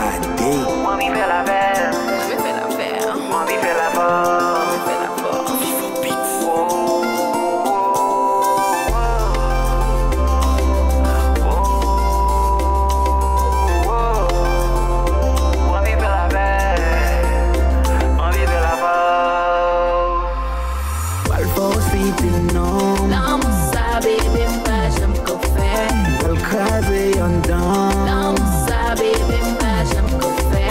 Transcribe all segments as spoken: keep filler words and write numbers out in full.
Ou anvi fè lafè. Ou anvi fè lafè. Ou anvi fè lafò. Ou anvi fè lafò. Vivo Beats. Ou anvi fè lafè. Ou anvi fè lafò. Pral fè w site non. Lanmou sa, bebe, m pa janm ko fè. Pral kraze anndan. Lanmou sa, bebe, m pa janm ko fè.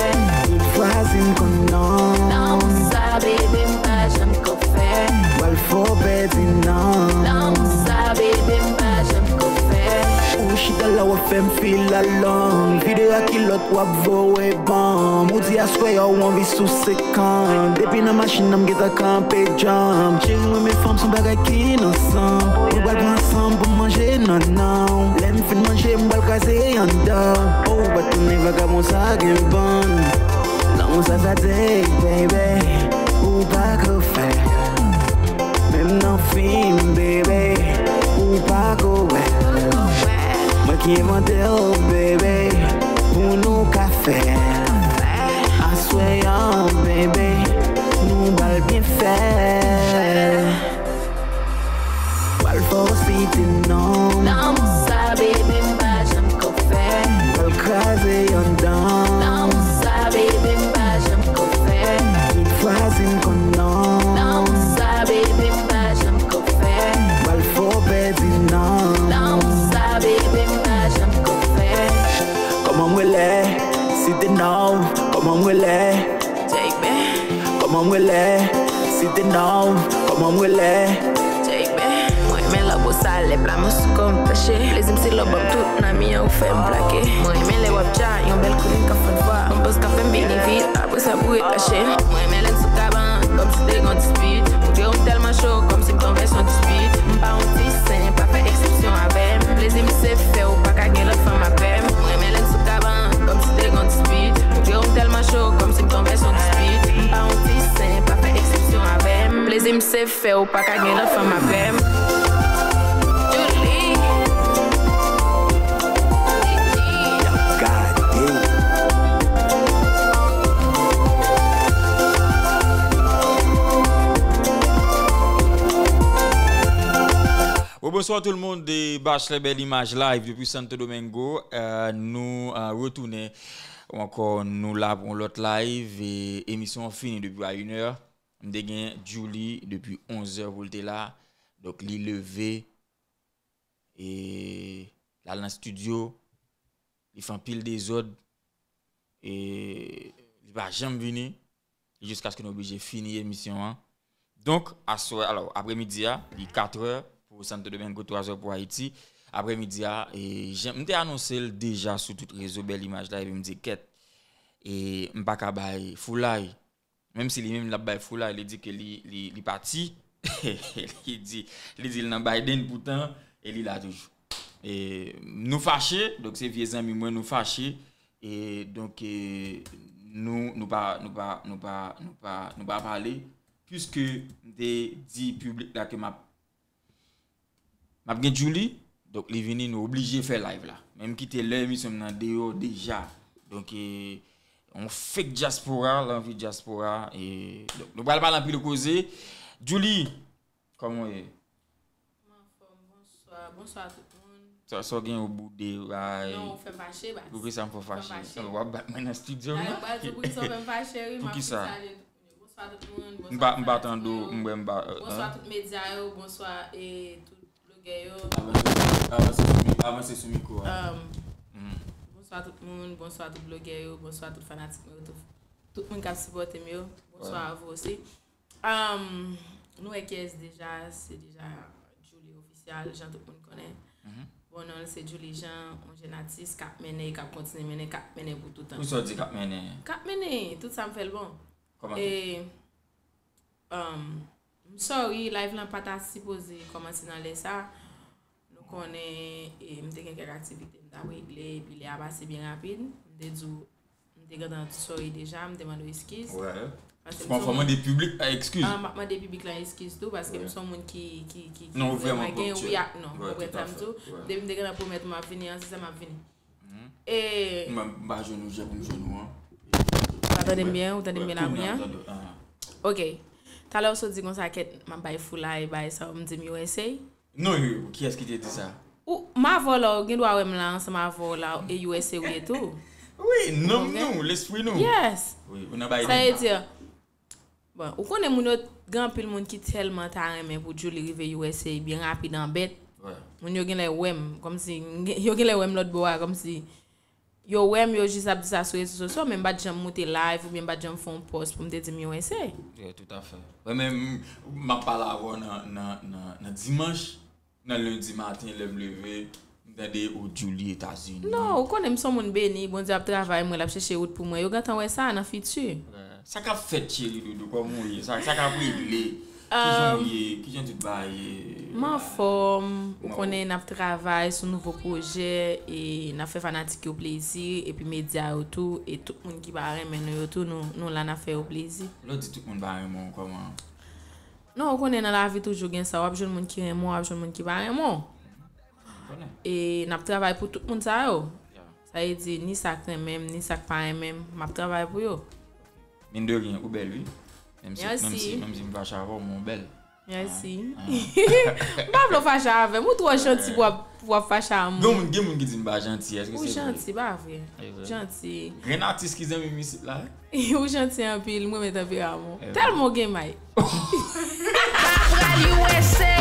Tout vwazin konn non. Lanmou sa, bebe, m pa janm ko fè. Pral fè w pèdi non. Lanmou sa, bebe, m pa janm ko fè. Ou chita la w ap fè m feel alone. Vide a kilòt w ap voye ban m. Ou di aswè a w anvi souse kan. Depi nan machin nan m gentan kanpe djanm. Cheri mwen men fanm se yon bagay ki nan san. Nou pral pran ansanm pou m manje nannan w. Lè m fin manje m pral kraze anndan w. Oh, ou pa tounen vagabon sa gen bann. Lanmou sa sa take, baby. Ou pa ko fè. Menm nan fim, bebe, ou pa ko wè. Mwen ki envante w, bebe, pou nou ka fè. Aswè an, bebe, nou ba l byen fè. Pral fè w site non. Lanmou sa, bebe, m pa janm ko fè. Pral kraze anndan. Lanmou sa, bebe, m pa janm ko fè. Tout vwazin konn non. Lanmou sa, bebe, m pa janm ko fè. Pral fè w pèdi non. Lanmou sa, bebe, m pa janm ko fè. Kòman m rele? Site non. Kòman m rele? J B. Kòman m rele? Site non. Kòman m rele? J B. Mwen renmen lè w bosa, lè pla men sou kò m tache. Plezi m se lè w ban m tout nan mi an ou fè m plake. Mwen renmen lè w ap dja yon bèl koulin k ap fè m fwa. Yon pòz k ap fè m vini vit, apre sa pou retache. Mwen renmen lè n sou kabann, kòmsi te gon dispit. Ou te rèm tèlman cho, kòmsi m tonbe sou dispit. M pa yon ti sen, pa fè eksepsyon avè m. Plezi m se fè w pa ka gen lòt fanm apre m. Mwen renmen lè n sou kabann, kòmsi te gon dispit. Ou te rèm tèlman cho, kòmsi m tonbe sou dispit. M pa yon ti sen, pa fè eksepsyon avè m. Plezi m se fè w pa ka gen lòt fanm apre m. Julie. Gade. Bon, bonswa tout le monde, de Bachelor Bèl Imaj Live depi Santo Domingo. Euh, nou, euh, retounen ankò, nou la pou yon lòt live, e emisyon an fini depi a inè. M te gen Julie depi onzè pou l te la. Donk, li leve, e l al nan estidyo, li fè anpil dezòd, e li pa janm vini, jiskaske nou oblije fini emisyon an. Donk, aswè, alò, apremidi a, li katrè pou Santo Domingo, twazè pou Ayiti. Apremidi a, e jan m te anonse l deja sou tout rezo Bèl Imaj la, epi m di, kèt, e m pa ka bay foulay. Menm si li menm l ap bay foulay, li di ke li, li, li pati. Li di, li di l nan Biden poutan, e li la toujou. E nou fache, donk se vye zanmi mwen, nou fache. E donk, e, nou, nou pa, nou pa, nou pa, nou pa, nou pa pale, piske m te di piblik la ke m ap M ap gen Julie, donk li vini, nou oblije fè live la. Men m kite lè emisyon m nan deyò deja. Donk, e, yon fake dyaspora, l anvi dyaspora, e, donk, nou pral pale anpil koze. Julie, kòman w ye? M anfòm, bonswa, bonswa tout moun. Sa, sa w gen ou boude, ay. Non, ou fè m fache, baz. Poukisa m fè w fache? Ou ap bat mwen nan estidyo m nan? Poukisa w fè m fache, wi, m ap salye tout moun. Bonswa tout moun, bonswa fanatik mwen yo. M pa, m pa tande w, m wè m pa, euh, bonswa tout medya yo, bonswa, e, tout blogè yo. Avanse, avanse sou mi-, avanse sou mikwo a. Um, bonswa tout moun, bonswa tout blogè yo, bonswa tout fanatik mwen yo, tout, tout moun k ap sipòte m yo. Bonswa a vou osi. Um, nou wè kiyès deja, se deja Julie Official, jan tout moun konnen. Bon, non l se Julie Jean, yon jèn atis k ap mennen, k ap kontinye mennen, k ap mennen pou toutan. Poukisa w di k ap mennen? K ap mennen, tout sa m fè l bon. Kòman? E, um, m sorry, live lan pa ta sipoze kòmanse nan lè sa. Nou konnen, e, m te gen kèk aktivite m t ap regle, epi lè a pase byen rapid. M te di w, m te gentan sorry deja, m te mande w eskiz. Wè. Paske m se yon moun. Fò w mande piblik la eskiz. Ah, m ap mande piblik la eskiz tou, paske m se yon moun ki, ki, ki, ki vrèman gen reyak, non, w konprann sa m di w. Depi m te gentan pwomèt w m ap vini an, se sa m ap vini. E Mwen m pa jwenn ou jan pou m jwenn ou an. Ou pa tande m byen? Ou tande m byen la kounye a? Mwen tande w. Ah. Ok. Talè w sot di konsa kèt m ap bay foulay bay sa w m di m U S A. Non, yo, kiyès ki te di sa? Ou m avè w la, ou gen dwa wè m la ansanm avè w la e U S A ou ye tou. Wi, nanm nou, lespri nou. Yes. Wi, ou nan bay Sa vle di, bon, ou konnen moun yo, gen anpil moun ki tèlman ta renmen pou Djouly rive U S A byen rapid an bèt. Wè. Moun yo genlè wè m, kòmsi, yo genlè wè m lòt bò a, kòmsi yo wè m, yo jis ap di sa sou rezo sosyo, men m pa t janm moute live oubyen m pa t janm fè yon pòs pou m te di m U S A. Yeah, tout à fait. Mwen menm, m ap pale avè w nan, nan, nan, nan dimanch, nan lendi maten, lè m leve, m tande ou Djouly Etazini. Non, ou konnen m se yon moun beni, Bondye ap travay mwen, l ap chèche wout pou mwen. Yo gentan wè sa nan fiti. Sa k ap fèt, cheri doudou, kòman w ye? Sa, sa k ap regle? Kijan w ye? Kijan tout bagay ye? M anfòm, ou konnen n ap travay sou nouvo pwojè e n ap fè fanatik yo plezi epi medya yo tou e tout moun ki pa renmen nou yo tou, nou, nou la n ap fè yo plezi. Lè w di tout moun pa renmen w, kòman? Non, ou konnen nan lavi toujou gen sa, w ap jwenn moun ki renmen w, w ap jwenn moun ki pa renmen w. Konnen. E n ap travay pou tout moun sa yo. Yeah. Sa vle di, ni sa k renmen m, ni sa k pa renmen m, m ap travay pou yo. Mine de rien, ou bèl, wi. Menm si, menm si, Merci. Menm si m fache avè w, men w bèl. Mèsi. M pa vle w fache avè m, ou twò janti pou w ap, pou w ap fache a Gen moun. Moun, gen moun ki di m pa janti, èske Ou se vre? Janti, pa vre? E vre. Janti. Grenn atis ki zanmi m isit la. Ou janti anpil, m renmen tanperaman w. Eh, Tèlman w gen may. Pral U S A,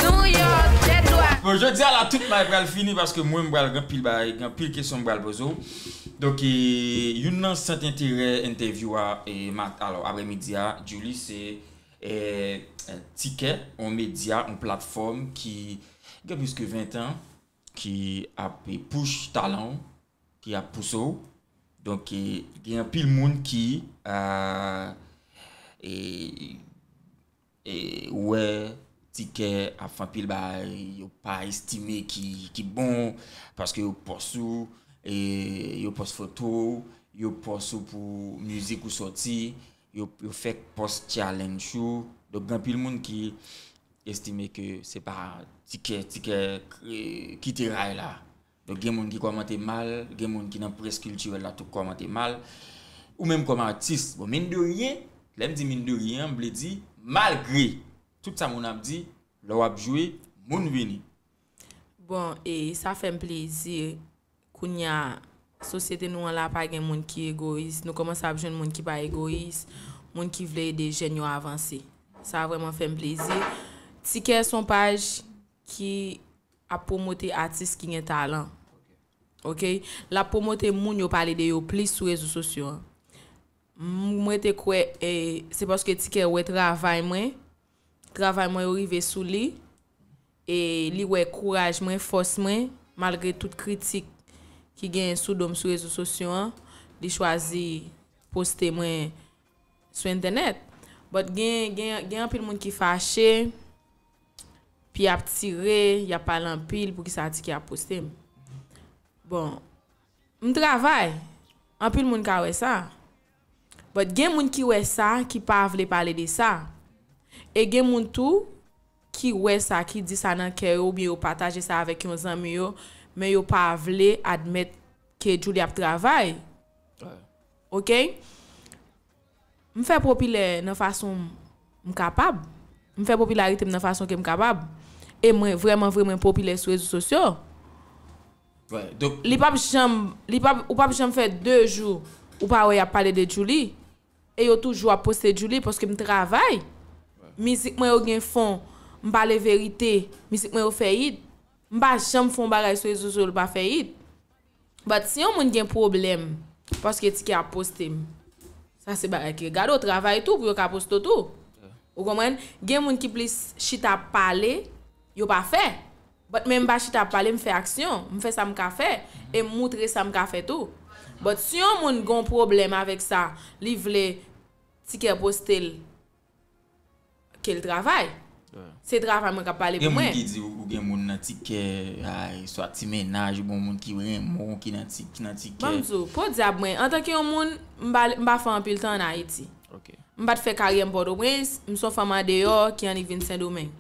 New York, tèt dwat. Bon, jodi a la, tout may pral fini paske mwen, m pral gen anpil bagay, gen anpil kesyon m pral poze w. Donk, e, youn nan sant enterè entèvyou a, e, mat, alò, aprèmidi a, Djouly, se, e, Tikè, yon medya, yon platfòm ki gen plis ke ven tan, ki ap, e, push talan w, ki ap pouse w. Donk, e, gen anpil moun ki, a, e, e, wè Tikè ap fè anpil bagay yo pa estime ki, ki bon, paske yo pòs ou, e, yo pòs foto w, yo pòs ou pou mizik ou sòti, yo, yo fèk pòs challenge ou. Donk, gen anpil moun ki estime ke se pa Tikè, Tikè, e, kite ray la. Donk, gen moun ki kòmante mal, gen moun ki nan près kiltirèl la tou kòmante mal. Ou menm kòm atis, bon, mine de rien, lè m di mine de rien, m vle di, malgre tout sa moun ap di, lè w ap jwe, moun vini. Bon, e sa fè m plezi. Kounye a, sosyete nou an la pa gen moun ki egoyis. Nou kòmanse ap jwenn moun ki pa egoyis, moun ki vle ede jèn yo avanse. Sa vrèman fè m plezi. Tikè se yon paj ki ap pwomote atis ki gen talan. Oke? L ap pwomote moun yo pale de yo plis sou rezo sosyo an. M, mwen te kwè, e, se paske Tikè wè travay mwen, travay mwen yo rive sou li, e li wè kouraj mwen, fòs mwen, malgre tout kritik ki genyen sou do m sou rezo sosyo an, li chwazi poste mwen sou entènèt. But gen, gen, gen anpil moun ki fache, pi ap tire, y ap pale anpil, poukisa Tikè ap poste m. Bon, m travay, anpil moun ka wè sa. But gen moun ki wè sa, ki pa vle pale de sa. E gen moun tou ki wè sa, ki di sa nan kè yo, oubyen yo pataje sa avèk yon zanmi yo, men yo pa vle admèt ke Djouly ap travay. Oke? M fè popilè nan fason m kapab. M fè popilarite m nan fason ke m kapab. E mwen, vrèman vre, mwen popilè sou rezo sosyo. Wè, donk, Li p ap janm, li p ap, ou p ap janm fè de jou ou pa wè y ap pale de Djouly. E yo toujou ap poste Djouly paske m travay. Mizik mwen yo gen fon, m pale verite, mizik mwen yo fè hit. M pa janm fè yon bagay sou rezo sosyo l pa fè hit. But si yon moun gen pwoblèm paske Tikè ap poste m, sa se bagay ki regade w, travay tou pou yo ka poste w tou. Ou konprann? Gen moun ki plis chita ap pale, yo pa fè. But men m pa chita ap pale, m fè aksyon, m fè sa m ka fè, e m moutre sa m ka fè tou. But si yon moun gen yon pwoblèm avèk sa, li vle Tikè poste l, ke l travay. Se travay mwen k ap pale pou Gen moun mwen. Ki di ou, ou gen moun nan Tikè, ay, swa ti mennaj, ou bon moun ki renmen w, ki nan ti, ki nan Tikè. Ban m di w, podyab mwen, antanke yon moun, m pa, m pa fè anpil tan ann Ayiti. Ok. M pa t fè karyè m Pòtoprens, m se yon fanm andeyò ki annik vin Sendomeng.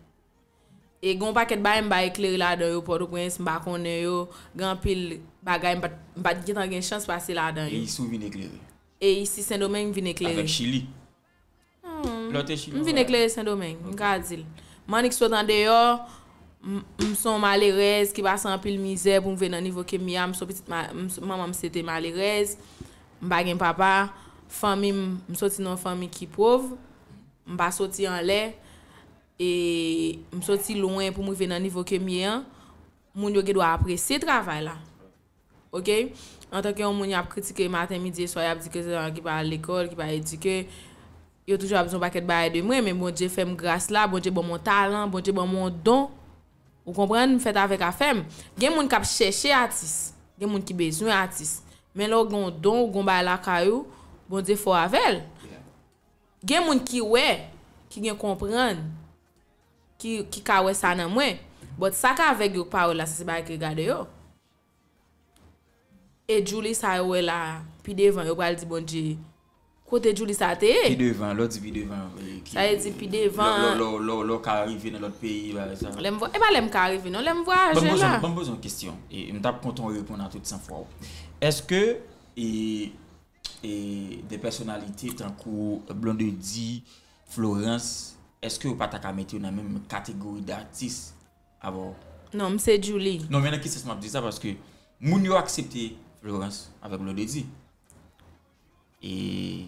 E gen yon pakèt bagay m pa eklere ladan yo, Pòtoprens, m pa konnen yo. Gen anpil bagay m pa t, m pa t gentan gen chans pase ladan E yo. isi w vin eklere. E isi Sendomeng m vin eklere. Avèk Chili. Lè w te Chili. M vin eklere Sendomeng, m ka di l. M annik sot andeyò, m m se yon malerèz ki pase anpil mizè pou m vin nan nivo ke m ye a, m se yon pitit ma- m se- manman m se te malerèz, m pa gen papa, fanmi m, m soti nan yon fanmi ki pòv, m pa soti anlè, e m soti lwen pou m rive nan nivo ke m ye an, moun yo gen dwa apresye travay la. Ok? Antanke yon moun y ap kritike maten, midi e swa, y ap di ke se yon ki pa al lekòl, ki pa edike, yo toujou ap di yon pakèt bagay de mwen, men Bondye fè m gras la, Bondye ban m yon talan, Bondye ban m yon don. Ou konprann? M fèt avèk afè m. Gen moun k ap chèche atis, gen moun ki bezwen atis. Men lè w gen yon don, ou gen yon bagay lakay ou, Bondye fè w avè l. Gen moun ki wè, ki gen konprann, ki, ki ka wè sa nan mwen. But sa k avèg yo k pa wè l la, sa se bagay ki regade yo. E Djouly sa yo wè la, pi devan, yo pral di Bondye, kote Djouly sa te ye? Pi devan, lè w di pi devan. E, ki- Sa vle di pi devan. Lè w- lè w- lè w- lè w ka rive nan lòt peyi, bagay sa. Lè m vwa- e pa lè m ka rive, non, lè m vwayaje Ban m poze la. yon- ban m poze yon kesyon. E m t ap kontan w reponn a tout san fwa w. Èske e, e de pèsonalite tankou Blondedy, Florence, èske w pa ta ka mete yo nan menm kategori d'atis avè w? Non, m se Djouly. Non, men nan ki sans m ap di sa, paske moun yo aksepte Florence avèk Blondedy. E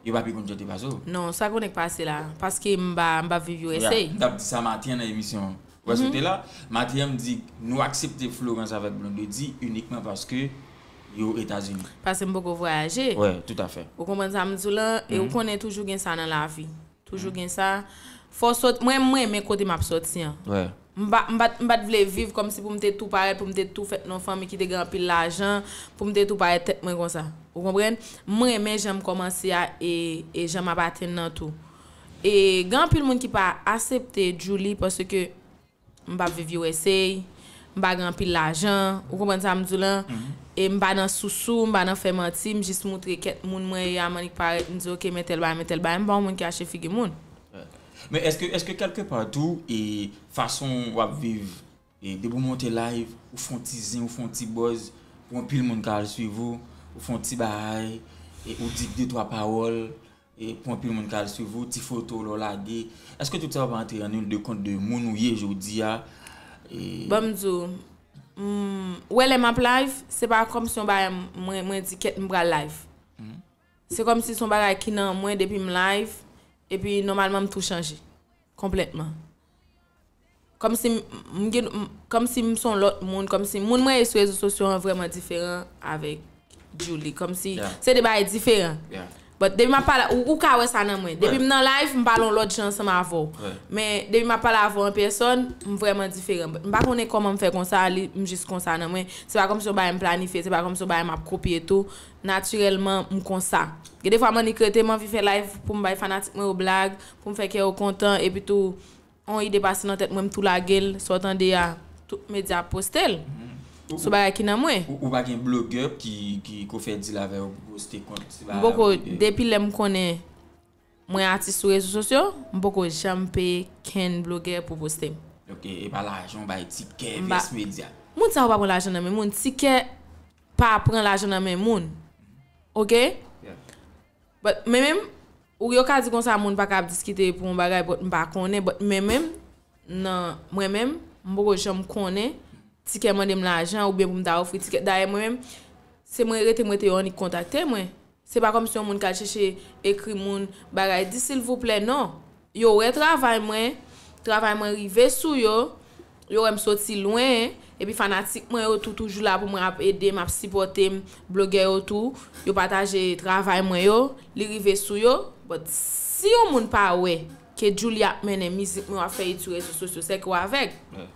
yo pa pi konn jan te pase w. Non, sa konnen k pase la, paske m pa, m pa viv Ya, U S A. M t ap di sa maten an nan emisyon an. Ou wè sa w te la? Maten an, m di nou aksepte Florence avèk Blondedy inikman paske yo Etazini. Paske m poko vwayaje. Wè, toutafè. Ou konprann sa m di w lan? E ou konnen toujou gen sa nan lavi. Toujou gen sa. Fò w sot, mwen, mwen, men kote m ap soti an. Wè. M pa, m pa, m pa t vle viv kòmsi pou m te tou parèt, pou m te tou fèt nan yon fanmi ki te gen anpil lajan, pou m te tou parèt tèt mwen konsa. Ou konprann? M renmen jan m kòmanse a e, e jan m ap atenn nan tou. E gen anpil moun ki pa aksepte Djouly paske m pa viv U S A, m pa gen anpil lajan, ou konprann sa m di w lan? E m pa nan sousou, m pa nan fè manti, m jis moutre kèt moun mwen ye a, m annik parèt, m di, "Ok, men tèl bagay, men tèl bagay." M pa yon moun ki achte figi moun. Men èske, èske kèlkepa tou, e fason w ap viv, e depi w monte live, ou fè yon ti zen, ou fè yon ti buzz, pou anpil moun ka al swiv ou, ou fè yon ti bagay, e ou di de twa pawòl, e pou anpil moun ka al swiv ou, ti foto w lè w lage. Èske tout sa yo pa antre an ligne de compte de moun ou ye jodi a? E Ban m di w, mm, ou wè lè m ap live, se pa kòmsi yon bagay m- mwen, mwen di kèt m pral live. Se kòmsi se yon bagay ki nan mwen depi m live, epi nòmalman m tou chanje. Konplètman. Kòmsi m, m gen, m- kòmsi m se yon lòt moun, kòmsi moun mwen ye sou rezo sosyo an vrèman diferan avèk Djouly. Kòmsi Yeah. se de bagay diferan. Yeah. But depi m ap pale, ou, ou ka wè sa nan mwen. Depi Ouais. M nan live, m pale yon lòt jan ansanm avè w. Ouais. Men depi m ap pale avè w an pèsòn, m vrèman diferan. But m pa konnen kòman m fè konsa, li, m jis konsa nan mwen. Se pa kòmsi yon bagay m planifye, se pa kòmsi yon bagay m ap kopye tou. Natirèlman, m konsa. Gen defwa m annik rete, m anvi fè live pou m bay fanatik mwen yo blag, pou m fè kè yo kontan, epi tou, yon ide pase nan tèt mwen, m tou lage l, sa w tande a, tout medya ap poste l. Se yon bagay ki nan mwen. Ou, ou pa gen blogè ki, ki ko fè deal avè w pou poste kont? M poko, depi lè m konnen mwen atis sou rezo sosyo, m poko janm peye kenn blogè pou poste m. Ok, e pa lajan, bay tikè, M ba- vès medya. Moun sa yo pa pran lajan nan men moun, tikè pa pran lajan nan men moun. Ok? Yeah. But men menm, ou yo ka di konsa moun pa ka ap diskite pou yon bagay, but m pa konnen, but men menm, nan mwen menm, m poko janm konnen, tikè mande m lajan, oubyen pou m ta ofri tikè. Dayè mwen menm, se mwen rete, mwen te yo annik kontakte mwen. Se pa kòmsi yon moun ka chèche ekri moun bagay, di silvouplè, non. Yo wè travay mwen, travay mwen rive sou yo, yo wè m soti lwen, epi fanatik mwen yo tou toujou la pou mwen, ap ede m, ap sipòte m, blogè yo tou, yo pataje travay mwen yo, li rive sou yo. But si yon moun pa wè ke Djouly ap mennen mizik mwen, w ap fè iti rezo sosyo, se ke w avèg. Yeah.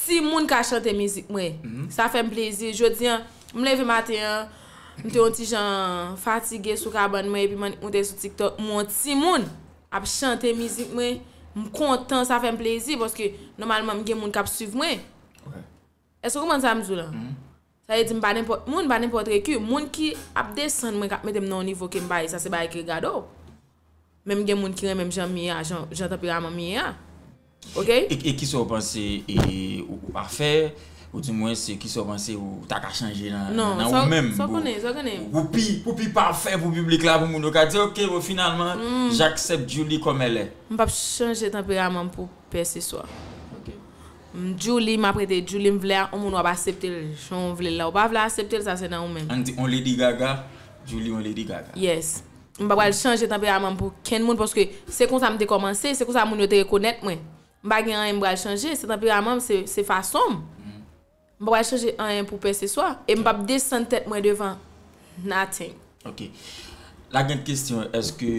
Timoun ka chante mizik mwen. Sa fè m plezi. Jodi an, m leve maten an, m te yon ti jan fatige sou kabann mwen, epi m annik moute sou TikTok, m wè yon timoun ap chante mizik mwen. M kontan, sa fè m plezi, paske nòmalman m gen moun k ap swiv mwen. Ouais. Èske w konprann sa m di w lan? Sa vle di m pa nenpòt moun, pa nenpòt reki. Moun ki ap desann mwen, k ap mete m nan yon nivo ke m pa ye, sa se bagay ki regade w. Men m gen moun ki renmen m jan m ye a, jan, jan tanperaman m ye a. Ok? E, e kisa w panse e, ou, ou pa fè, ou di mwen se kisa w panse ou ta ka chanje nan, nan, nan ou menm? Sa w konnen, sa w konnen. Pou pi, pou pi pafè pou piblik la, pou moun yo ka di, ok, bon, finalman, j'accepte Djouly comme elle est. M p ap chanje tanperaman m pou pèseswa. Ok. M Djouly, m ap rete Djouly, m vle a, yon moun w ap aksepte l jan w vle l la. Ou pa vle aksepte l, sa se nan ou menm. Ann di, on Lady Gaga, Djouly, on Lady Gaga. Yes. M pa pral chanje tanperaman m pou kenn moun, paske se konsa m te kòmanse, se konsa moun yo te rekonèt mwen. M pa gen anyen m pral chanje, se tanperaman m, se, se fason m. M pa pral chanje anyen pou pèseswa, e m p ap desann tèt mwen devan nothing. Ok. Lagent kesyon, èske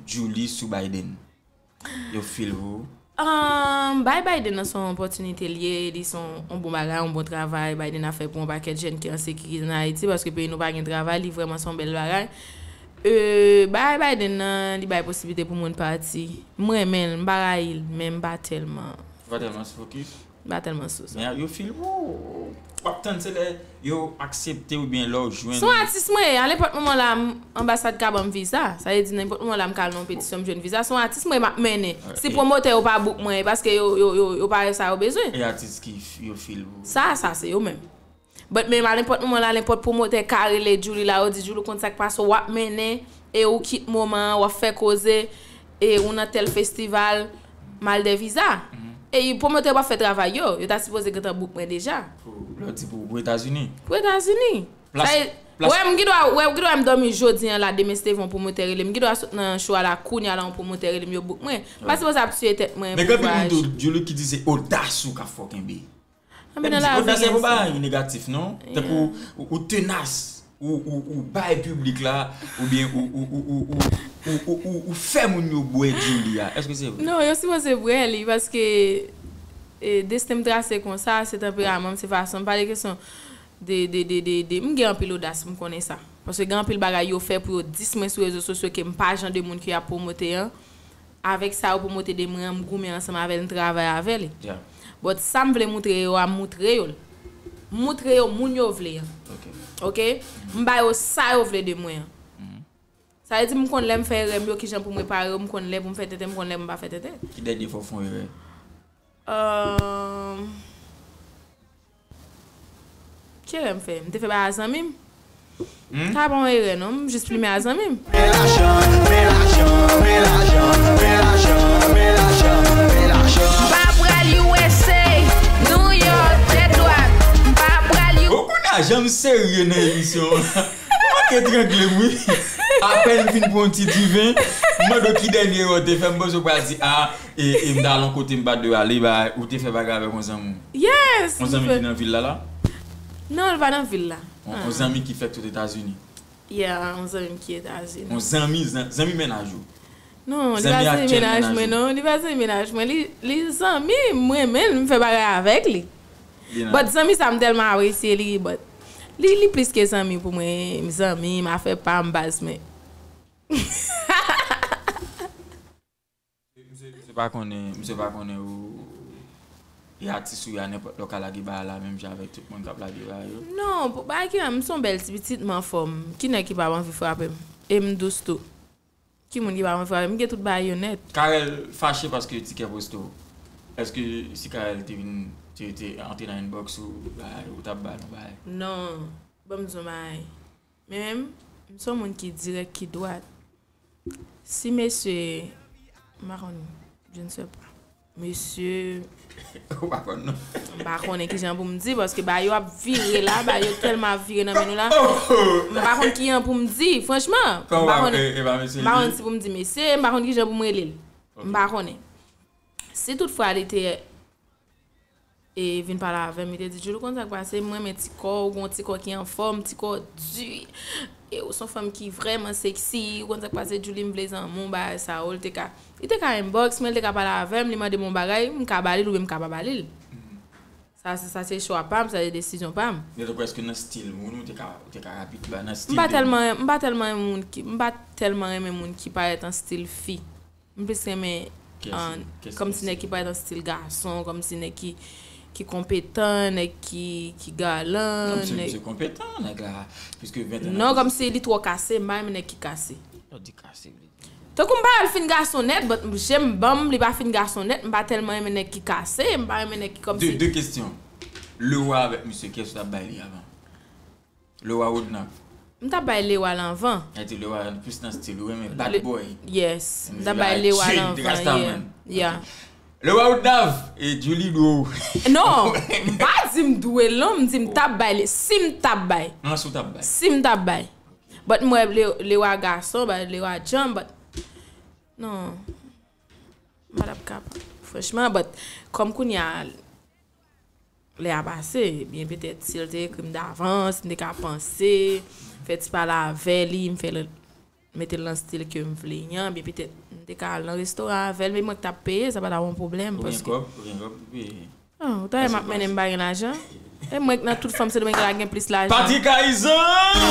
Djouly sou Biden? Yo feel pou ou? Ahn, bay Biden nan se yon opòtinite l ye, li se yon, yon bon bagay, yon bon travay Biden ap fè pou yon pakèt jèn ki an sekirite an Ayiti, paske peyi nou pa gen travay, li vrèman se yon bèl bagay. E, bay Biden nan, li bay posiblite pou moun pati. M renmen l, m pa rayi l, men m pa tèlman. Ou pa tèlman fokis? M pa tèlman sou sa. Men yo feel pou ou. W ap tann se lè yo aksepte oubyen lè w jwenn. Se yon atis mwen ye, a nenpòt moman la, m, anbasad ka ban m viza. Sa vle di, nenpòt moman la, m ka al nan yon petisyon, m jwenn viza. Se yon atis mwen ye, m ap mennen. Si pwomotè yo pa book mwen, e paske yo, yo, yo, yo pa wè sa yo bezwen. E atis ki f-, yo feel pou ou? Sa, sa se yo menm. But menm a nenpòt moman la, nenpòt pwomotè ka rele Djouly la, yo di, Djouly, ou konn sa k pase, w ap mennen, e ou kit moman an, w ap fè koze, e ou nan tèl festival, m al dè viza. E pwomotè yo p ap fè travay yo, yo ta sipoze gentan book mwen deja. Pou, lè w di pou, pou Etazini? Pou Etazini. Plas, sa e, plas. Wè, m gen dwa, wè, ou gen dwa m dòmi jodi an la, demen si te vin yon pwomotè rele m. M gen dwa sot nan show a la, kounye a la, yon pwomotè rele m, yo book mwen. M pa sipoze ap tiye tèt mwen pou vwayaj. Men gen anpil moun tou, Djouly, ki di se odas ou ka fò kenbe. Anben, nan lavi, odas se pa yon bagay negatif, non? Tankou ou, ou tenas, ou, ou, ou bay piblik la, oubyen ou, ou, ou fè moun yo bwè Djouly a. Èske se vre? Non, yo sipoze bwè li, paske, e, desten m trase konsa, se tanperaman m, se fason m pale, kesyon de, de, de, de, de, m gen anpil odas, m konnen sa. Paske gen anpil bagay yo fè pou yo dis mwen sou rezo sosyo ke m pa jan de moun ke y ap pwomote an. Avèk sa yo pwomote de mwen an, m goumen ansanm avè l, m travay avè li. But sa m vle moutre yo a, m moutre yo l. M moutre yo moun yo vle an. Ok? M ba yo sa yo vle de mwen an. Sa vle di m konn lè m fè erè m yo, kijan pou m repare yo, m konn lè pou m fè tenten, m konn lè pou m pa fè tenten. Ki dènye fwa w fè yon erè? Ahn, ki erè m fè? M te fè bagay a zanmi m. Hmm? Sa pa yon erè non, m jis plimen a zanmi m. Men lajan, men lajan, men lajan, men lajan, men lajan, men lajan. M pa pral U S A, New York, tèt dwat. M pa pral U- Bon, kounye a, jan m serye nan emisyon an. Ou manke trangle m, wi. Apèn m fin pran yon ti diven, m mande w ki dènye erè w te fè, m panse w pral di, a, e, e m t al yon kote m pa t dwe ale, ba, ou te fè bagay avèk yon zanmi w. Yes, yon zanmi ki nan vil la, la? Non, li pa nan vil la. Yon, yon zanmi ki fèt Ozetazini. Yeah, yon zanmi m ki Etazini. Yon zanmi, zan-, zanmi mennaj ou? Non, li pa zanmi mennaj mwen, non. Li pa zanmi mennaj mwen. Li, li zanmi m, mwen menm, m fè bagay avèk li. But zanmi sa, m tèlman apresye li, but li, li plis ke zanmi pou mwen. Zanmi m, afè pa m, baz, men. Misye, misye pa konnen, misye pa konnen ou, e atis ou ye a, nenpòt lè w ka lage bagay la menm jan avèk tout moun k ap lage bagay yo. Non, pou bagay ki la, m se yon bèl ti pitit, m anfòm. Ki nèg ki p ap anvi frape m? E m dous tou. Ki moun ki p ap anvi frape m? M gen tout bagay yo nèt. Carel fache paske Tikè poste w. Èske si Carel te vin, te, te antre nan inbox ou, bagay, ou t ap ba l yon bagay? Non, ban m di w yon bagay. Men menm, m se yon moun ki dirèk, ki dwat. Si mesye, m pa konn, je ne sais pas. Mesye, ou pa konn non. M pa konnen kijan pou m di, paske bagay yo ap vire la, bagay yo tèlman ap vire nan men nou la. M pa konn kijan pou m di, franchman. M pa konnen, m pa konnen si pou m di mesye, m pa konn kijan pou m rele l. M pa konnen. Si toutfwa li te e vin pale avè m, li te di, Djouly, ou konn sa k pase, m renmen ti kò w, ou gen yon ti kò ki anfòm, ti kò di, e ou se yon fanm ki vrèman sexy, ou konn sa k pase, Djouly, m vle zanmi w, bagay sa yo, li te ka, li te ka inbox mwen, li te ka pale avè m, li mande m yon bagay, m ka ba li l oubyen m ka pa ba li l. Sa, sa, sa se chwa pa m, sa se desizyon pa m. Men tankou èske nan stil moun, ou te ka, ou te ka rapid ba nan stil de moun? M pa tèlman, m pa tèlman renmen moun ki, m pa tèlman renmen moun ki parèt an stil fi. M plis renmen, kòmsi nèg ki parèt an stil gason, kòmsi nèg ki, ki konpetan, nèg ki, ki galan, nèg. Non, misye konpetan, nèg la, plis ke ven tan. Non, kòmsi li twò kase, m pa renmen nèg ki kase. Lè w di kase, vle di? Tankou m pa wè l fin gason nèt, but je m ban m, li pa fin gason nèt, m pa tèlman renmen nèg ki kase, m pa renmen nèg ki kòmsi. De, de kesyon. Lewa avèk misye, kiyès ou t ap bay li avan? Lewa Woodnav. M t ap bay Lewa l anvan. Sa vle di Lewa plis nan stil, ou renmen bad boy. Yes. M t ap bay Lewa l anvan, yeah. Yeah. Lewa Woodnav e Djouly dwe w. Non, m pa di m dwe l non, m di m t ap bay li. Si m t ap bay. An, si w t ap bay. Si m t ap bay. But m wè Lewa gason, but Lewa djanm, but non. M pa t ap kapab. Franchman, but kòm kounye a lè a pase, byen petèt si l te ekri m davans, m te ka panse, fè ti pale avè li, m fè l mete l nan stil ke m vle an, byen petèt m te ka al nan restoran avè l, men mwen k t ap peye, sa pa t ap yon pwoblèm, paske. Ou gen kòb, ou gen kòb pou peye. Ah, ou ta wè m ap mennen m pa gen lajan? E mwen k nan tout fanm Sendomeng la gen plis lajan. Patrick Ayizan!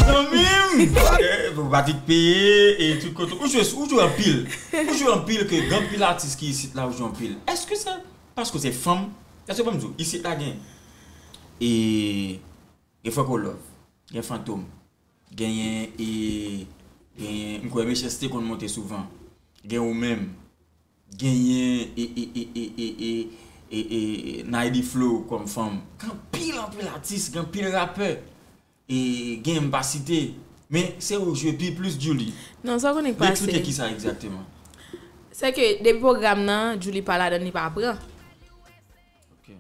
Zanmi m! Eh, Patrick peye e tout kote. Ou jwe, ou jwe anpil. Ou jwe anpil ke gen anpil atis ki isit la, ou jwe anpil. Èske se paske w se fanm? Èske, ban m di w, isit la gen e gen Franco Love, gen Fantom, genyen e genyen, m kwè Mechanste konn monte souvan. Gen ou menm. Genyen e, e, e, e, e, e, e, e, Naydi Flow kòm fanm. Gen anpil, anpil atis, gen anpil rapè. E gen m pa site. Men se ou k jwe pi plis Djouly. Non, sa w konnen k pase. Deklike kisa egzakteman? Se ke depi pwogram nan, Djouly pa ladan, li pa pran. Ok.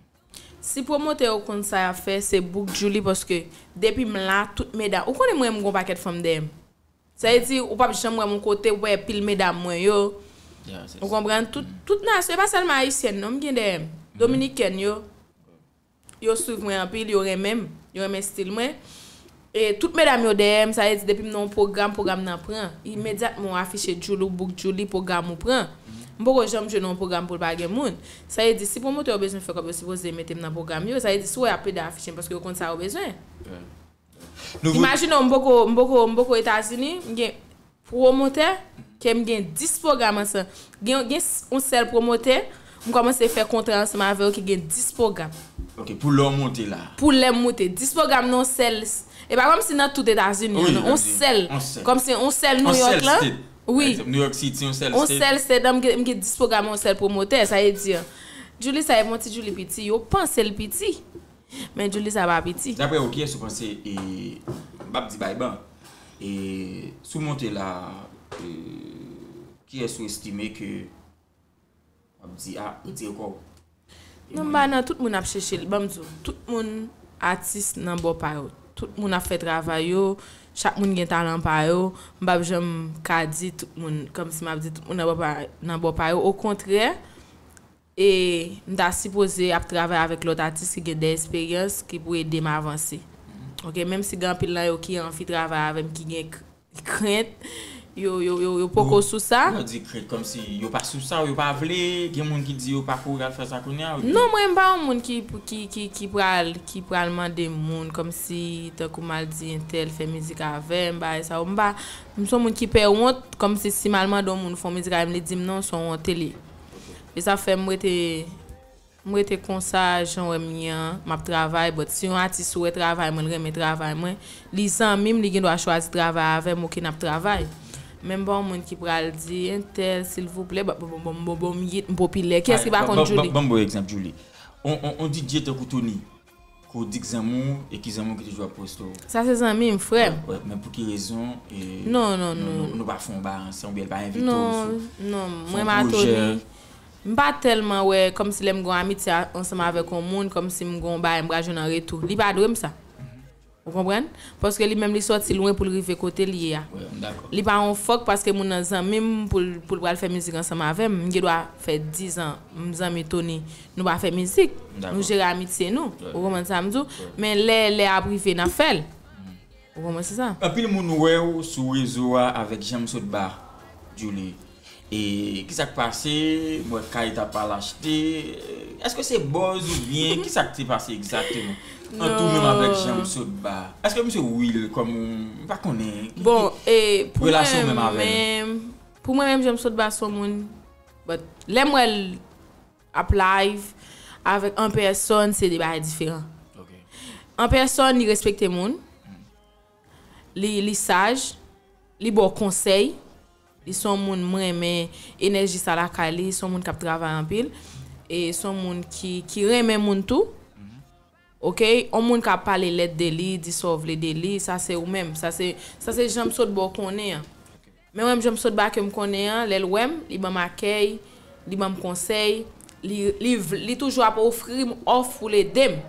Si pwomotè yo konn sa y ap fè, se book Djouly, paske depi m la, tout medam, ou konnen mwen, m gon pakèt fanm dèyè m. Sa vle di, ou p ap janm wè m yon kote, ou wè pil medam mwen yo. Ou konprann? Tout, tout nasyon, e pa sèlman ayisyèn, non, m gen dèyè m. Dominikèn yo, yo swiv mwen anpil, yo renmen m, yo renmen stil mwen. E tout medam yo dèyè m, sa vle di, depi m nan yon pwogram, pwogram nan pran. Imedyatman, w afiche Djouly, ou book Djouly, pwogram ou pran. M poko janm jwe nan yon pwogram pou l pa gen moun. Sa vle di, si pwomotè yo bezwen fè kòb, yo sipoze mete m nan pwogram yo. Sa vle di, si w wè y ap plede afiche m, paske yo konn sa yo bezwen. Imajine w, m poko, m poko, m poko Etazini, m gen pwomotè, ke m gen dis pwogram ansanm. Gen, gen s-, yon sèl pwomotè, m kòmanse fè kontra ansanm avè yo ki gen dis pwogram. Ok, pou lè w monte la. Pou lè m monte, dis pwogram nan yon sèl, e pa kòmsi nan tout Etazini, non, yon sèl. Kòmsi yon sèl New York la. Wi. New York City, yon sèl state. Yon sèl state, m gen, m gen dis pwogram, yon sèl pwomotè, sa vle di, Djouly sa e yon ti Djouly piti, yo panse l piti. Men Djouly sa pa piti. Daprè ou, kiyès ou panse, e, m p ap di bay ban, e, si w monte la, e, kiyès ou estime ke w ap di, a, retire kò w? Non, m pa nan tout moun ap chèche l. Ban m di w, tout moun atis nan bò pa yo. Tout moun ap fè travay yo, chak moun gen talan pa yo. M p ap janm ka di tout moun, kòmsi m ap di tout moun nan bò pa, nan bò pa yo. Okontrè, e m ta sipoze ap travay avèk lòt atis ki gen de esperyans ki pou ede m avanse. Ok, menm si gen anpil nan yo ki anvi travay avè m, ki gen k-, krent, yo, yo, yo, yo poko sou sa. Lè w di krent, kòmsi yo pa sou sa, yo pa vle, gen moun ki di yo pa kouri al fè sa kounye a, oubyen? Non, mwen, m pa yon moun ki, ki, ki, ki pral, ki pral mande moun, kòmsi, tankou m al di entèl fè mizik avè m, bagay sa yo. M pa, m se yon moun ki pè wont, kòmsi si m al mande yon moun fè yon mizik avè m, li di m non, se yon wonte li ye. E sa fè m rete, m rete konsa, jan w wè m ye an, m ap travay, but si yon atis wè travay mwen, l renmen travay mwen, li zanmi m, li gen dwa chwazi travay avè m, ok, n ap travay. Men m pa yon moun ki pral di, entèl, silvouplè, ban, ban, ban m yit, m popilè. Kiyès ki pa konn Djouly? Ban m ba w egzanp, Djouly. On, on, on D J tankou Tony. Ke w di k zanmi w e ki zanmi w ki toujou ap poste w. Sa se zanmi m, frè m. Wè, wè, men pou ki rezon, e, non, non, nou, non, nou, nou pa fè yon bagay ansanm, oubyen l pa envite w sou, non, non, mwen m a Tony, m pa tèlman wè kòmsi lè m gen yon amitye a, ansanm avèk yon moun, kòmsi m gen yon bagay m pral jwenn an retou. Li pa dwe m sa. Ou konprann? Paske li menm li sòti lwen pou l rive kote l ye a. Wè, m dakò. Li pa yon fòk paske moun nan zanmi m pou l, pou l pral fè mizik ansanm avè m. M gen dwa fè diz an, m zanmi Tony. Nou pa fè mizik. Nou jere amitye nou. Ou konprann sa m di w? Men lè, lè ap rive, n ap fè l. Ou konprann se sa? Anpil moun wè w sou rezo a avèk Janm Sotba, Djouly. E kisa k pase? M wè kay ta pral achte. Èske se buzz oubyen kisa k te pase egzakteman? Ant ou menm avèk Janm Sotba. Èske misye real kòm ou, m pa konnen. Bon, e pou mwen menm, pou mwen menm, Janm Sotba se yon moun, but lè m wè l ap live avèk an pèsòn, se de bagay diferan. An pèsòn, li respekte moun, li, li saj, li ba w konsèy, Li se yon moun m renmen, enèji sa lakay li, se yon moun k ap travay anpil. E se yon moun ki, ki renmen moun tou. Oke, yon moun k ap pale lèd de li, di sa w vle de li, sa se ou menm. Sa se, sa se jan m sot ba w konnen an. Men mwen, jan m sot ba ke m konnen an, lè l wè m, li ban m akèy, li ban m konsèy, li, li, li toujou ap ofri m òf pou l ede m.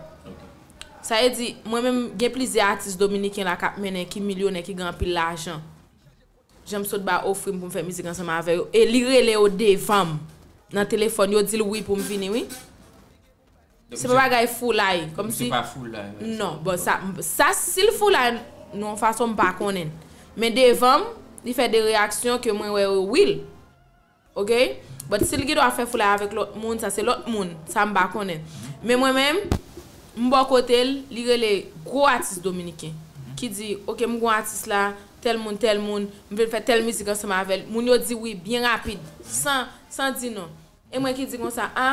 Sa vle di, mwen menm, gen plizyè atis dominiken la k ap mennen, ki milyonè, ki gen anpil lajan. Jan m sot ba ofri m pou m fè mizik ansanm avè yo. E li rele yo devan m nan telefòn, yo di l wi pou m vini, wi. Se pa bagay foulay, kòmsi. Se pa foulay, wi. Non, bon, sa, sa, si l foulay, nan yon fason m pa konnen. Men devan m, li fè de reyaksyon ke mwen wè yo wi l. Oke? But si l gen dwa fè foulay avèk lòt moun, sa se lòt moun, sa m pa konnen. Men mwen menm, m bò kote l, li rele gwo atis dominiken. Ki di, oke, m gon atis la, tèl moun, tèl moun, m vle fè tèl mizik ansanm avè l. Moun yo di wi byen rapid, san, san di non. E mwen ki di konsa, a,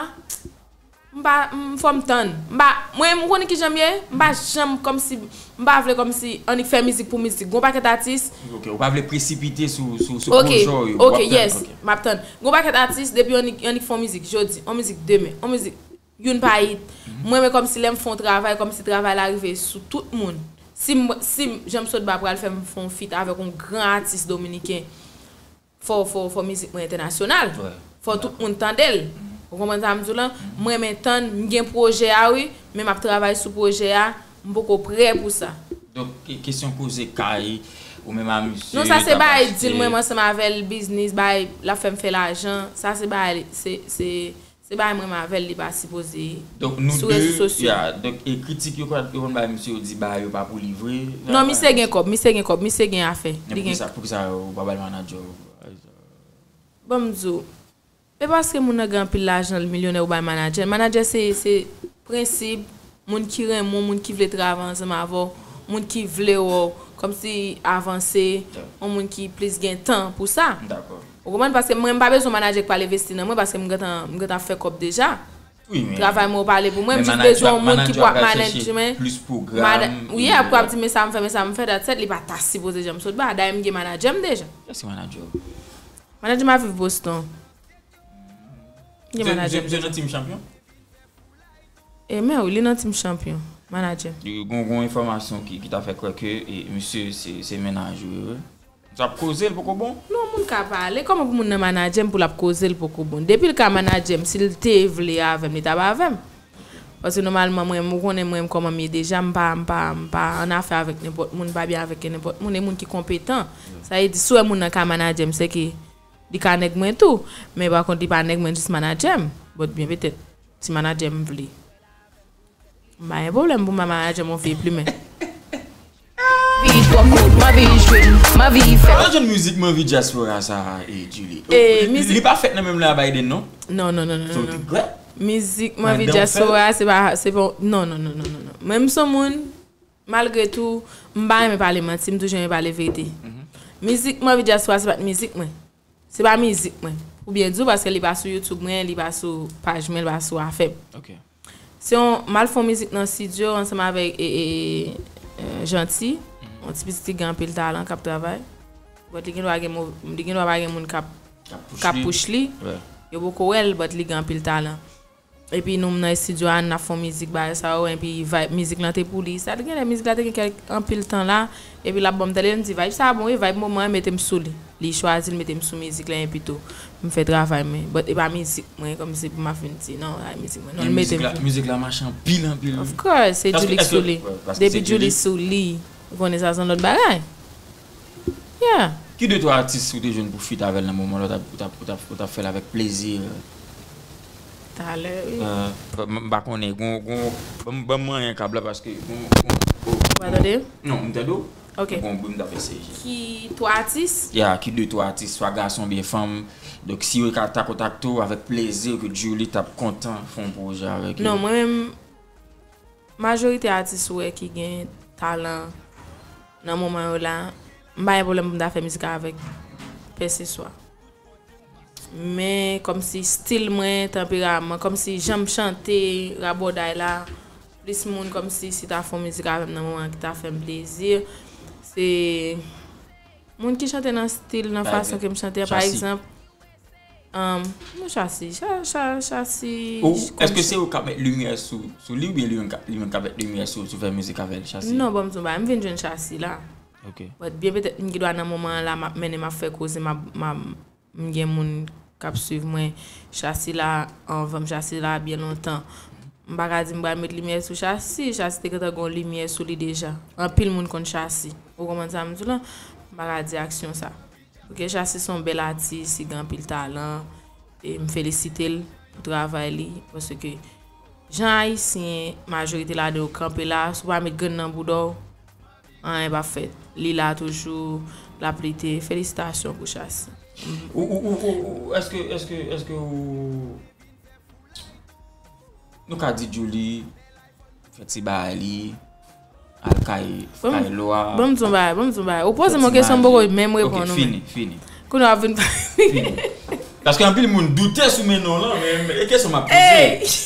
m pa, m, fò m tann. M pa, mwen, m konnen kijan m ye, m pa janm kòmsi, m pa vle kòmsi annik fè mizik pou mizik. Gon pakèt atis. Ok, ou pa vle presipite sou, sou, sou pwojè w yo. Ok, ok, yes, m ap tann. Gon pakèt atis, depi annik, annik fè yon mizik jodi, yon mizik demen, yon mizik, youn pa yit. Mwen, men kòmsi lè m fè yon travay, kòmsi travay la rive sou tout moun. Si m, si m, jan m sot ba pral fè m fè yon feat avèk yon gran atis dominiken, fò, fò, fò mizik mwen entènasyonal. Fò tout moun tande l. Ou konprann sa m di w lan? Mwen renmen tann, m gen pwojè a wi, men m ap travay sou pwojè a, m poko prè pou sa. Donk, ke-, kesyon koze kay, ou menm a misye, non, sa se bagay dil mwen ansanm avè l, biznis, bagay, l ap fè m fè lajan, sa se bagay, se, se, se bagay mwen menm avè l, li pa sipoze sou rezo sosyo. Donk, nou de, ya, donk, e kritik yo konn, yo konn bay misye, yo di bagay yo pa pou li vre. Non, misye gen kòb, misye gen kòb, misye gen afè. Li gen. Poukisa, poukisa ou pa bay manadjè w? Ban m di w, e paske moun nan gen anpil lajan, l milyonè, ou bay manadjè. Manadjè se, se prensip, moun ki renmen w, moun ki vle travay ansanm avè w, moun ki vle wè w kòmsi avanse, yon moun ki plis gen tan pou sa. Ou konprann? Paske mwen, m pa bezwen manadjè k pral envesti nan mwen, paske m gentan, m gentan ap fè kòb deja. Travay mwen yo pale pou mwen, m jis bezwen yon moun ki pou ap manage mwen. Wi, ap ap di, men sa m fè, men sa m fè, that's it, li pa ta sipoze janm sot ba. Dayè, m gen manadjè m deja. Kiyès ki manadjè w? Manadjè m ap viv Boston. Gen manadjè m deja. Misye nan team Champion? E men wi, li nan team Champion, manadjè m. Gon, gon enfòmasyon ki, ki ta fè kwè ke, e, misye se, se mennaj ou, wi. Sa ap koze l poko bon? Non, moun ka pale. Kòman pou moun nan manadjè m pou l ap koze l poko bon? Depi l ka manadjè m, si l te vle avè m, li t ap avè m. Paske nòmalman, mwen, ou konnen mwen kòman m ye deja, m pa, m pa, m pa an afè avèk nenpòt moun, m pa byen avèk nenpòt moun, e moun ki konpetan. Sa vle di, si w wè moun nan ka manadjè m, se ke li ka nèg mwen tou. Men pa kont, li pa nèg mwen, jis manadjè m. But byen petèt, si manadjè m vle. M pa gen pwoblèm pou m ba manadjè m yon vye plimen. Vi twò kout, m anvi jwenn, m anvi fè. Ou pa jwenn mizik m anvi dyaspora sa, e, Djouly? E, mizik. Li pa fèt nan menm lè a Biden, non? Non, non, non, non, non. Mizik m anvi dyaspora, se pa, se pa, non, non, non, non, non, non. Mwen, m se yon moun, malgre tou, m pa renmen pale manti, m toujou renmen pale verite. Mizik m anvi dyaspora, se pa t mizik mwen. Se pa mizik mwen. Pou byen di w, paske li pa sou YouTube mwen, li pa sou paj mwen, li pa sou afè m. Ok. Se yon, m al fè yon mizik nan estidyo ansanm avèk, e, e, e, Jeanty, yon ti pitit ki gen anpil talan, k ap travay. But li gen dwa gen mo-, li gen dwa pa gen moun k ap, k ap push li. Yo poko wè l, but li gen anpil talan. Epi nou nan estidyo a, n ap fè yon mizik, bagay sa yo, epi vibe mizik lan te pou li. Sa te genlè mizik la te gen kèk anpil tan la, epi l ap ban m tande, m di vibe sa bon wi, vibe moman an, mete m sou li. Li chwazi l mete m sou mizik la, epi tou, m fè travay mwen. But e pa mizik mwen, kòmsi pou m ap vin di, non, a mizik mwen. Non, l mete m sou. Mizik la mache anpil, anpil. Of course, se Djouly k sou li. Depi Djouly sou li, ou konnen sa se yon lòt bagay. Yeah. Ki de twa atis ou te jwenn pou feat avè l nan moman la, ou t ap, ou t ap, ou t ap, ou t ap fè l avèk plezi? Talè, wi. Euh, m, m pa konnen, gon, gon, ban m, ban m manyen kab la paske gon, gon, gon. Ou pa tande? Non, m tande w. Ok. Gon bri m t ap eseye jere. Ki twa atis? Ya, ki de twa atis, swa gason oubyen fanm. Donk, si yo ka ta kontakte w, avèk plezi ke Djouly t ap kontan fè yon pwojè avèk yo. Non, mwen menm, majorite atis ou wè ki gen talan nan moman yo la, m pa gen pwoblèm pou m ta fè mizik avèk kèlkeswa. Men kòmsi stil mwen, tanperaman, kòmsi jan m chante, rabòday la, plis moun kòmsi si ta fè yon mizik avè m nan moman an ki ta fè m plezi, se Moun ki chante nan stil, nan fason ke m chante a, pa egzanp, um, non, Chasi, Cha- Cha- Chasi. Ou, èske se ou k ap met limyè sou, sou li oubyen li menm k ap- li menm k ap met limyè sou, sou fè mizik avè l, Chasi? Non, bon, m di w bagay, m vin jwenn Chasi la. Ok. But byen petèt, m gen dwa nan moman an la, m ap mennen, m ap fè koze, m ap, m ap, m gen moun k ap swiv mwen. Chasi la, anvan m Chasi la, byen lontan. M pa ka di m pral met limyè sou Chasi. Chasi te gentan gen yon limyè sou li deja. Anpil moun konn Chasi. Ou konprann sa m di w lan? M pa ka di aksyon sa. Ok, Chasi se yon bèl atis, li gen anpil talan. E m felisite l pou travay li. Paske jan Ayisyen, majorite ladan yo kanpe la, si w pa met grenn nan bouda w, anyen p ap fèt. Li la toujou, l ap lite. Felisitasyon pou Chasi. Ou, ou, ou, ou, ou, èske, èske, èske ou, nou ka di Djouly fè ti bagay li, al kay, kay lwa. Ban m di yon bagay, ban m di yon bagay. Ou poze m yon kesyon, m poko menm reponn ou. Fini, fini. Kounye a w ap vin. Fini. Paske anpil moun doute sou men non lan, men e kesyon m ap poze.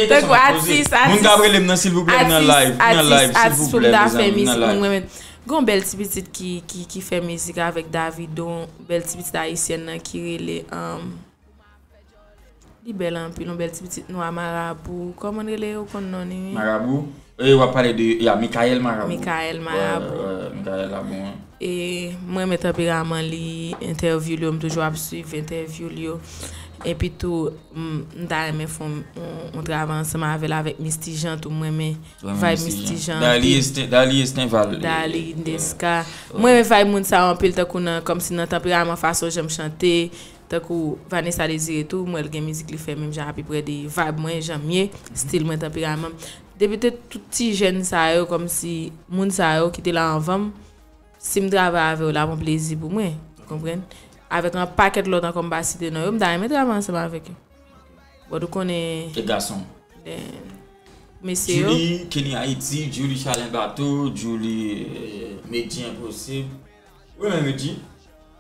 Tankou atis, atis. Moun k ap rele m nan silvouplè, m nan live, m nan live, silvouplè, mezanmi, m nan live. Gon bèl ti pitit ki, ki, ki fè mizik avèk Davido, bèl ti pitit ayisyèn nan ki rele, um, li bèl anpil, yon bèl ti pitit nwa Marabou. Kòman l rele, ou konn non li, wi? Marabou? E w ap pale de, ya, Michael Marabou. Michael Marabou. Michael la bon, wi. E mwen renmen tanperaman li, entèvyou li yo, m toujou ap swiv entèvyou li yo. Epi tou, m, m ta renmen fè yon, yon, yon travay ansanm avè l, avèk Misty Jean tou, m renmen vibe Misty Jean anpil. Dali Estin-, Dali Estinval. Dali Desca. Mwen renmen vibe moun sa yo anpil, tankou nan, kòmsi nan tanperaman, fason jan m chante, tankou Vanessa Désiré tou, m wè l gen mizik li fè menm jan apeprè de vibe mwen, jan m ye, stil mwen, tanperaman m. Depi te tout ti jèn sa yo, kòmsi moun sa yo ki te la anvan m, si m travay avè yo, l ap yon plezi pou mwen, ou konprann? Avèk yon pakèt lòt ankò m pa site non yo, m ta renmen travay ansanm avèk yo. But ou konnen. E gason? Mesye yo. Djouly, Kenny Haiti, Djouly Chalè Bato, Djouly, eh, Medji Enposib. Ou renmen Medji?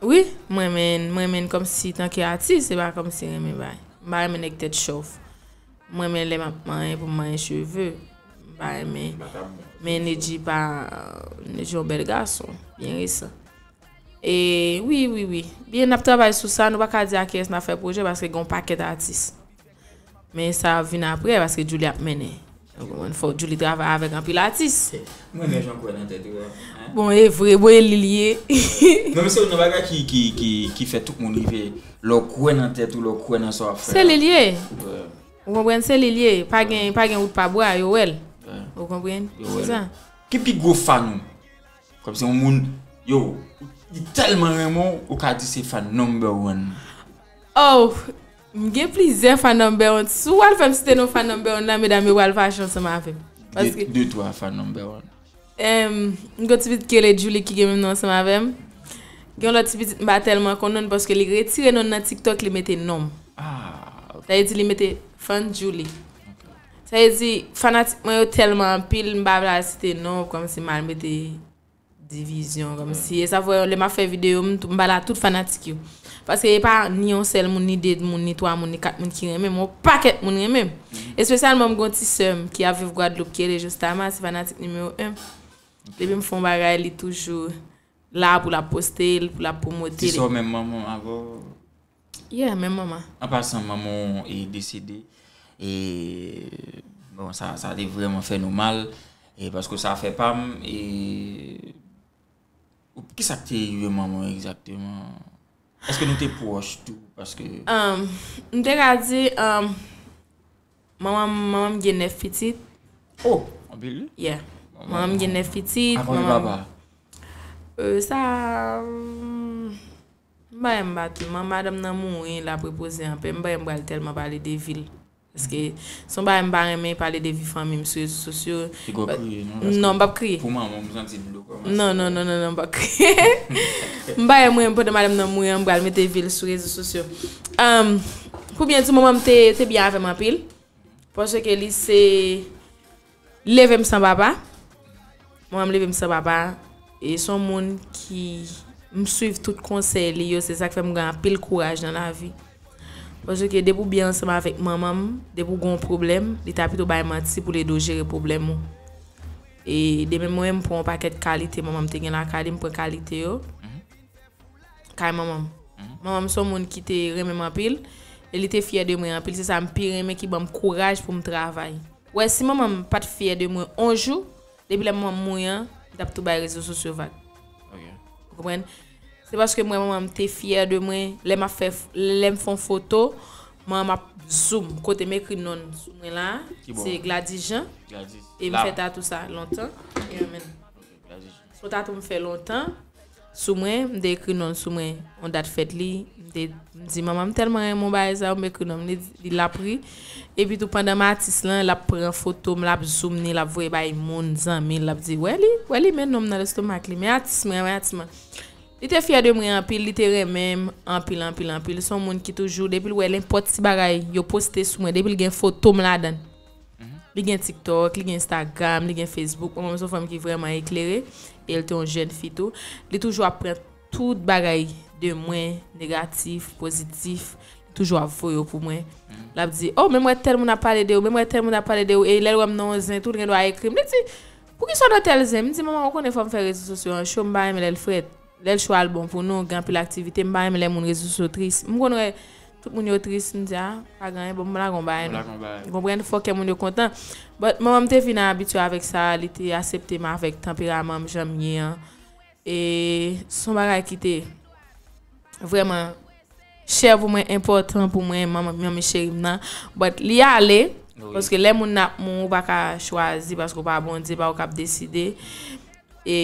Wi, m renmen, m renmen kòmsi tanke atis, se pa kòmsi renmen bagay. M pa renmen nèg tèt chòf. M renmen lè m ap manyen pou m manyen cheve. M pa renmen. Men Nedji pa, Nedji yon bèl gason, byen resan. E wi, wi, wi. Byen, n ap travay sou sa, nou pa ka di a kiyès n ap fè pwojè paske gen yon pakèt atis. Men sa ap vin apre paske Djouly ap mennen. Ou konprann? Fòk Djouly travay avèk anpil atis. M renmen jan w kwè nan tèt ou a. Bon, e vre, bon, e li l ye. Non, men se youn nan bagay ki, ki, ki, ki fè tout moun rive. Lè w kwè nan tèt ou, lè w kwè nan sa w ap fè a. Se li l ye. Ou konprann? Se li l ye. Pa gen, pa gen wout pa bwa, yo wè l. Ou konprann? Se sa. Ki pi gwo fan ou? Kòmsi yon moun, yo, li tèlman renmen w, ou ka di se fan number one. Oh, m gen plizyè fan number one. Si w al fè m site non fan number one la, medam yo pral fache ansanm avè m. Paske de, de twa fan number one. Em, m gen yon ti pitit ki rele Djouly ki gen menm non ansanm avè m. Gen yon lòt ti pitit m pa tèlman konn non l paske li retire non l nan TikTok, li mete non m. Ah, ok. Sa vle di li mete fan Djouly. Ok. Sa vle di fanatik mwen yo tèlman anpil, m pa vle al site non, kòmsi m al mete divizyon, kòmsi. E sa fè lè m ap fè videyo, m, m pale a tout fanatik yo. Paske e pa ni yon sèl moun, ni de moun, ni twa moun, ni kat moun ki renmen m, yon pakèt moun renmen m. Espesyalman, m gen yon ti sè m ki ap viv Gwadloup, ki rele Justama, se fanatik nimewo en. Depi m fè yon bagay, li toujou la pou l ap poste l, pou l ap pwomote li. Ti sè w menm manman avè w? Yeah, menm manman. An pasan, manman w e desede. E, bon, sa, sa te vrèman fè nou mal. E paske sa fè pa m, e, ou, kisa k te rive manman w egzakteman? Èske nou te pwòch tou? Paske um, m te ka di, um, manman m, manman m gen nèf pitit. Oh, anpil wi. Yeah. Manman m gen nèf pitit. Avan gen papa? Euh, sa, hmm, m pa renmen ba tout. Manman, madanm nan mouri, l ap repoze anpè. M pa renmen pral tèlman pale de vi l. Paske se yon bagay m pa renmen pale de vi fanmi m sou rezo sosyo. Piga w kriye, non? Non, m p ap kriye. Pou manman, m santi dlo kòmanse. Non, non, non, non, non, m p ap kriye. M pa renmen pandan madanm nan mouri an, m pral mete vi l sou rezo sosyo. Um, pou byen di, manman m te, te byen avè m anpil. Paske li se leve m san papa. Manman m leve m san papa. E se yon moun ki m swiv tout konsèy li yo. Se sa k fè m gen anpil kouraj nan lavi. Paske depi w byen ansanm avèk manman m, depi w gen yon pwoblèm, li ta pito bay manti pou l ede w jere pwoblèm ou. E de menm mwen, m pran yon pakèt kalite manman m te gen lakay li, m pran kalite yo. kay manman m. Manman m se yon moun ki te renmen m anpil, e li te fyè de mwen anpil. Se sa m pi renmen ki ban m kouraj pou m travay. Wè, si manman m pa t fyè de mwen on jou, depi lè manman m mouri an, m t ap tou bay rezo sosyo vag. Ou konprann? Se paske m wè manman m te fyè de mwen. Lè m ap fè, lè m fè yon foto, manman m ap zoom. Kote m ekri non l sou mwen la, se Gladys Jean. E m fè tatou sa lontan. Yeah, man. Se yon tatou m fè lontan sou mwen, m te ekri non l sou mwen, yon dat fèt li, m te, m di, "Manman, m tèlman renmen yon bagay sa, m ekri non m," li, li l ap ri. Epi tou, pandan m atis lan, l ap pran foto m, l ap zoom ni, l ap voye bay moun, zanmi, l ap di, "Wè li, wè li, men non m nan lestomak li, men atis mwen, men atis mwen." Li te fyè de mwen anpil, li te renmen m anpil, anpil, anpil. Se yon moun ki toujou, depi l wè nenpòt ti bagay yo poste sou mwen, depi l gen foto m ladan l. Li gen TikTok, li gen Instagram, li gen Facebook. Manman m se yon fanm ki vrèman eklere, e l te yon jèn fi tou. Li toujou ap pran tout bagay de mwen, negatif, pozitif, li toujou ap voye yo pou mwen. L ap di, "Oh, men m wè tèl moun ap pale de ou, men m wè tèl moun ap pale de ou," e lè l wè m nan yon zen tou, li gen dwa ekri m. Li di, "Poukisa w nan tèl zen?" M di, "Manman, ou konnen fò m fè rezo sosyo an cho, m pa renmen lè l frèt." Lè l cho al bon pou nou, gen anpil aktivite, m pa renmen lè moun rezo sosyo tris. M konn wè tout moun yo tris, m di, "A, pa gen anyen, bon, m lage yon bagay non." Ou konprann, fò kè moun yo kontan. But manman m te vin abitye avèk sa, li te aksepte m avèk tanperaman m, jan m ye an. E se yon bagay ki te vrèman chè pou mwen, enpòtan pou mwen, manman, manmi cheri m nan. But li ale, paske lè moun nan ap mouri, ou pa ka chwazi, paske ou pa Bondye, pa ou k ap deside. E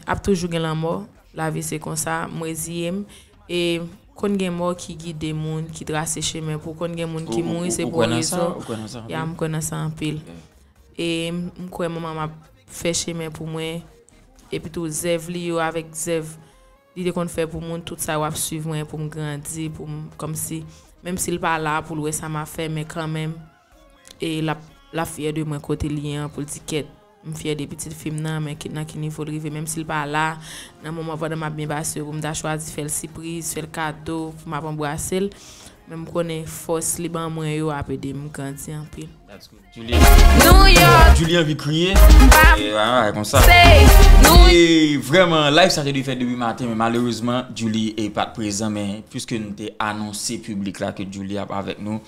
ap toujou gen lanmò. Lavi se konsa, m reziye m. E konn gen mò ki gide moun, ki trase chemen pou konn gen moun ki mouri, se pou yon rezon. Ya, m kwè nan sa anpil. E m, m kwè manman m ap fè chemen pou mwen. Epi tou, zèv li yo avèk zèv li te konn fè pou moun, tout sa yo ap swiv mwen pou m grandi, pou m, kòmsi, menm si l pa la pou l wè sa m ap fè, men kanmenm, e l ap, l ap fyè de mwen kote l ye an, pou l di, "Kèt, m fyè de pitit fi m nan, men ki, nan ki nivo l rive," menm si l pa la, nan moman pandan m ap byen pase yo, pou m ta chwazi fè l sipriz, fè l kado, pou m ap anbrase l, men m konnen fòs li ban mwen yo ap ede m grandi anpil. Julie, Julie anvi kriye. E, ah, konsa. E vrèman, live sa te dwe fèt depi maten, men malerezman, Julie e pa t prezan, men piske nou te anonse piblik la ke Julie ap avèk nou,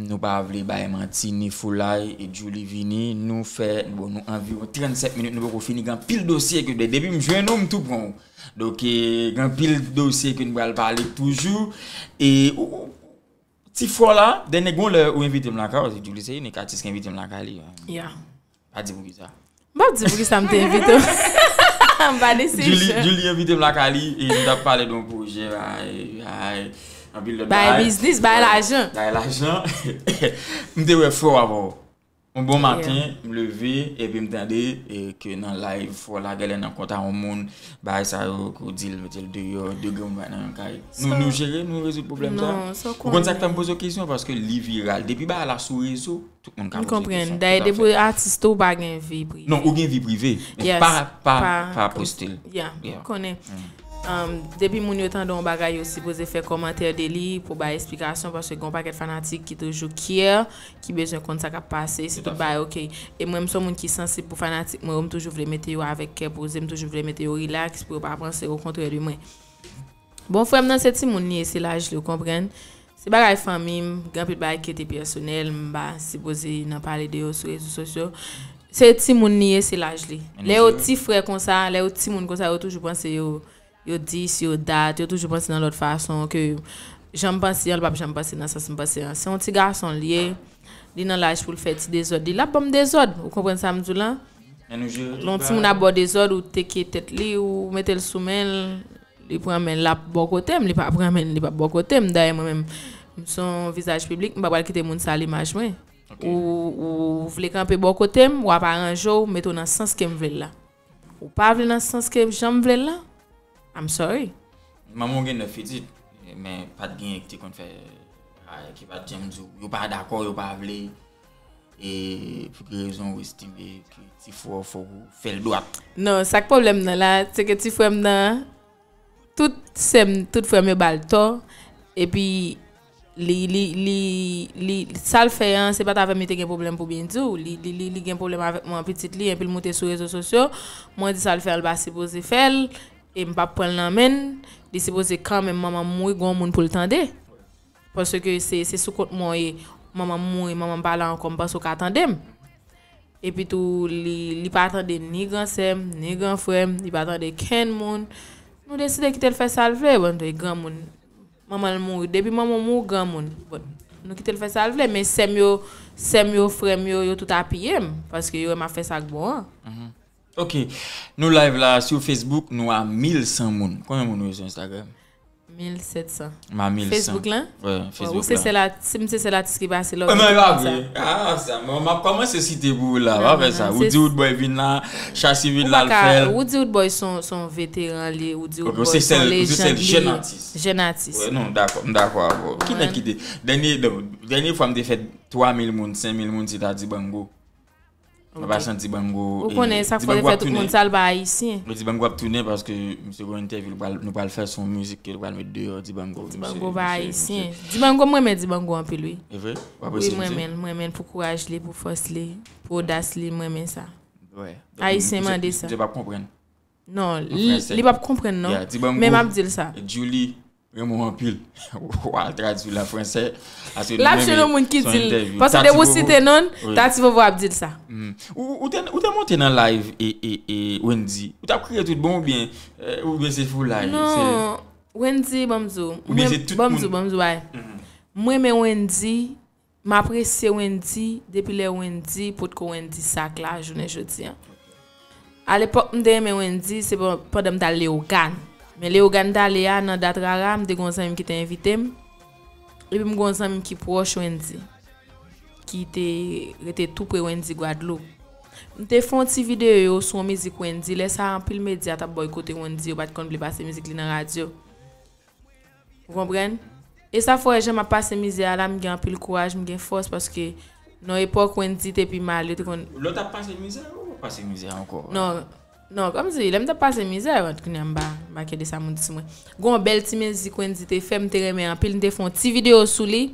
nou pa vle bay manti ni foulay, e Julie vini, nou fè, bon, nou anviwon trannsenk minit, nou poko fini, gen anpil dosye ke de-, depi m jwenn ou, m tou pran ou. Donk, e, gen anpil dosye ke nou pral pale toujou. E, ou, ou, Ti fò la, dènye gon lè ou envite m lakay ou, se Julie se inik atis ki envite m lakay li. Ya. Pa di poukisa. M p ap di poukisa m te envite w. M pa deside. Julie, Julie envite m lakay li, e nou t ap pale de yon pwojè, bay, bay, anpil lòt bagay. Bay biznis, bay lajan. Bay lajan. M te wè fò avè w. Yon bon maten, m leve, epi m tande, e, ke nan live, fò la, genlè nan kont a yon moun, bagay sa yo, ke w di l mete l deyò, de grenn moun bay nan yon kay. Nou, nou jere, nou rezoud pwoblèm sa? Non, sa w konnen. Ou konn sa k fè m poze w kesyon? Paske li viral. Depi bagay la sou rezo, tout moun ka poze kesyon. M konprann. Dayè, depi w atis tou, ou pa gen vi prive. Non, ou gen vi prive, men pa, pa, pa poste l. Ya, m konnen. Um, depi moun yo tande yon bagay, yo sipoze fè kòmantè de li pou bay esplikasyon, paske gen yon pakèt fanatik ki toujou care, ki bezwen konn sa k ap pase, si tout bagay oke. E mwen, m se yon moun ki sansib pou fanatik mwen yo, m toujou vle mete yo avèk kè poze, m toujou vle mete yo rilaks pou yo pa panse okontrè de mwen. Bon, frè m nan se timoun li ye, se laj li, ou konprann. Se bagay fanmi m, gen anpil bagay ki rete pèsonèl, m pa sipoze nan pale de yo sou rezo sosyo. Se timoun li ye, se laj li. Lè yo ti frè konsa, lè yo timoun konsa, yo toujou panse yo, yo dis, yo dat, yo toujou panse nan lòt fason ke jan m panse an, li p ap janm panse nan sans m panse an. Se yon ti gason l ye, li nan laj pou l fè ti dezòd li, l ap ban m dezòd. Ou konprann sa m di w lan? Lè yon timoun ap ba w dezòd, ou teke tèt li, ou mete l sou men l, li pran men l, l ap bò kote m, li pa pran men l, li p ap bò kote m. Dayè, mwen menm, m se yon vizaj piblik, m pa pral kite moun sal imaj mwen. Ou, ou vle kanpe bò kote m, w ap aranje w, mete w nan sans ke m vle l la. Ou pa vle nan sans ke jan m vle l la, I'm sorry. Manman w gen nèf pitit, men pa t genyen ki te konn fè, a, ki pa t janm di w, yo pa dakò, yo pa vle, e pou ki rezon w estime ke ti frè w fòk ou fè l dwat? Non, sa k pwoblèm nan la, se ke ti frè m nan, tout sè m, tout frè m yo ba l tò, epi li, li, li, li, sa l fè an, se pa t avè m li te gen pwoblèm pou byen di w. Li, li, li, li gen pwoblèm avèk mwen, pitit li, epi l moute sou rezo sosyo. Mwen di sa l fè an, l pa sipoze fè l. e m p ap pran l nan men l, li sipoze kanmenm manman m mouri, gen yon moun pou l tande. Paske se, se sou kont mwen w ye, manman m mouri, manman m pa la ankò, m panse w ka tande m. Epi tou, li, li pa tande ni gran sè m, ni gran frè m, li pa tande kenn moun. Nou deside kite l fè sa l vle, bon, de granmoun. Manman l mouri. Depi manman w mouri, granmoun. Bon, nou kite l fè sa l vle, men sè m yo, sè m yo, frè m yo, yo tout apiye m, paske yo wè m ap fè sa k bon an. Ok, nou live la sou Facebook, nou a mil san moun. Konbyen moun ou ye sou Instagram? Mil sèt san. Ma mil san. Facebook lan? Wè, Ou Facebook se la. sèl at- si m se sèl atis ki pase la, Non, ou non, gen e pa konn sa. vre. Ah, sa, mwen, m ap kòmanse site pou ou la, pa fè sa. Ou di Woodboy vin la, Chasi vin Ou la, pa l ka, fè l. Ou di Woodboy son, son veteran li, ou di Ok, Woodboy se son sèl, ou se sèl lejand li. Jèn atis. Jèn atis. Wè, non, dakò, m dakò avè w. Ki nèg ki te, dènye, dènye fwa m te fè twa mil moun, senk mil moun, se ta Dibango. Mwen pa santi Dibango. Ou konnen sa fò te fè tout moun sa l pa ayisyen. Dibango ap tounen paske misye gen yon entèvyou nou pral, nou pral fè sou yon mizik ke nou pral met deyò Dibango. Dibango pa ayisyen. Dibango, mwen renmen Dibango anpil, wi. E vre? W Wi, apresye mwen misye? renmen l, mwen renmen l pou kouraj li, pou fòs li, pou odas li, mwen renmen sa. Wè. Ayisyen mande sa. Misye p ap konprann. Non, An li, fransè. Li p ap konprann, non. Yeah, Dibango. Men m ap di l sa. Julie, renmen w anpil. W a tradui l an fransè. Paske L ap jwenn yon moun ki di l. Paske depi w site non l, Tati Vovo ap di l sa. Ou, ou, te, ou te monte nan live e, e, e Wendy. Ou t ap kriye tout bon oubyen, eh, oubyen se foulay? Non, Wendy, ban m di w. Oubyen se tout Ban m moun? Di w, ban m di w, bay. Mwen renmen Wendy, m apresye Wendy, depi lè Wendy, potko Wendy sak la, jounen jodi an. Alepòk, m te renmen Wendy, se pan- pandan m t al Leyogàn. Men Leyogàn m t ale a, nan dat Rara, m te gen yon zanmi m ki te envite m. Epi m gen yon zanmi m ki pwòch Wendy, ki te rete tou pre Wendy Gwadloup. M te fè yon ti videyo sou yon mizik Wendy, lè sa a anpil medya t ap bòykote Wendy, yo pa t konn vle pase mizik li nan radyo. Ou konprann? E sa fè w wè jan m ap pase mizè a la, m gen anpil kouraj, m gen fòs, paske nan epòk Wendy te pi mal, yo te konn. Lè w t ap pase mizè, ou pase mizè ankò? Non, non, kòmsi, lè m t ap pase mizè, kounye a m pa, m pa kite sa moun di sou mwen. Gon bèl ti mizik Wendy te fè, m te renmen anpil, m te fè yon ti videyo sou li,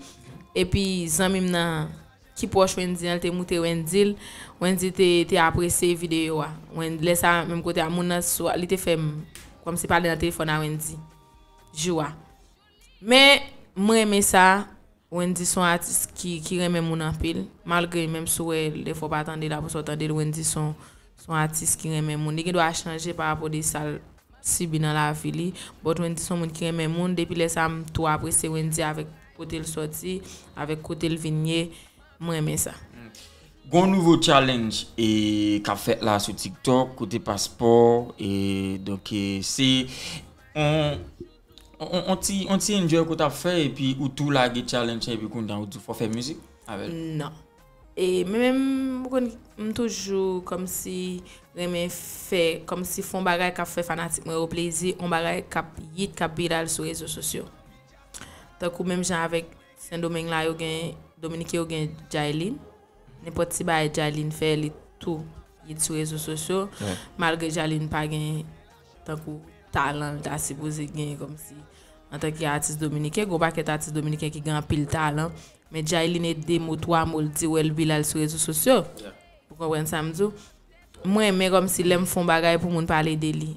epi zanmi m nan, ki pwòch Wendy an, li te moute Wendy l, Wendy te, te apresye videyo a. Wen-, lè sa, menm kote a, moun nan, swa, li te fè m, kòmsi pale nan telefòn a Wendy. Jou a. Men, mwen renmen sa. Wendy se yon atis ki, ki renmen moun anpil. Malgre, menm si w wè, dèfwa w pa tande l, apre sa w tande l, Wendy se yon, se yon atis ki renmen moun. Li gen dwa chanje pa rapò de sa l sibi nan lavi li. But Wendy se yon moun ki renmen moun. Depi lè sa, m tou apresye Wendy avèk kote l sòti, avèk kote l vin ye. Mwen renmen sa. Gon nouvo challenge e k ap fèt la sou TikTok, kote paspò, e donk, e, se on, on, on ti, on ti enjoy ke w t ap fè, epi ou tou lage challenge lan, epi kounye a ou di fò fè mizik avè l. Non. E men menm, ou konn, m toujou kòmsi renmen fè, kòmsi fè on bagay k ap fè fanatik mwen yo plezi, on bagay k ap hit, k ap viral sou rezo sosyo. Tankou menm jan avèk Sendomeng la, yo gen, Dominiken yo gen Jaylin. Nenpòt ti bagay Jaylin fè, li tou hit sou rezo sosyo. Malgre Jaylin pa gen tankou talan l ta sipoze gen kòmsi antanke atis dominiken, gon pakèt atis dominiken ki gen anpil talan, men Jaylin e de mo, twa mo l di wè l viral sou rezo sosyo. Ou konprann sa m di w? Mwen renmen kòmsi lè m fè on bagay pou moun pale de li.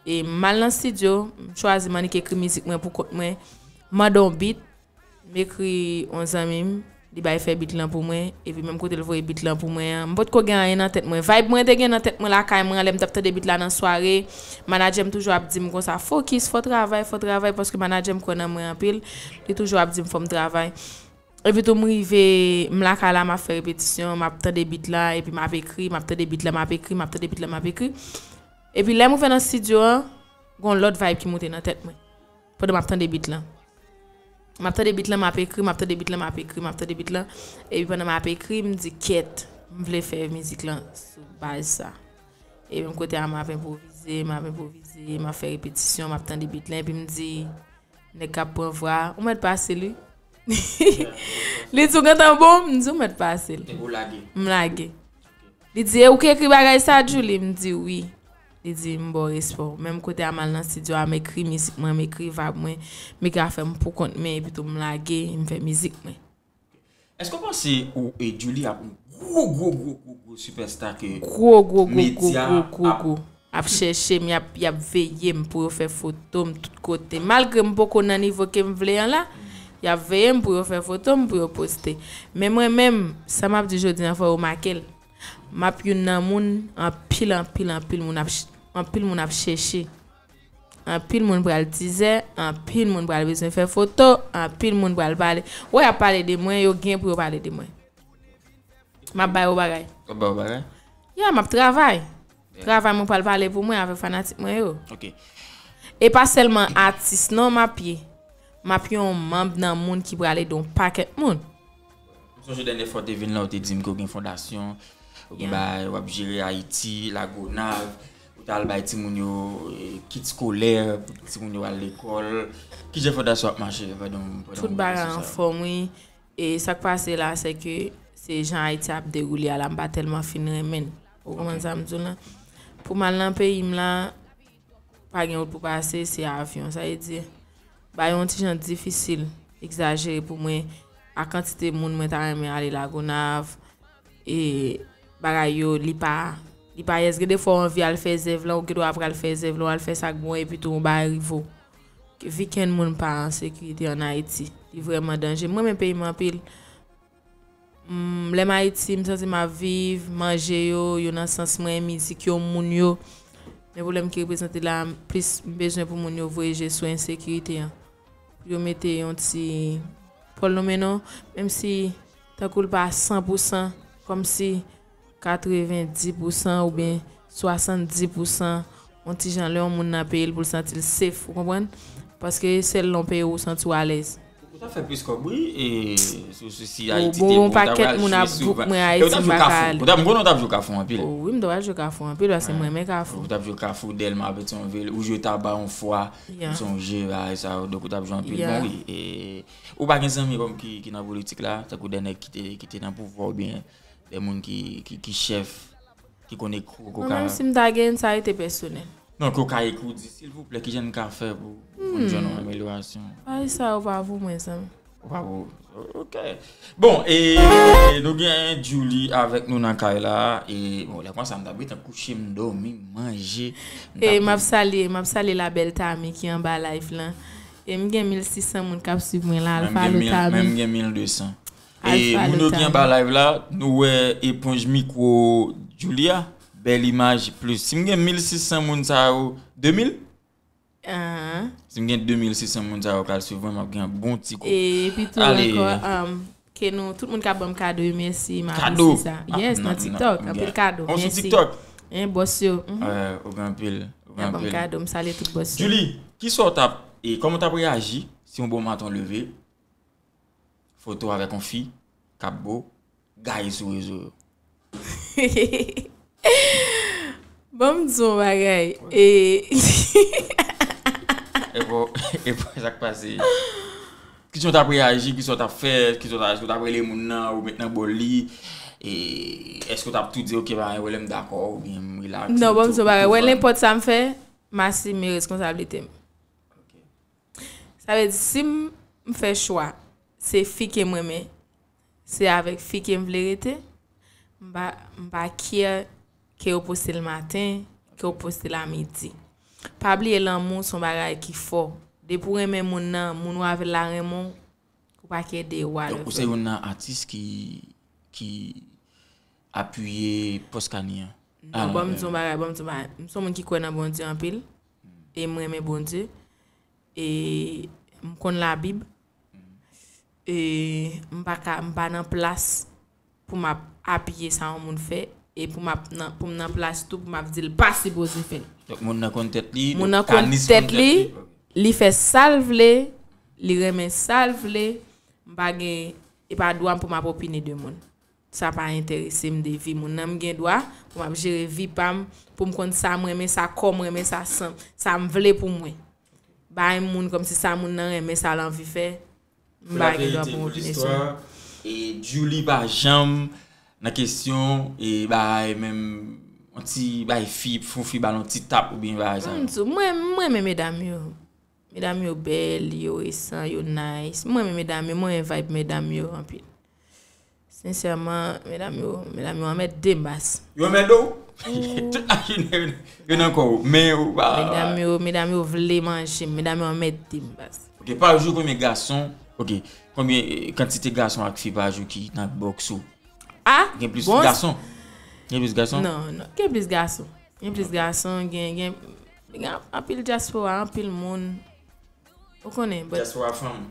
E m al nan estidyo, m chwazi m annik ekri mizik mwen pou kont mwen, mande on beat, m ekri on zanmi m, li bay fè beat lan pou mwen, epi menm kote l voye beat lan pou mwen an, m potko gen anyen nan tèt mwen. Vibe mwen te gen nan tèt mwen lakay mwen an, lè m t ap tande beat la nan sware, manadjè m toujou ap di m konsa, fokis, fò travay, fò travay, paske manadjè m kwè nan mwen anpil, li toujou ap di m fò m travay. Epi tou m rive, m lakay la, m ap fè repetisyon, m ap tande beat la, epi m ap ekri, m ap tande beat la, m ap ekri, m ap tande beat la, m ap ekri. Epi lè m rive nan estidyo an, gon lòt vibe ki moute nan tèt mwen. Pandan m ap tande beat lan. M ap tande beat lan, m ap ekri, m ap tande beat lan, m ap ekri, m ap tande beat lan. Epi pandan m ap ekri, m di, kèt, m vle fè mizik lan sou baz sa. E menm kote a, m ap enpwovize, m ap enpwovize, m ap fè repetisyon, m ap tande beat lan, epi m di, nèg k ap pran vwa, ou mèt pase l, wi. Li di, ou gentan bon? M di, ou mèt pase l. M lage. Li di, e ou ki ekri bagay sa, Djouly? M di, wi. Li di, m ba w respè w. Menm kote a, m al nan estidyo a, m ekri mizik mwen, m ekri vibe mwen, m ekri afè m pou kont mwen, epi tou m lage, m fè mizik mwen. Èske w panse ou e Djouly ap yon gwo, gwo, gwo, gwo, gwo sipèsta ke Gwo, gwo, gwo, gwo, medya gwo, gwo, ap gwo. ap chèche m, y ap, y ap veye m pou yo fè foto m tout kote. Malgre m poko nan nivo ke m vle an la, y ap veye m pou yo fè foto m, pou yo poste. Men mwen menm, sa m ap di jodi a, fò yo make l. M ap youn nan moun, anpil, anpil, anpil moun ap ch-, anpil moun ap chèche. Anpil moun pral tizè, anpil moun pral bezwen fè foto, anpil moun pral pale. Wè, y ap pale de mwen, yo gen pou yo pale de mwen. M ap ba yo bagay. W ap ba yo bagay? Ya, m ap travay. Travay mwen pral pale pou mwen avèk fanatik mwen yo. Ok. E pa sèlman atis non m ap ye. M ap yon manm nan moun ki pral ede yon pakèt moun. M sonje dènyè fwa w te vin la, ou te di m ke w gen fondasyon, ou gen bagay, w ap jere Ayiti, Lagonav, ou t al bay timoun yo, eh, kit eskolè, pou timoun yo al lekòl. Ki jan fondasyon ap mache pandan, pandan w gen kondisyon sa yo? Tout bagay anfòm, wi. E sa k pase la, se ke se jan Ayiti ap dewoule a la, m pa tèlman fin renmen l. Ou konprann sa m di w lan? Pou m al nan peyi m la, pa gen wout pou pase, se avyon. Sa vle di, bagay yo yon ti jan difisil, egzajere pou mwen, a kantite moun mwen ta renmen ale Lagonav, e bagay yo, li pa, li pa yès. Gen de fwa w anvi al fè zèv lan, ou gen dwa pral fè zèv lan, w al fè sa k bon, epi tou yon bagay rive w. Vikenn moun pa an sekirite ann Ayiti. Li vrèman danje. M renmen peyi m anpil. Mm, lè m Ayiti, m santi m ap viv, manje yo, yo nan sans mwen, mizik yo, moun yo. Men pwoblèm ki reprezante la, plis m bezwen pou moun yo voye je sou ensekirite an. Pou yo mete yon ti, pou l nonmen non, menm si tankou l pa san pou san, kòmsi katrevendis pou san oubyen swasanndis pou san, yon ti jan lè yon moun nan peyi l pou l santi l safe, ou konprann? Paske sèl lè yon peyi ou santi w alèz. Ou t ap fè plis kòb, wi, e, si, si, si Ayiti te bon, ou t ap pral jwe souvan. Ou bon, yon pakèt moun ap book mwen Ayiti, m pa ka ale. Ou t ap, m konnen ou t ap jwe Kafou anpil. O, wi, m t ap jwe Kafou anpil, paske m renmen Kafou. Ou t ap jwe Kafou, Dèlma, Petyonvil, ou jwe Taba yon fwa, m sonje, bagay sa yo, donk ou t ap jwe anpil. Bon, wi, e, ou pa gen zanmi kòm ki, ki nan politik la, tankou dè nèg ki te, ki te nan pouvwa oubyen dè moun ki, ki, ki chèf, ki konn ekri w, ke w ka... Non, menm si m ta gen, sa rete pèsonèl. Non, ke w ka ekri w di, silvouplè, kijan n ka fè pou, pou n jwenn yon amelyorasyon? Bagay sa yo pa pou mwen, zanmi. Ou pa pou, ok. Bon, e nou gen Djouly avèk nou nan kay la. E, bon, lè konsa, m ta gentan kouche, m dòmi, m manje. E m ap salye, m ap salye la bèl Tami ki anba live lan. E m gen mil sis san moun k ap swiv mwen la, al follow Tami. Mwen, m gen mil de san. E moun yo ki anba live la, nou wè eponj mikwo Djouly a, bèl imaj plis. Si m gen mil sis san moun sa yo, de mil? Si m gen de mil sis san moun sa yo k al swiv mwen, m ap gen yon bon ti kou. E epi tou ankò, um, ke nou, tout moun k ap ban m kado yo, mèsi, m apresye sa. Yes, nan TikTok, anpil kado, mèsi. Ou sou TikTok? Hein, bòs yo. Ou gen anpil, ou gen anpil. Y ap ban m kado, m salye tout bòs yo. Djouly, kisa w t ap, e kòman w t ap reyaji si yon bon maten w leve, foto avèk yon fi k ap bo, gaye sou rezo yo? Bon, m di w yon bagay. E, e bon, e bon, sa k pase? Kisa w t ap reyaji? Kisa w t ap fè? Kisa w t ap, èske w t ap rele moun nan ou met nan bòl li? E èske w t ap tou di, "Ok, pa gen pwoblèm, dakò," oubyen m relax? Non, bon, m di w yon bagay. Wè, nenpòt sa m fè, m asime responsablite m. Sa vle di, si m, m fè chwa, se fi ke m renmen, se avèk fi ke m vle rete, m pa, m pa care ke yo poste l maten, ke yo poste l a midi. Pa bliye lanmou se yon bagay ki fò. Depi w renmen moun nan, moun ou avè l la renmen w, ou pa care de what. Donk, ou se youn nan atis ki, ki apiye pòs Kani an? Non, ban m di yon bagay, ban m di yon bagay. M se yon moun ki kwè nan Bondye anpil. E m renmen Bondye. E m konn Labib. E m pa ka, m pa nan plas pou m ap apiye sa yon moun fè. E pou m ap nan, pou m nan plas tou, pou m ap di l pa sipoze fè l. Donk, moun nan konn tèt li, moun nan konn tèt li, li fè sa l vle, li renmen sa l vle. M pa gen, e pa dwa m pou m ap opine de moun. Sa pa enterese m de vi moun nan. M gen dwa pou m ap jere vi pa m, pou m konn sa m renmen, sa kò m renmen, sa san, sa m vle pou mwen. Bay moun kòmsi sa moun nan renmen, sa l anvi fè, m pa gen dwa pou m opine sou li. E Djouly pa janm nan kesyon, e bay menm yon ti bay fi, fè yon fi ba l yon ti tap oubyen bagay sa yo. M di w, mwen, mwen renmen medam yo. Medam yo bèl, yo resan, yo nice. Mwen renmen medam yo, mwen renmen vibe medam yo anpil. Sensèman, medam yo, medam yo anmède m baz. Yo anmède w? Tout la jounen yo nan kò w, men ou pa. Medam yo, medam yo vle manje m, medam yo anmède m baz. Ok, pa jou konbyen gason, ok, konbyen eh, kantite gason ak fi pa jou ki nan box ou? Ah, Gen plis bon, gason? Gen plis gason? Non, non, gen plis gason. Gen plis gason, gen, gen, gen anpil dyaspora, anpil moun. Ou konnen, but Dyaspora fanm.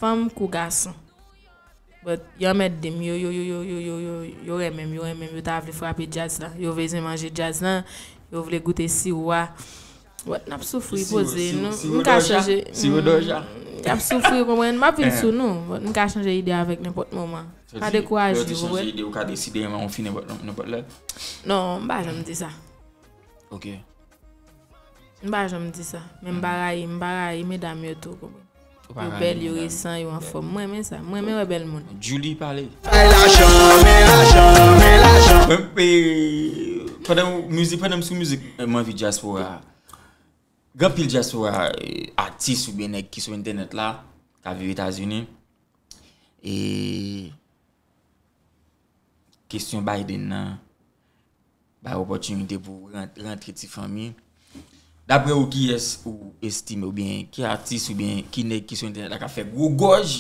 Fanm kou gason. But yo anmède m, yo, yo, yo, yo, yo, yo, yo, yo renmen m, yo renmen m, yo ta vle frape djaz la. Yo bezwen manje djaz la, yo vle goute siwo a. But n ap soufri, Siwo, poze, siwo, nou, siwo m ka dòja? chanje. Siwo dòja? Mm, y ap soufri, konprann, m ap vin Eh. sou nou, but m ka chanje ide avèk nenpòt moman. Pa dekouraje, Lè w te ou chanje konprann? ide, ou ka deside renmen yon fi nenpòt, nenpòt lè. Non, m pa janm di sa. Ok. M pa janm di sa. Men m pa rayi, m pa rayi medam yo tou, konprann? Ou pa Yo rayi bèl, yo medam. Resan, yo anfòm. Mwen renmen sa. Mwen renmen wè bèl moun. Julie pale. Bay lajan, men lajan, men lajan. Mwen, eh, pandan w- mizik, pandan m sou mizik, eh, mwen anvi dyaspora. Gen anpil dyaspora, eh, atis oubyen nèg ki sou entènèt la, k ap viv Etazini. E kesyon Biden nan, bay opòtinite pou rant- rantre ti fanmi. Daprè ou, kiyès ou estime oubyen ki atis oubyen ki nèg ki sou entènèt la k ap fè gwo gòj?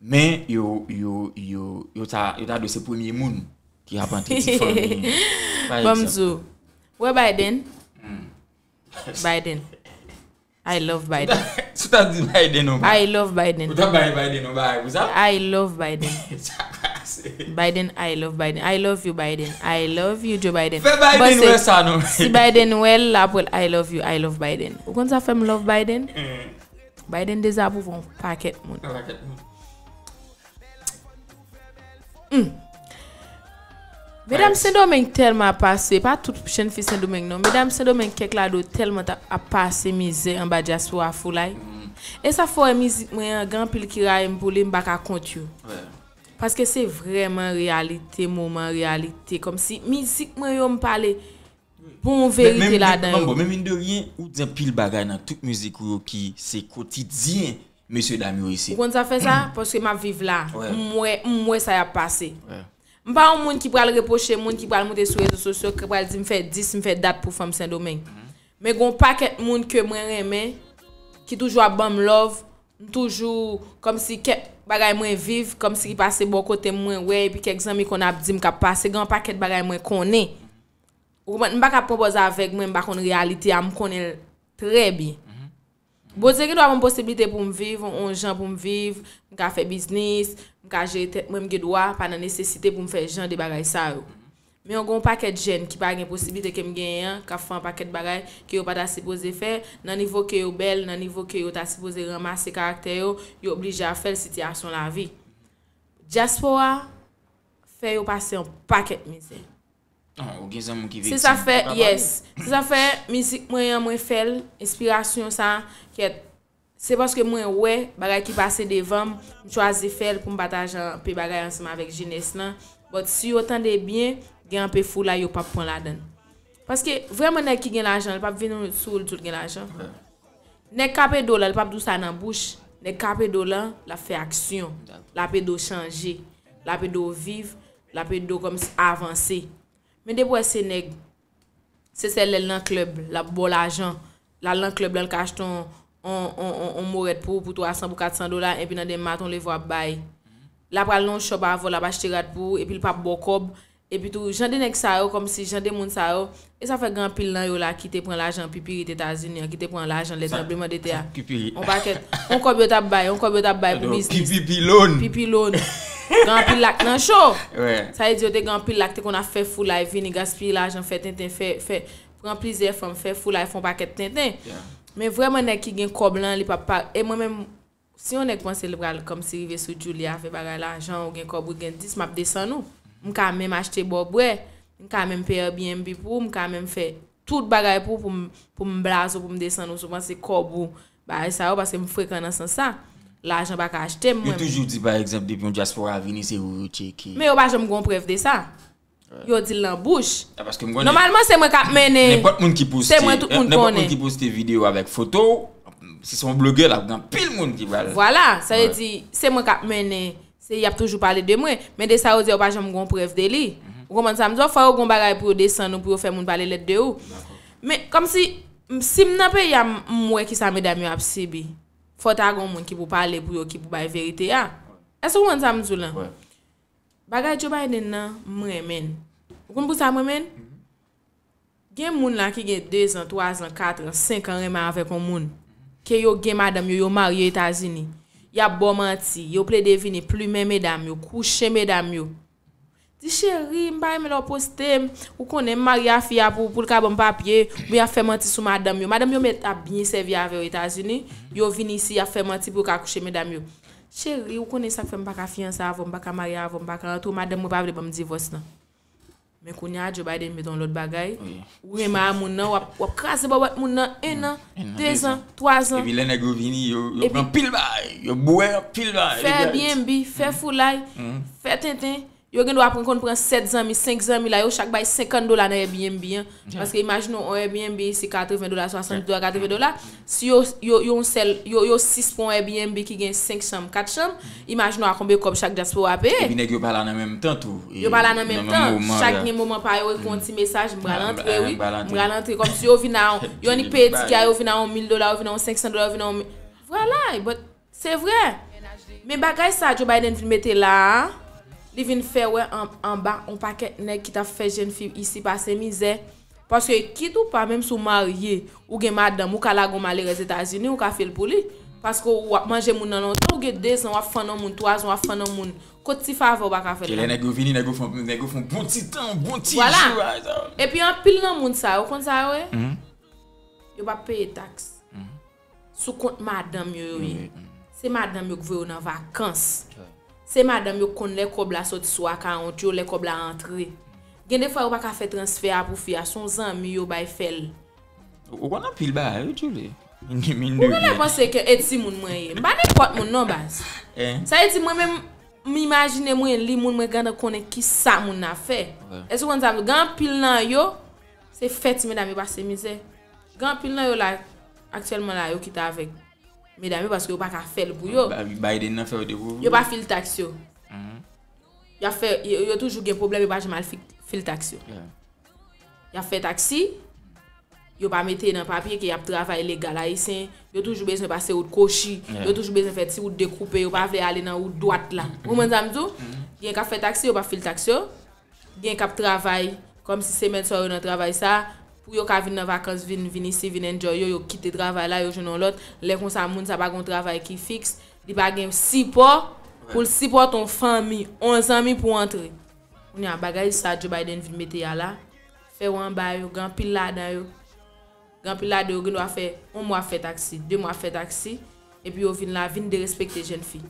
Men yo, yo, yo, yo ta, yo ta dwe se premye moun ki ap antre ti fanmi. Pa Ban m egzanp. di w. Wè Biden? Biden. I love Biden. Si w ta di Biden, non? I love Biden. Ou ta bay Biden, non, bay pou sa? I love Biden. Sa pase. Biden, I love Biden. I love you, Biden. I love you, Joe Biden. Fè Biden Bon, se- wè sa, non? Si Biden wè l, l ap wè l, I love you, I love Biden. Ou konn sa fè m love Biden? Biden dezapwouve yon pakèt moun. Yon pakèt moun. Medam Sendomeng tèlman ap pase, pa tout jenn fi Sendomeng non. Medam Sendomeng kèk ladan yo tèlman t ap, ap pase mizè anba dyaspora foulay. E sa fè w wè mizik mwen an, gen anpil ki rayi m pou li, m pa ka kont yo. Wè. Paske se vrèman reyalite, moman reyalite. Kòmsi mizik mwen yo, m pale bon Men- verite men- ladan men- yo. Bon, men mine de rien, ou di anpil bagay nan tout mizik ou yo ki se kotidyen mesye dam yo isit. Ou konn sa fè sa? Paske m ap viv la. Wè. M wè, m wè sa y ap pase. Wè. M pa yon moun ki pral repwoche moun, ki pral monte sou rezo sosyo, ki pral di m fè dis, m fè dat pou fanm Sendomeng. Men gen yon pakèt moun ke mwen renmen, ki toujou ap ban m love, m toujou, kòmsi kèk bagay mwen viv, kòmsi ki pase bò kote m mwen wè, epi kèk zanmi konn ap di m k ap pase, gen yon pakèt bagay mwen konnen. Ou konprann? M pa ka pran pòz avèg mwen, m pa konn reyalite a, m konnen l trè byen. Bondye gen dwa ban m posiblite pou m viv, yon jan pou m viv, m ka fè biznis, m ka jere tèt mwen, m gen dwa pa nan nesesite pou m fè jan de bagay sa yo. Men yon gen yon pakèt jèn ki pa gen posiblite ke m genyen an, k ap fè yon pakèt bagay ke yo pa ta sipoze fè, nan nivo ke yo bèl, nan nivo ke yo ta sipoze ranmase karaktè yo, yo oblije ap fè l sitiyasyon lavi. Dyaspora fè yo pase yon pakèt mizè. Ah, ou gen zanmi ki Se viktim, sa fè, ou pa pale. Yes. Se sa fè mizik mwen an, mwen fè l, enspirasyon sa, kèt. Se paske mwen wè bagay ki pase devan m, m chwazi fè l pou m pataje anpe bagay ansanm avèk jenès lan. But si yo tande byen, gen anpe foulay yo p ap pran ladan l. Paske vrèman nèg ki gen lajan, li p ap vin sou ou l di w l gen lajan. Nèg k ap ede w la, li p ap di w sa nan bouch. Nèg k ap ede w la, l ap fè aksyon. L ap ede w chanje. L ap ede w viv. L ap ede w kòmsi avanse. Men depi w wè se nèg, se sèl lè l nan klèb, l ap ba w lajan. L al nan klèb la, l ka achte yon, yon, yon, yon, yon morèt pou ou pou twa san, pou kat san dola, epi nan demen maten w leve w ap bay. L ap pral nan yon shop avè w, l ap achte rad pou ou, epi l p ap ba w kòb. Epi tou, jan de nèg sa yo, kòmsi jan de moun sa yo, e sa fè gen anpil nan yo la ki te pran lajan pipirit Etazini an, ki te pran lajan lè tranbleman de tè a. Sa pipirit. Yon pakèt, yon kòb yo t ap bay, yon kòb yo t ap bay pou biznis. Pipipi loan. Pipi loan. Gen anpil la k nan cho. Wè. Sa vle di yo te gen anpil la k te konn ap fè foulay, vini gaspiye lajan, fè tenten, fè, fè, pran plizyè fanm, fè foulay, fè yon pakèt tenten. Yeah. Men vrèman nèg ki gen kòb lan, li p ap pa, e mwen menm, si yon nèg panse li pral kòmsi rive sou Julia, fè bagay lajan, ou gen kòb, ou gen dis, m ap desann ou. M ka menm achte ba w bwè, m ka menm peye Airbnb pou ou, m ka menm fè tout bagay pou ou, pou m, pou m blaze w, pou m desann ou, si w panse kòb ou, bagay sa yo, paske m frekan nan sans sa. Lajan pa ka achte m, Yo mwen. Menm. Toujou di, pa egzanp, depi yon dyaspora vini, se ou yo tcheke. Men yo pa janm gon prèv de sa. Yo di l nan bouch. Ah, paske m konnen Nòmalman, se mwen k ap mennen. Nenpòt moun ki poste, Se mwen tout moun nenpòt konnen. Moun ki poste videyo avèk foto, si se yon blogè, l ap gen anpil moun ki pral. Vwala, sa vle Wè. Di, se mwen k ap mennen. Se, y ap toujou pale de mwen. Men de sa yo di, yo pa janm gon prèv de li. Ou konprann sa m di w? Fò yo gon bagay pou yo desann ou, pou yo fè moun pale lèd de ou. Men, kòmsi, m- si m nan peyi a, m m wè kisa medam yo ap sibi. Fò ta gon moun ki pou pale pou yo, ki pou bay verite a. Èske w konprann sa m di w lan? Bagay Joe Biden nan, m renmen l. Ou konn pou sa m renmen l? Gen moun la ki gen dezan, twazan, katran, senkan renmen avèk yon moun. Ke yo gen madanm yo, yo marye Etazini. Y ap ba w manti, yo plede vini plimen medam yo, kouche medam yo. Di, cheri, m pa renmen lè w poste m, ou konnen m marye a fi a pou, pou l ka ban m papye, oubyen y ap fè manti sou madanm yo. Madanm yo mèt ap byen sèvi avè w Etazini, yo vin isi, y ap fè manti pou yo ka kouche medam yo. Cheri, ou konnen sa k fè m pa ka fiyanse avè w, m pa ka marye avè w, m pa ka antre w, madanm mwen pa vle ban m divòs lan. Men kounye a, Joe Biden met yon lòt bagay. Ou renmen a moun nan, w ap, w ap kraze bòbòt moun nan en an, dezan, twazan. Epi lè nèg yo vini, yo, yo pran pil bagay, yo bwè pil bagay. Fè Airbnb, fè foulay, fè tenten. Yo gen dwa pran, konn pran sèt zanmi, senk zanmi la, yo chak bay senkant dola nan Airbnb an. Paske imajine w, yon Airbnb se katreven dola, swasanndiz dola, katreven dola. Si yo, yo, yo yon sèl, yo, yo sis pou yon Airbnb ki gen senk chanm, kat chanm, imajine w a konbe kòb chak dyaspora peye. Epi nèg yo pa la nan menm tan tou. Yo pa la nan menm tan. Chak gen moman pa yo, yo ekri yon ti mesaj, m pral antre, wi. M pral antre. Kòmsi yo vin a, yo annik peye tikè a, yo vin a yon mil dola, yo vin a yon senk san dola, yo vin a yon mil. Vwala, but se vre. Men bagay sa Joe Biden vin mete la a, li vin fè wè an, anba on pakèt nèg ki t ap fè jèn fi isi pase mizè. Paske kit ou pa, menm si w marye, ou gen madanm, ou ka lage on malerèz Etazini, ou ka fè l pou li. Paske w ap manje moun nan lontan, ou gen dezan, w ap fann on moun, twazan, w ap fann on moun. Kot ti favè w pa ka fè l la? Lè nèg yo vini, nèg yo fè, nèg yo fè on bon ti tan, on bon ti jou. Vwala. Epi anpil nan moun sa yo, konn sa yo ye? Yo p ap peye taks. Sou kont madanm yo yo ye. Se madanm yo k voye yo nan vakans. Se madanm yo k konn lè kòb la soti sou akawont yo, lè kòb la antre. Gen defwa yo pa ka fè transfè a pou fi a, se yon zanmi yo bay fè l. Ou konn anpil bagay, wi, Julie. Ou genlè panse ke e timoun mwen ye. M pa nenpòt moun non, baz. Sa vle di mwen menm, m imajine mwen li moun, mwen gentan konnen kisa moun nan ap fè. Èske w konn sa m di w? Gen anpil nan yo, se fè ti medam yo pase mizè. Gen anpil nan yo la, aktyèlman la, yo kite avèk medam yo paske yo pa ka fè l pou yo. Biden nan fè yo dekouvri. Yo pa fil taks yo. Y ap fè, yo, yo toujou gen pwoblèm, yo pa janm al fi- fil taks yo. Y ap fè taksi, yo pa mete nan papye ke y ap travay legal ayisyen, yo toujou bezwen pase wout kwochi, yo toujou bezwen fè ti wout dekoupe, yo pa vle ale nan wout dwat la. Ou konprann sa m di w? Gen k ap fè taksi, yo pa fil taks yo. Gen k ap travay, kòmsi semèn sa yo nan travay sa, pou yo ka vin nan vakans, vin, vin isi, vin enjoy yo, yo kite travay la, yo jwenn yon lòt. Lè konsa, moun sa pa gen yon travay ki fiks, li pa gen sipò pou l sipòte yon fanmi, yon zanmi pou antre. Kounye a, bagay sa Joe Biden vin mete a la, fè w anba yo, gen anpil ladan yo. Gen anpil ladan yo gen dwa fè yon mwa ap fè taksi, de mwa ap fè taksi, epi yo vin la, vin derespekte jèn fi.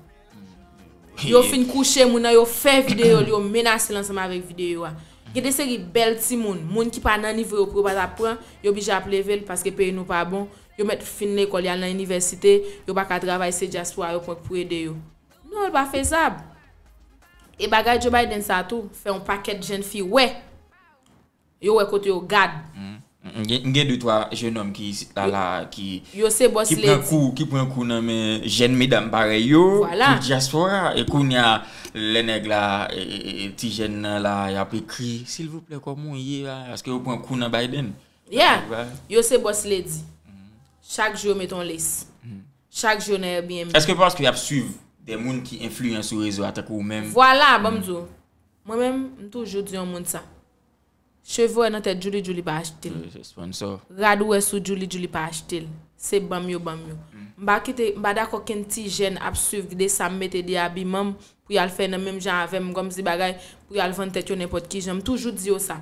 Yo fin kouche moun nan, yo fè videyo l, yo menase l ansanm avèk videyo a. Gen de seri bèl timoun, moun ki pa nan nivo yo pou yo pa ta pran, yo blije ap leve l paske peyi nou pa bon, yo mèt fin lekòl, y al nan inivèsite, yo pa ka travay, se dyaspora yo pran pou ede yo. Non, li pa fezab. E bagay Joe Biden sa tou, fè yon pakèt jèn fi wè. Yo wè kote yo gad. M gen, m gen de twa jennonm ki isit la, la, ki, yo se bòs ki pran ledi. Kou, ki pran kou nan men jèn medam parèy yo, vwala, ki dyaspora. E kounye a, lè nèg la, e, e, e, ti jèn nan la, y ap ekri, silvouplè, kòman w ye a? Èske yo pran kou nan Biden? Yeah. Yo se bòs ledi. Chak jou yo met on lace. Chak jou yo nan Airbnb. Èske paske y ap swiv de moun ki enfliyan sou rezo a, tankou ou menm? Vwala, ban m di w. Mwen menm, m toujou di yon moun sa. Cheve w wè nan tèt Julie, Julie pa achte l. Wi, se sponsor. Rad ou wè sou Julie, Julie pa achte l. Se ban m yo, ban m yo. M pa kite, m pa dakò kenn ti jèn ap swiv de sa m mete, de abiman m, pou y al fè nan menm jan avè m, kòmsi bagay, pou y al vann tèt yo nenpòt ki jan. M toujou di yo sa.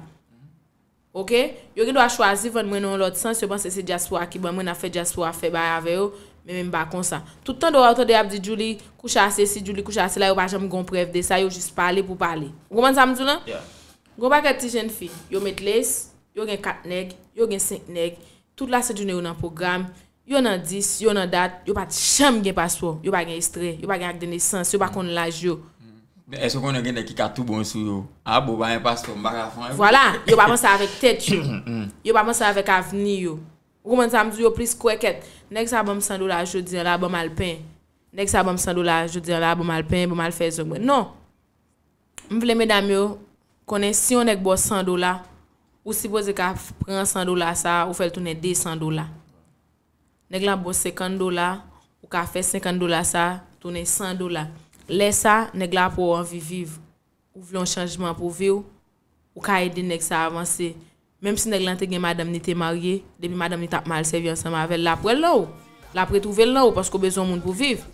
Oke? Yo gen dwa chwazi vann mwen nan yon lòt sans, yo panse se dyaspora ki ban mwen, n ap fè dyaspora fè bagay avè yo, men, men m pa konsa. Tout tande w ap tande y ap di Julie kouche a sesi, Julie kouche a sela, yo pa janm gen yon prèv de sa, yo jis pale pou pale. Ou konprann sa m di w lan? Yeah. Gon pakèt ti jèn fi, yo met lace, yo gen kat nèg, yo gen senk nèg, tout lasent jounen yo nan pwogram, yo nan dis, yo nan dat, yo pa t janm gen paspò, yo pa gen ekstrè, yo pa gen ak de nesans, yo pa konn laj yo. Men èske w konnen gen nèg ki ka tou bon sou yo? A bon, pa gen paspò, m pa ka fè anyen. Vwala, yo pa panse avèk tèt yo. Yo pa panse avèk avni yo. Ou konprann sa m di w, yo plis kwè kèt. Nèg sa ban m san dola jodi a la, ban m al pen. Nèg sa ban m san dola jodi a la, ban m al pen, ban m al fè zong mwen. Non. M vle medam yo Konnen si yon nèg ba w san dola, ou sipoze ka f- pran san dola sa a, ou fè l tounen de san dola. Nèg la ba w senkant dola, ou ka fè senkant dola sa a tounen san dola. Lè sa a, nèg la ap wè w anvi viv. Ou vle yon chanjman pou vi w, ou ka ede nèg sa a avanse. Menm si nèg lan te gen madanm, li te marye, depi madanm li t ap mal sèvi ansanm avè l, l ap wè l nan ou. L ap retwouve l nan ou, paske w bezwen yon moun pou viv.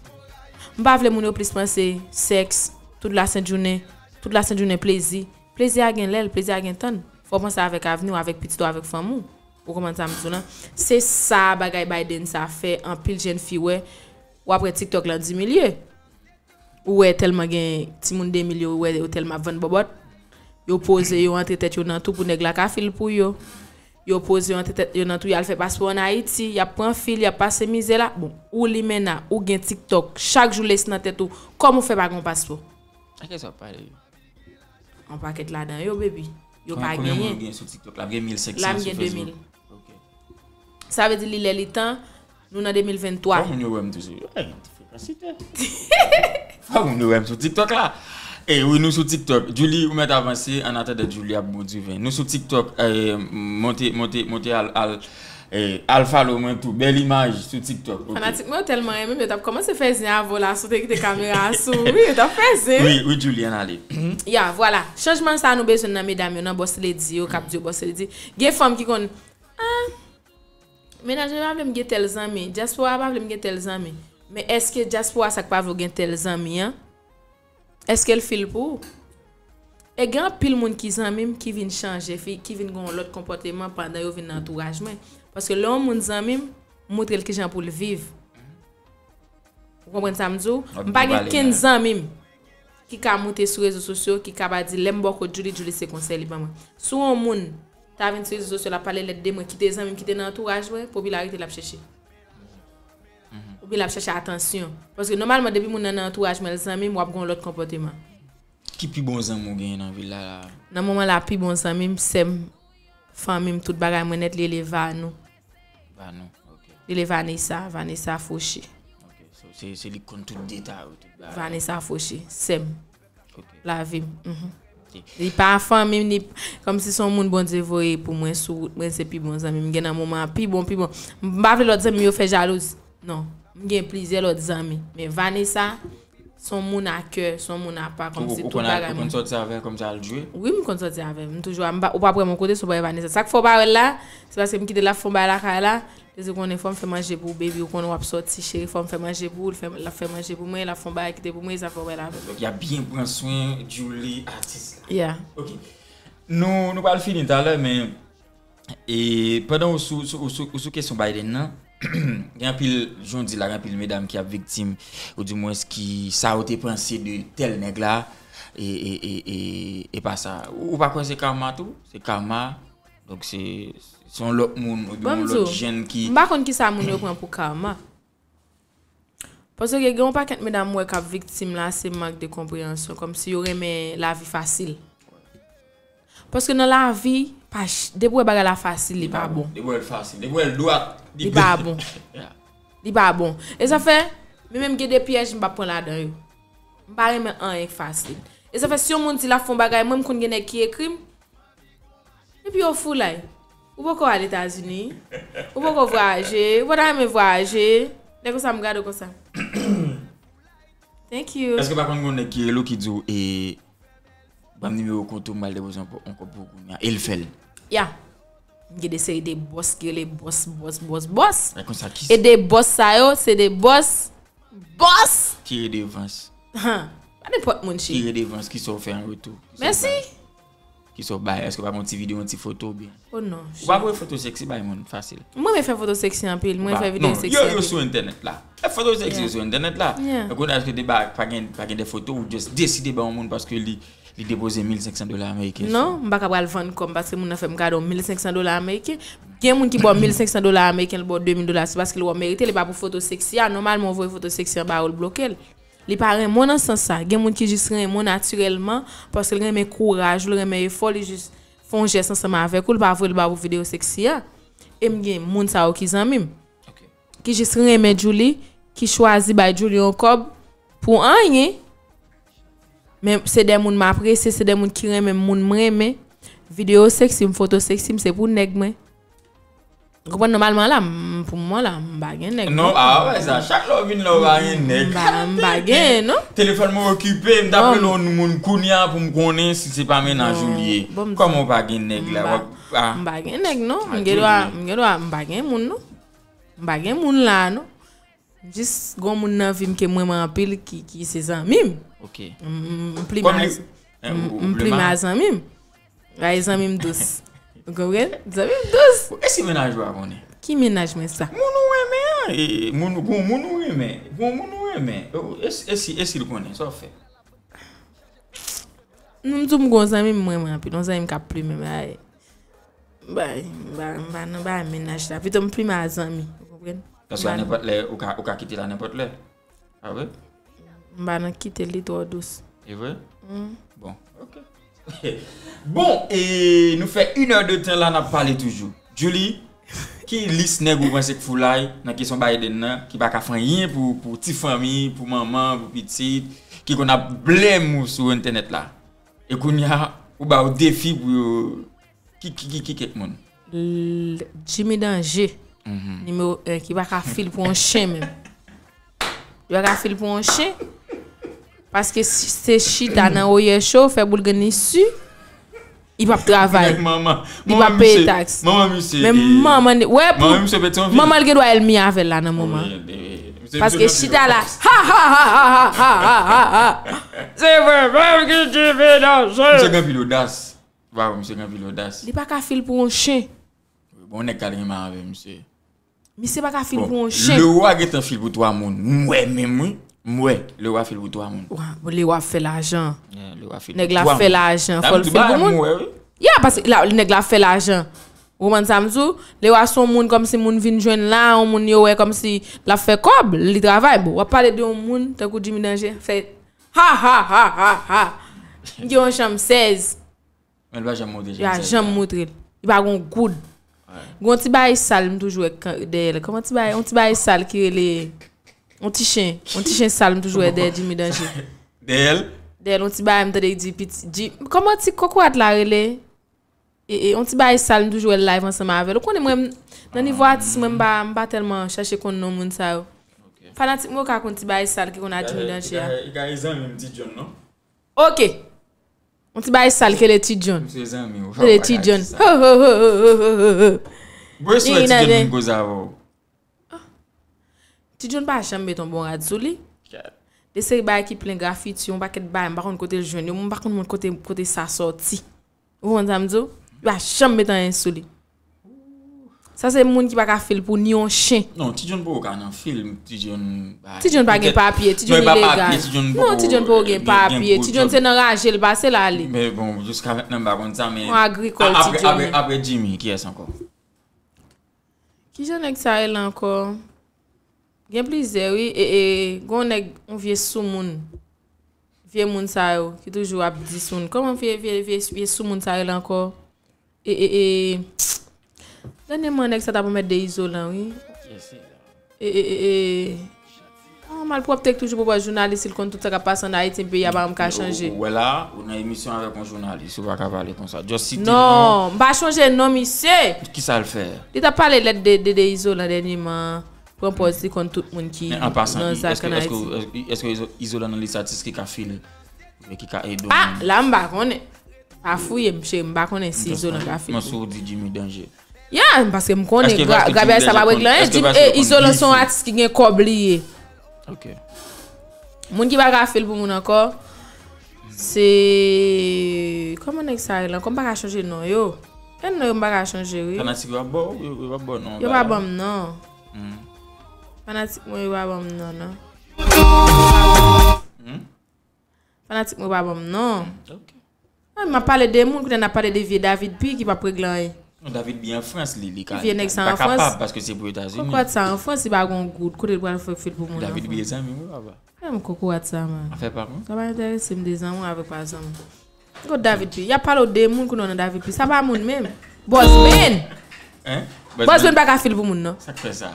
M pa vle moun yo plis panse sèks, tout lasent jounen, tout lasent jounen plezi. Plezi a gen lè l, plezi a gen tan l. Fò w panse avèk avni w, avèk pitit ou, avèk fanmi w. Ou konprann sa m di w lan? Se sa bagay Biden sa fè anpil jèn fi wè. W ap wè TikTok lan di milye. Ou wè tèlman gen timoun de milye, ou wè yo tèlman ap vann bòbòt. Yo poze, yo antre tèt yo nan tou pou nèg la ka fil pou yo. Yo poze, yo antre tèt yo nan tou, y al fè paspò ann Ayiti, y ap pran fil, y ap pase mizè la. Bon, ou limena, ou gen TikTok, chak jou lesi nan tèt ou, kòman w fè pa gen yon paspò? A kiyès w ap pale? Yon pakèt ladan yo, baby. Yo pa genyen. Konbyen moun ou gen sou TikTok la? M gen mil senk san sou Facebook. La, m gen de mil. Ok. Sa vle di li lè li tan, nou nan de mil venntwa. Fò moun yo wè m toujou. Ay, m te frekansitè. Fò moun yo wè m sou TikTok la. E wi, nou sou TikTok. Julie, ou mèt avanse, an atandan Julie ap bon diven. Nou sou TikTok, eh, monte, monte, monte al, al, eh, al follow mwen tou. Bèl imaj sou TikTok. Ok. Fanatik mwen yo tèlman renmen m, yo t ap kòmanse fè zen avè w la, si w te kite kamera a sou. Wi, yo t ap fè zen. Wi, wi, Julie, ann ale. Ya, vwala. Chanjman sa a nou bezwen nan medam yo, nan boss lady yo, k ap di yo boss lady. Gen fanm ki konn, ah, Mennaj mwen pa vle m gen tèl zanmi, dyaspora pa vle m gen tèl zanmi. Men èske dyaspora sa k pa vle w gen tèl zanmi an, èske l fil pou ou? E gen anpil moun ki zanmi m ki vin chanje, fi- ki vin gen yon lòt konpòteman pandan yo vin nan antouraj mwen. Paske lè yon moun zanmi m, m montre l kijan pou l viv. Ou konprann sa m di w? M pa gen kenn zanmi m ki ka moute sou rezo sosyo, ki ka pa di, lè m bò kot Julie, Julie se konsèy li ban mwen. Si yon moun ta vin sou rezo sosyo, l ap pale lèd de mwen, ki te zanmi m, ki te nan antouraj mwen, popilarite l ap chèche. Oubyen l ap chèche atansyon. Paske nòmalman, depi moun nan nan antouraj mwen, l zanmi m, w ap gen yon lòt konpòteman. Ki pi bon zanmi w genyen nan vil la, la? Nan moman la, pi bon zanmi m, sè m, fanmi m, tout bagay mwen nèt, li rele Vanou. Vanou, ok. Li rele Vanessa, Vanessa Fauché. Ok, so se, se li k konn tout detay yo, tout bagay. Vanessa Fauché, sè m. Ok. Lavi m. Mhm. Ok. Li pa fanmi m, ni kòmsi se yon moun Bondye voye pou mwen sou wout mwen, se pi bon zanmi m gen nan moman an, pi bon, pi bon. M pa vle lòt zanmi m yo fè jalouzi. Non. M gen plizyè lòt zanmi. Men Vanessa, se yon moun a kè, se yon moun apa, kòmsi tout bagay mwen. Ou konn sòti avè l kòmsi al jwe? Wi, m konn sòti avè l. M toujou, m pa, ou pa p wè m yon kote, se w pa wè Vanessa. Sa k fè w pa wè l la, se paske m kite l ap fè yon bagay lakay la. Depi ou konnen fò m fè manje pou ou, baby, ou konnen w ap sòti, cheri, fò m fè manje pou ou, l fè, l ap fè manje pou mwen, l ap fè yon bagay kite pou mwen, e sa fè w wè l avè m. Donk, y ap byen pran swen Julie, atis la. Yeah. Ok. Nou, nou pral fini talè, men, e, pandan ou sou, sou, ou sou, ou sou kesyon Biden nan, gen anpil, jan w di la, gen anpil medam ki ap viktim, ou dimwens ki sa yo te panse de tèl nèg la, e, e, e, e, e pa sa. Ou, ou pa kwè se karma tou? Se karma. Donk, se, se yon lòt moun, oubyen yon lòt jèn ki. M pa konn kisa moun yo pran pou karma. Paske gen yon pakèt medam m wè k ap viktim la, se mank de konpreyansyon, kòmsi yo renmen lavi fasil. Paske nan lavi, pa ch- depi w wè bagay la fasil, li pa bon. Depi w wè l fasil, depi w wè l dwat, li pa bon. Li pa bon. E sa fè, mwen menm gen de pyèj m p ap pran ladan yo. M pa renmen anyen k fasil. E sa fè, si yon moun di l ap fè yon bagay, mwen m konn gen nèg ki ekri m, epi yo foulay. Ou poko al Etazini? Ou poko vwayaje? Ou pa ta renmen vwayaje? Lè konsa m gade w konsa. Thank you. Èske pa konn gen yon nèg ki rele w ki di w, e, ban m nimewo kont ou, m pral depoze yon po- yon kòb pou ou kounye a. E l fè l. Ya. M gen de seri de bòs ki rele bòs, bòs, bòs, bòs. E konsa ki. E de bòs sa yo, se de bòs, bòs. Ki redevans? Han, pa nenpòt moun, cheri. Ki redevans, kisa w fè an retou? Kisa w bay? Mèsi. Kisa w bay? Èske w pa gen yon ti videyo, yon ti foto oubyen? Oh non. Ou pa voye foto seksi bay moun fasil? Mwen renmen fè foto seksi anpil, mwen fè videyo seksi anpil. Yo, yo sou entènèt la. Fè foto seksi yo sou entènèt la. Yeah. Donk, kounye a, èske te ba, pa gen, pa gen de foto, ou just deside ba yon moun paske li, li depoze mil senk san dola ameriken sou. Non, m pa ka pral vann kò m paske moun nan fè m kado mil senk san dola ameriken. Gen moun ki ba w mil senk san dola ameriken, li ba w de mil dola, se paske li wè w merite, li pa pou foto seksi a. Nòmalman, ou voye foto seksi an ba yo, l bloke l. Li pa renmen w nan sans sa. Gen moun ki jis renmen w natirèlman, paske l renmen kouraj ou, l renmen efò, li jis fè yon jès ansanm avèk ou, li pa voye l ba w pou videyo seksi a. E m gen moun sa yo ki zanmi m. Ok. Ki jis renmen Julie, ki chwazi bay Julie yon kòb pou anyen. Men se de moun m apresye, se de moun ki renmen m, moun m renmen. Videyo seksi m, foto seksi m, se pou nèg mwen. Ou konprann, nòmalman la, m, pou moman la, m pa gen nèg, non, non. Ah, wè, sa, chak lè w vin la, ou pa gen nèg. M pa, m pa gen, non. Telefòn mwen okipe, m t ap rele yon moun kounya pou m konnen si se pa mennaj ou li ye. Kòman w pa gen nèg la? M pa gen nèg, non. M gen dwa, m gen dwa, m pa gen moun, non. M pa gen moun la, non. Jis gon moun nan vi m ke m renmen anpil ki, ki se zanmi m. Ok. M, m, m pli ma, m, m pli ma zanmi m. Ay, zanmi m dous. Ou konprann? Zanmi m dous. Èske mennaj ou a konnen? Ki mennaj mwen sa? Moun ou renmen an, e, moun, gon moun ou renmen, gon moun ou renmen. E, e, e si, e si l konnen, sa w fè? Nou, m di w m gon zanmi m renmen anpil, yon zanmi m k ap plimen m, ay. Bay, m pa, m pa nan bay mennaj la. Pito m plimen a zanmi, ou konprann? Paske a nenpòt lè, ou ka, ou ka kite l a nenpòt lè. A vre? M pa nan kite l, li twò dous. E vre? Mm. Bon, ok. Bon, e nou fè inè de tan la, n ap pale toujou. Julie, ki lis nèg ou panse k foulay nan kesyon Biden nan, ki pa ka fè anyen pou, pou ti fanmi, pou manman, pou pitit, ki konn ap blame ou sou entènèt la? E kounye a, ou ba yo defi pou yo, ki, ki, ki, ki kèk moun? L-, Jimmy Danger, nimewo en, ki pa ka fil pou yon chen menm. Li pa ka fil pou yon chen. Paske si se chita nan woyè cho, fè boul grenn li si, li p ap travay. Li p ap peye taks. Manman misye, men manman, wè, pou manman l gen dwa ènmi avè l la nan moman. Paske chita la, ha, ha, ha. Se vre, menm ki Jimmy Danger. Misye gen anpil odas. Waw, misye gen anpil odas. Li pa ka fil pou yon chen. Bon, nèg ka renmen avè misye. Misye pa ka fil pou yon chen. Lewa gentan fil pou twa moun. M wè menm, wi. M wè Lewa fil pou twa moun. Wa, bon, Lewa ap fè lajan. Yeah, Lewa fil pou twa moun. Nèg la ap fè lajan, fò l fil pou moun. Ya, paske la, nèg la ap fè lajan. Ou konprann sa m di w? Lewa se yon moun kòmsi moun vin jwenn la, yon moun yo wè kòmsi l ap fè kòb, li travay. Bon, w ap pale de yon moun tankou Jimmy Danger, fè ha, ha, ha, ha, ha. M gen yon chanm sèz. Men li pa janm montre l. Li pa janm montre l. Li pa gon goud. Gon ti bagay sal m toujou wè dèyè l. Kòman ti bagay, yon ti bagay sal ki rele, yon ti chen, yon ti chen sal m toujou wè dèyè Jimmy Danger. Dèyè l? Dèyè l, yon ti bagay m tande di piti, di, kòman ti kokorat la rele? E, e, yon ti bagay sal m toujou wè l live ansanm avè l. Ou konnen mwen, m, nan nivo atis mwen, m pa, m pa tèlman chache konn non moun sa yo. Fanatik mwen yo ka konn ti bagay sal ki konn a Jimmy Danger a. Li ka, li ka, li ka zanmi m Ti John, non? Ok. Yon ti bagay sal ki rele Ti John. M se zanmi w. Rele Ti John. Ho, ho, ho. Bwè sou Ti John vin koze avè w. Ti John pa janm met yon bon rad sou li. De seri bagay ki plen grafiti, yon pakèt bagay, m pa konn kote l jwenn yo, m pa konn kote, kote sa sòti. Ou konprann sa m di w? Li pa janm met anyen sou li. Sa se moun ki pa ka fil pou ni yon chen. Non, Ti John poko ka nan fim, Ti John pa. Ti John pa gen papye, Ti John ilegal. Non, Ti John poko gen papye, Ti John se nan raje l pase l ale. Men bon, jiska mentnan m pa konn sa, men. Yon agrikòl Ti John ye. Apre Jimmy, kiyès ankò? Kijan nèg sa rele ankò? Gen plizyè, wi. E, e, gon nèg, yon vye soumoun. Vye moun sa yo, ki toujou ap dis moun. Kòman vye, vye, vye, vye soumoun sa rele ankò? E, e, e, dènyèman, nèg sa ta pwomèt de izolan, wi. E, e, e, e. Ah, malpwòpte k toujou pwopòz jounalis, li konn tout sa k ap pase ann Ayiti, peyi a pa janm ka chanje. Ou wè la, ou nan emisyon avèk yon jounalis, ou pa ka pale konsa. Just site non. Non, m pa chonje non misye. Kisa l fè? Li t ap pale lèd de, de, de izolan dènyèman, pran pòz li konn tout moun ki nan zak ann Ayiti. Men an pasan, èske, èske, èske izolan nan lis atis ki ka fil, oubyen ki ka ede yon moun? Ah, la m pa konnen. Pa fouye m, cheri, m pa konnen si izolan ka fil. Mwen sou di Jimmy Danger. Ya, paske m konnen Gabriel sa pa regle anyen. Izolan se yon atis ki gen kòb li ye. Ok. Moun ki pa ka fil pou moun ankò, se, kòman nèg sa rele ankò? M pa ka chonje non yo. Gen non yo m pa ka chonje, wi. Fanatik yo ap ba w, yo, yo ap ba w non. Yo pa ban m non. Fanatik mwen yo pa ban m non, non. Fanatik mwen pa ban m non. Ok. Ah, m ap pale de moun, kounye a n ap pale de vye David P ki p ap regle anyen. Non, David P an Frans, li, li ka, li pa kapab, paske se pou Etazini. Kokorat sa an Frans, li pa gon goud, kote l pral fè fil pou moun an Frans? David P zanmi m, wi, papa. Menm kokorat sa, man. Afè pa moun. Sa pa enterese m de zanmi avèk pa zanmi. Kot David P? Y ap pale w de moun, kounye a w nan David P. Sa pa moun menm. Bòs Ben! Hein? Bòs Ben pa ka fil pou moun, non. Sa k fè sa?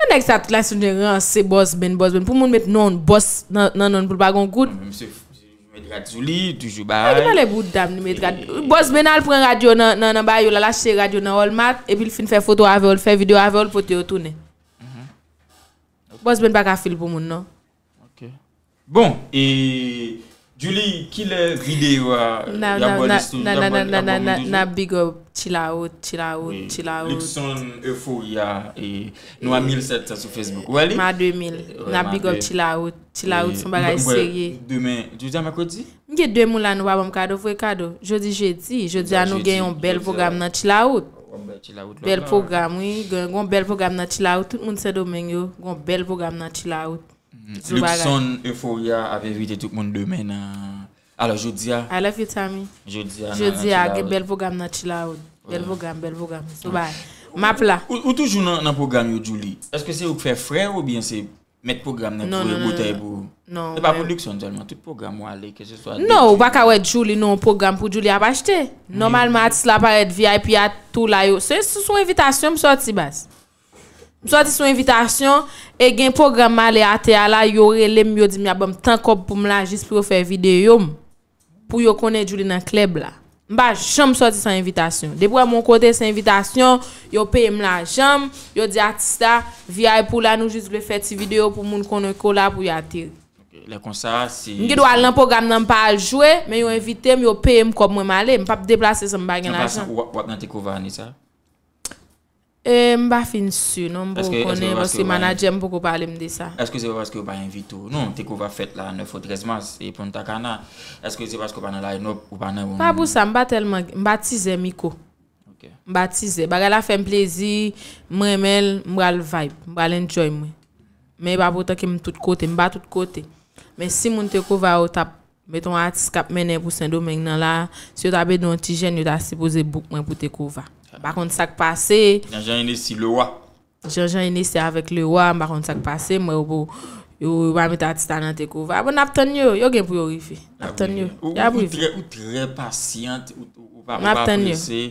Nèg sa tout la sou ranse, bòs Ben, bòs Ben. Pou moun met non bòs nan, nan non pou l pa gon goud. Non, men misye, misye Met rad sou li, toujou bay. Li pale bouda m, li met rad. Bòs Ben al pran rad yo nan, nan, nan bagay yo la, l achte rad yo nan Walmart, epi l fin fè foto avè yo, l fè videyo avè yo, l pote yo tounen. Bòs Ben pa ka fil pou moun, non. Ok. Bon, e Julie, kilè videyo a y ap bò distoujou, y ap bò moun toujou? N ap big up Chill Out, Chill Out, Chill Out. Luxon Euphoria, e nou a mil sèt san sou Facebook. Ou wè li? M a de mil. N ap big up Chill Out. Chill Out se yon bagay serye. Demen, jodi a mèkredi? M gen de moun la nou pa ban m kado, vre kado. Jodi jedi, jodi a nou gen yon bèl pwogram nan Chill Out. Bèl pwogram, wi. Gen yon bèl pwogram nan Chill Out. Tout moun Sendomeng yo, gen yon bèl pwogram nan Chill Out. Luxon Euphoria ap envite tout moun demen nan, alò, jodi a. I love you, Tommy. Jodi a, jodi a, gen bèl pwogram nan Chill Out. Bèl pwogram, bèl pwogram. So, bay. M ap la. Ou, ou toujou nan, nan pwogram yo, Julie? Èske se ou k fè frè oubyen se mèt pwogram nan voye boutèy pou ou? Non, se pa pou Luxon sèlman, tout pwogram ou ale, keseswa. Non, ou pa ka wè Julie nan yon pwogram pou Julie ap achte. Nòmalman, atis la parèt, V I P a tou la yo. Se, se sou envitasyon m sòti, baz. M sòti sou envitasyon, e gen pwogram m ale atè a la, yo rele m, yo di m y ap ban m tan kòb pou m la, jis pou yo fè videyo m. Pou yo konnen Julie nan klèb la. M pa janm sòti san envitasyon. Depi w wè m yon kote, se envitasyon, yo peye m lajan m, yo di atis la, V I P ou la, nou jis vle fè ti videyo pou moun konnen ke w la pou y ateri. Ok, lè konsa, si m gen dwa al nan pwogram nan, m pa al jwe, men yo envite m, yo peye m kòb mwen, m ale. M p ap deplase san m pa gen lajan. An pasan, w ap, w ap nan Tekova ane sa? E, m pa fin si, non, m poko konnen, paske manadjè m poko pale m de sa. Èske se pa paske yo pa envite w? Non, Tekova fèt la, nèf ou trèz mas, e Punta Cana. Èske se paske w pa nan line-up, ou pa nan yon... Pa pou sa, m pa tèlman, m pa tizè Miko. Ok. M pa tizè. Bagay la fè m plezi, m renmen l, m pral vibe, m pral enjoy mwen. Men e pa pou otan ke m tout kote, m pa tout kote. Men si moun Tekova yo t ap met yon atis k ap mennen pou Sendomeng nan la, si yo ta bezwen yon ti jèn, yo ta sipoze book mwen pou Tekova. M pa konn sa k pase. Jean-Jean Hennessy, Lewa. Jean-Jean Hennessy avèk Lewa, m pa konn sa k pase, m wè yo, yo, yo pa met atis la nan Tekova. Bon, n ap tann yo, yo gen pou yo rive. N ap tann yo. Y ap rive. Ou trè, ou trè pasyant, ou, ou pa, ou pa prese,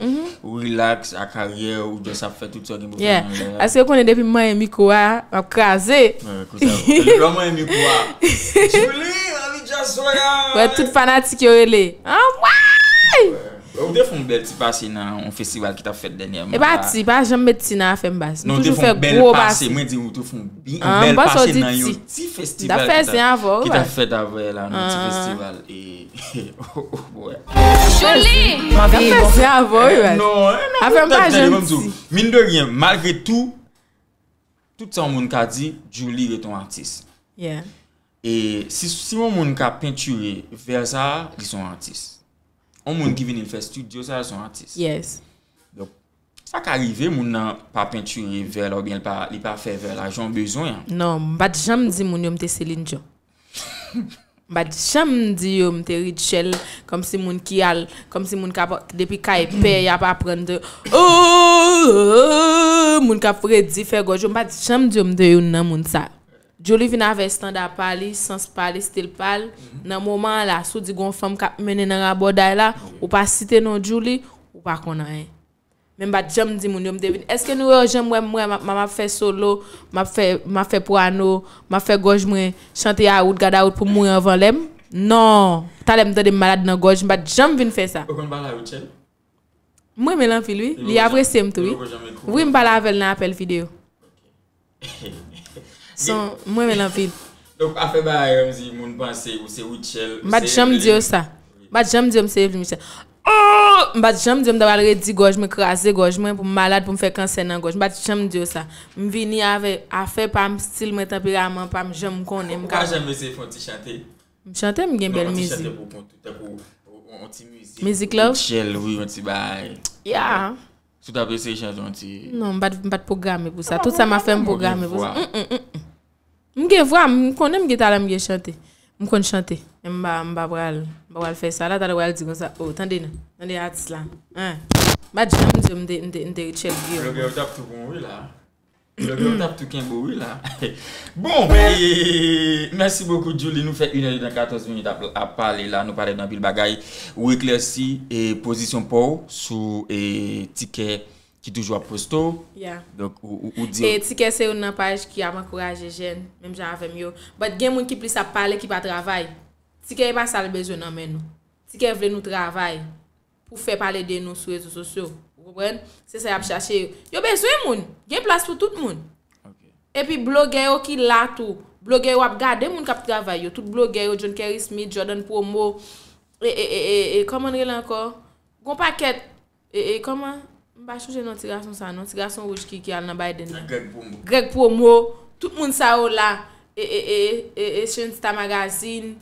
ou relax a karyè, ou just ap fè tout sa w gen pou fè nan lè a. Paske ou konnen depi m manyen mikwo a, m ap kraze. Lè w manyen mikwo a. Julie, anvi djaz soya. Wè, tout fanatik yo rele. Anmwey! Ou te fè yon bèl ti pase nan yon festival ki t ap fèt dènyèman la. E pa ti, pa janm met ti nan afè m, baz. M toujou fè gwo pase. Mwen di ou te fè yon bèl pase nan yon ti festival ki t ap fèt avè la, nan ti festival. E, oh, oh, boy. Julie! M ap fè zen avè w, wi, baz. Non, non, afè m pa janm ti. Mine de rien, malgre tou, tout sa yon moun ka di, Julie ret yon atis. Yeah. E si, si yon moun ka pentire vè sa a, li se yon atis. Yon moun ki vini l fè estidyo sa a, li se yon atis. Yes. Donk, sa ka rive, moun nan pa pentire vè la oubyen li pa, li pa fè vè la jan w bezwen an. Non, m pa t janm di moun yo m te Celine Dion. M pa t janm di yo m te Rutshelle, kòmsi moun ki al, kòmsi moun k ap, depi kay pè, y ap aprann de, oh, oh, oh, moun k ap redi, fè gòj yo. M pa t janm di yo m te youn nan moun sa. Julie vin avè estanda pa li, sans pa li, stil pa l. Nan moman an la, si w di gon fanm k ap mennen nan rabòday la, ou pa site non Julie, ou pa konn anyen. Men m pa t janm di moun yo m te vin. Èske nou wè jan m wè m, m ap, m ap fè solo, m ap fè, m ap fè pwano, m ap fè gòj mwen chante a wout, gad a wout pou m mouri anvan lè m? Non. Talè m tande m malad nan gòj, m pa t janm vin fè sa. Ou konn pale a Rutshelle? M renmen l anpil, wi. Li apresye m tou, wi. Wi, m pale avè l nan apèl videyo. Son, m renmen l anpil. Donk, afè bagay Ramzy, moun panse ou se Rutshelle, ou se Celine. M pa t janm di yo sa. M pa t janm di yo m se Eveline Michel. Oh! M pa t janm di yo m ta pral redi gòj mwen, kraze gòj mwen, pou m malad, pou m fè kansè nan gòj. M pa t janm di yo sa. M vini avè afè pa m, stil mwen, tanperaman pa m, jan m konnen m ka. Ou pa janm eseye fè yon ti chante? M chante, m gen bèl mizik. Non, yon ti chante pou kont ou, tankou yon, yon ti mizik. Mizik love? Rutshelle, wi, yon ti bagay. Yeah. Si w t ap eseye chante yon ti... Non, m pa t, m pa t pwograme pou sa. Tout sa m ap fè, m pwograme pou sa. Mm, mm, mm, mm. M gen vwa, m konnen m gen talan, m gen chante. M konn chante. Men m pa, m pa pral, m pa pral fè sa la, talè w al di konsa, "Oh, tande non. Tande atis la." Hein. M pa t janm di yo m te, m te, m te Rutshelle Guillaume. Blogè yo t ap tou bon wi la. Blogè yo t ap tou kenbe w wi la. Bon, e, mèsi bokou, Julie. Nou fè inè de tan katòz minit ap, ap pale la. Nou pale de anpil bagay. Ou eklèsi, e, pozisyon pa w sou, e, Tikè ki toujou ap poste w. Yeah. Donk, ou, ou, ou di... E Tikè se youn nan paj ki ap ankouraje jèn, menm jan avè m yo. But gen moun ki plis ap pale ki pa travay. Tikè e pa sa l bezwen nan men nou. Tikè vle nou travay pou fè pale de nou sou rezo sosyo. Ou konprann? Se sa y ap chache. Yo bezwen moun. Gen plas pou tout moun. Epi blogè yo ki la tou. Blogè yo ap gade moun k ap travay yo. Tout blogè yo, John Kerry Smith, Jordan Promo, e, e, e, e, e kòman l rele ankò? Gon pakèt, e, e, kòman? M pa sonje non ti gason sa, non. Ti gason wouj ki, ki al nan Biden nan. Greg Promo. Greg Promo. Tout moun sa yo la. E, e, e, e, e, Shensta Magazine.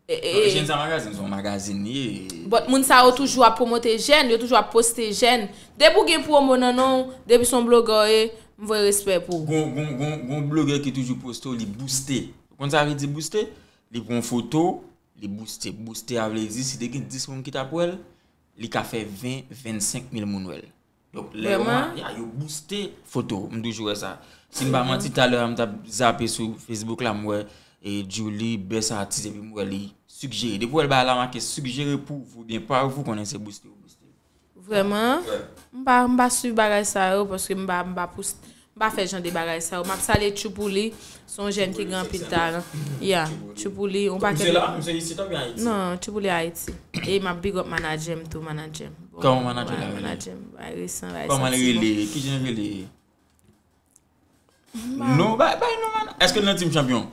E, e, Non, e, Shensta Magazine, se yon magazin li ye. But moun sa yo toujou ap pwomote jèn, yo toujou ap poste jèn. Depi w gen pwomo nan non w, depi se yon blogè w ye, m voye respè pou ou. Gon, gon, gon, gon blogè ki toujou poste w, li booste. Ou konn sa vle di booste? Li pran foto, li booste. Booste a vle di, si te gen dis moun ki t ap wè l, li ka fè ven, vennsenk mil moun wè l. Donk, lè yo Vrèman? ma-, ya, yo booste foto, m toujou wè sa. Si m pa manti, talè a m t ap zape sou Facebook la, m wè, e, Djouly, best artist, epi m wè li sigjere. Depi w wè l bagay la make sigjere pour vous, oubyen par vous, konnen se booste yo booste. Vrèman? Wè. M pa, m pa swiv bagay sa yo, paske m pa, m pa pous-, m pa fè jan de bagay sa yo. M ap salye Tchoupouli, se yon jèn ki gen anpil talan. Ya, Tchoupouli, yon pakèt. Misye la, misye isit oubyen Ayiti? Non, Tchoupouli Ayiti. E m ap big up manadjè m tou, manadjè m. Bon, Kòman manadjè la rele? Manadjè m, bay resan, bay Kòman l santiman. rele? Kijan l rele? Non, bay, bay non, man-, èske l nan team chanpyon?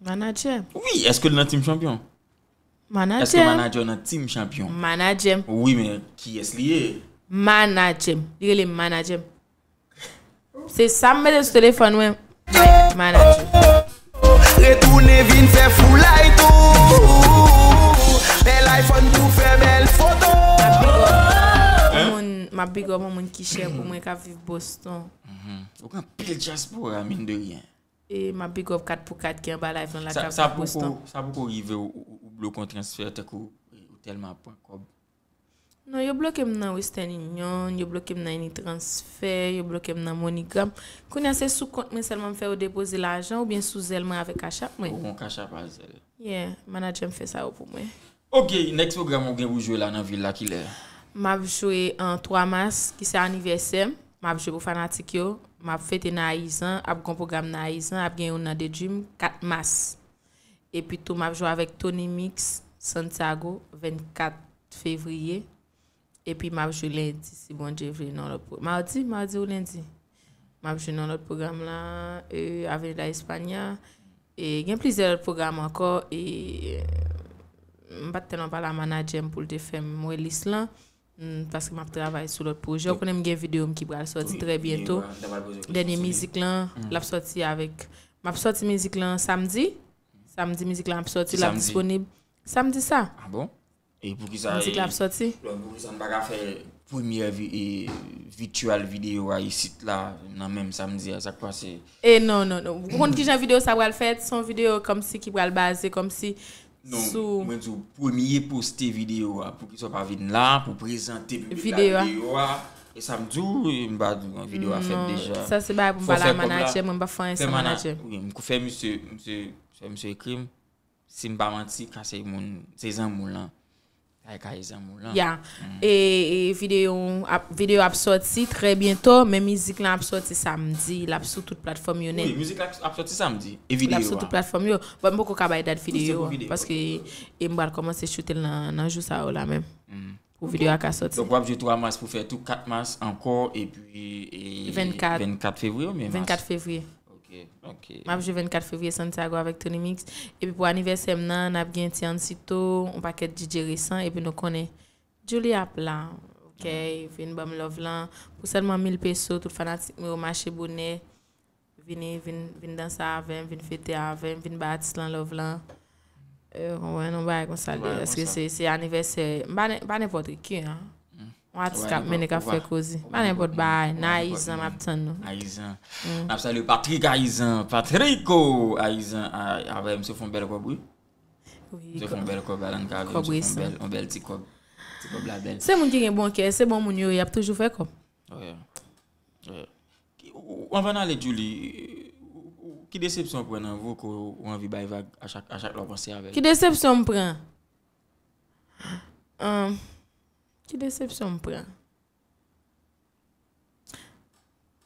Manadjè. Wi, èske l nan team chanpyon? Èske Manadjè. manadjè w nan team chanpyon? Manadjè m. Wi, men kiyès li ye? Manadjè m. Li rele m manadjè m. Se sa m mete sou telefòn mwen. Manadjè. Retounen vin fè foulay tou. Bèl iPhone pou fè bèl foto. Yon moun, m ap big up yon moun ki chè pou mwen k ap viv Boston. Mhm. Ou gen anpil dyaspora, mine de rien. E m ap big up kat pou kat ki anba live lan la k Sa, ap sa viv Boston. Poko, sa poko rive ou, ou, ou bloke yon transfè tankou ou tèlman ap pran kòb. Non, yo bloke m nan Western Union, yo bloke m nan Unitransfer, yo bloke m nan MoneyGram. Kounye a se sou kont mwen sèlman m fè yo depoze lajan oubyen sou Zelle mwen avèk Cash App mwen. Ou gon Cash App a Zelle. Yeah, manadjè m fè sa yo pou mwen. Ok, next pwogram ou gen pou jwe la nan vil la, kilè? M ap jwe an twa mas, ki se anivèsè m. M ap jwe pou fanatik yo. M ap fete nan Ayizan, ap gon pwogram nan Ayizan, ap gen youn nan The Dream, kat mas. Epi tou, m ap jwe avèk Tony Mix, Santiago, vennkat fevriye. Epi m ap jwe lendi, si Bondye vle, nan lòt pwo-, madi, madi ou lendi. M ap jwe nan lòt pwogram la, e, Avenida España. E gen plizyè lòt pwogram ankò, e, m pa t tèlman pale a manadjè m pou l te fè m wè lis lan, mm, paske m ap travay sou lòt pwojè. Ou konnen m gen videyo m ki pral sòti trè byento. Dènye mizik lan, l ap sòti avèk, m ap sòti mizik lan samdi. Samdi, mizik lan ap sòti, l ap disponib. Samdi sa. Ah bon? E poukisa, Mizik la ap sòti? Poukisa n pa ka fè premyè vi-, e, virtual videyo a isit la, nan menm samdi a, sa k pase? E non, non, non. Ou konn kijan videyo sa pral fèt? Se yon videyo kòmsi ki pral baze kòmsi sou Non, mwen di w, premye poste videyo a, poukisa w pa vin la pou prezante publik la videyo a? E sa m di w, e m pa di w, videyo a fèt deja. Sa se bagay pou m pale a manadjè mwen, m pa fè anyen san manadjè m. Wi, m fè misye, misye, fè misye ekri m. Si m pa manti, ka se moun, se zanmi w lan. Kay, kay zanmi w lan. Ya. E, e videyo ap, videyo ap sòti trè byento, men mizik lan ap sòti samdi. L ap sou tout platfòm yo nèt. Wi, mizik la ap sòti samdi. E videyo a? L ap sou tout platfòm yo. Bon, m poko ka bay dat videyo a, paske e m pral kòmanse choute l nan, nan jou sa yo la menm. Pou videyo a ka sòti. Donk, w ap jwe twa mas pou fè tou kat mas ankò, epi, e, vennkat. Vennkat fevriye oubyen mas? Vennkat fevriye. Ok, ok. M ap jwe vennkat fevriye Santiago avèk Tony Mix. Epi pou anivèsè m nan, n ap gen Tiancito, yon pakèt D J resan, epi nou konnen Djouly ap la. Ok, vin ban m love lan. Pou sèlman mil peso, tout fanatik mwen yo mache bonè. Vini, vin, vin danse avè m, vin fete avè m, vin bay atis lan love lan. E, w konprann, yon bagay konsa l ye. Paske se, se anivèsè. M pa nen-, pa nenpòt ki, an. Yon atis k ap mennen, k ap fè koze. Pa nenpòt bagay. Nan Ayizan, m ap tann nou. Ayizan. N ap salye Patrick Ayizan. Patrico Ayizan. A, avè m, se fon bèl kòb, wi. Wi, se fon bèl kòb, Alan Cavé, se fon bèl, yon bèl ti kòb. Ti kòb la bèl. Se moun ki gen bon kè, se bon moun yo ye, y ap toujou fè kòb. Wi. Wi. Ki, ou, ou, anvan n ale, Djouly, ou, ou, ki desepsyon w pran nan vi w ke w anvi bay vag a chak, a chak lè w panse avè l? Ki desepsyon m pran? Ahn, ki desepsyon m pran?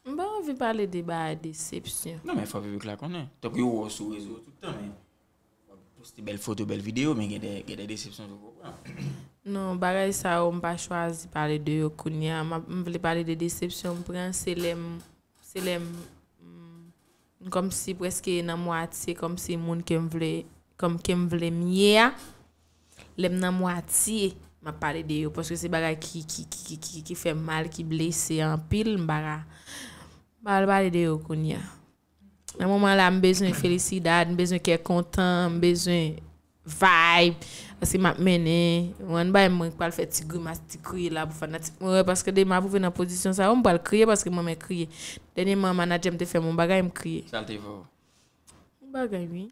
M pa anvi pale de bagay desepsyon. Non, men fò piblik la konnen. Tankou yo wè w sou rezo tout tan, men w ap poste bèl foto, bèl videyo, men gen de, gen de desepsyon tou, ou pran. Non, bagay sa yo, m pa chwazi pale de yo kounye a. M ap- m vle pale de desepsyon m pran, se lè m, se lè m, m, m kòmsi prèske nan mwatye, kòmsi moun ke m vle, kòm ke m vle m ye a. Lè m nan mwatye, m ap pale de yo, paske se bagay ki, ki, ki, ki, ki, ki fè m mal, ki blese anpil, m pa ka, m pa pale de yo kounye a. Nan moman la, m bezwen felisidad, m bezwen kè kontan, m bezwen vibe. Paske m ap mennen, mwen bay mwen pral fè ti grimas, ti kriye la pou fanatik mwen wè, paske demen m ap rive nan pozisyon sa yo, m pral kriye paske m renmen kriye. Dènyèman, manadjè m te fè m yon bagay, m kriye. Sa l te fè w? Yon bagay, wi.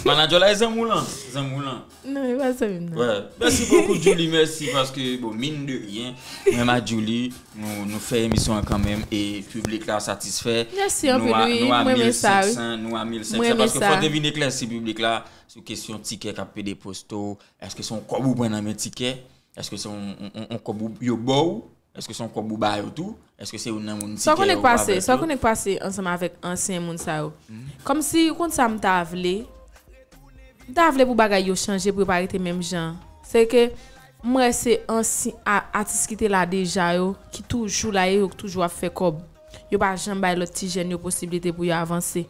Manadjè la e zanmi w lan. Zanmi w lan. Non, e pa zanmi m nan. Ouais. Merci beaucoup, Julie. Merci paske, bon, mine de rien, mwen ak Julie, nou, nou fè emisyon an kanmenm e piblik la satisfè. Mèsi anpil, wi. Nou a Mwen renmen sa, wi. mil senk san, nou a mil senk san. Mwen renmen Paske sa. Fò te vin eklèsi piblik la sou kesyon tikè k ap pede poste w. Èske se yon kòb ou pran nan men tikè? Èske se yon, yon, yon, yon kòb ou- yo ba w? Èske se yon kòb ou ba yo tou? Èske se youn nan moun Sa w tikè konnen yo k pase, avèk sa w yo? Konnen k pase ansanm avèk ansyen moun sa yo. Kòmsi ou konn sa m ta vle. M ta vle pou bagay yo chanje, pou yo pa rete menm jan. Se ke m wè se ansyen a- atis ki te la deja yo, ki toujou la e yo toujou ap fè kòb. Yo pa janm bay lòt ti jèn yo posiblite pou yo avanse.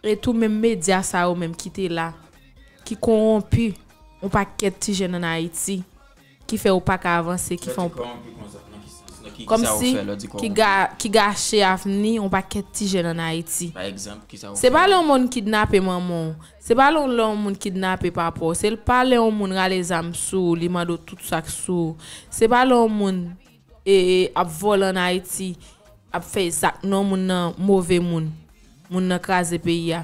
E tou menm medya sa yo menm ki te la, ki kowonpi yon pakèt ti jèn ann Ayiti, ki fè yo pa ka avanse, ki fè yon Kòmsi kòmsi ki, ga- ki gache avni yon pakèt ti jèn ann Ayiti. Pa egzanp, kisa ou Se pa lè yon moun kidnape manman w. Se pa lè yon, lè yon moun kidnape papa w. Se pa lè yon moun rale zam sou ou, li mande w tout sa k sou ou. Se pa lè yon moun e, e, ap vòlè ann Ayiti, ap fè zak non moun nan move moun. Moun nan kraze peyi a.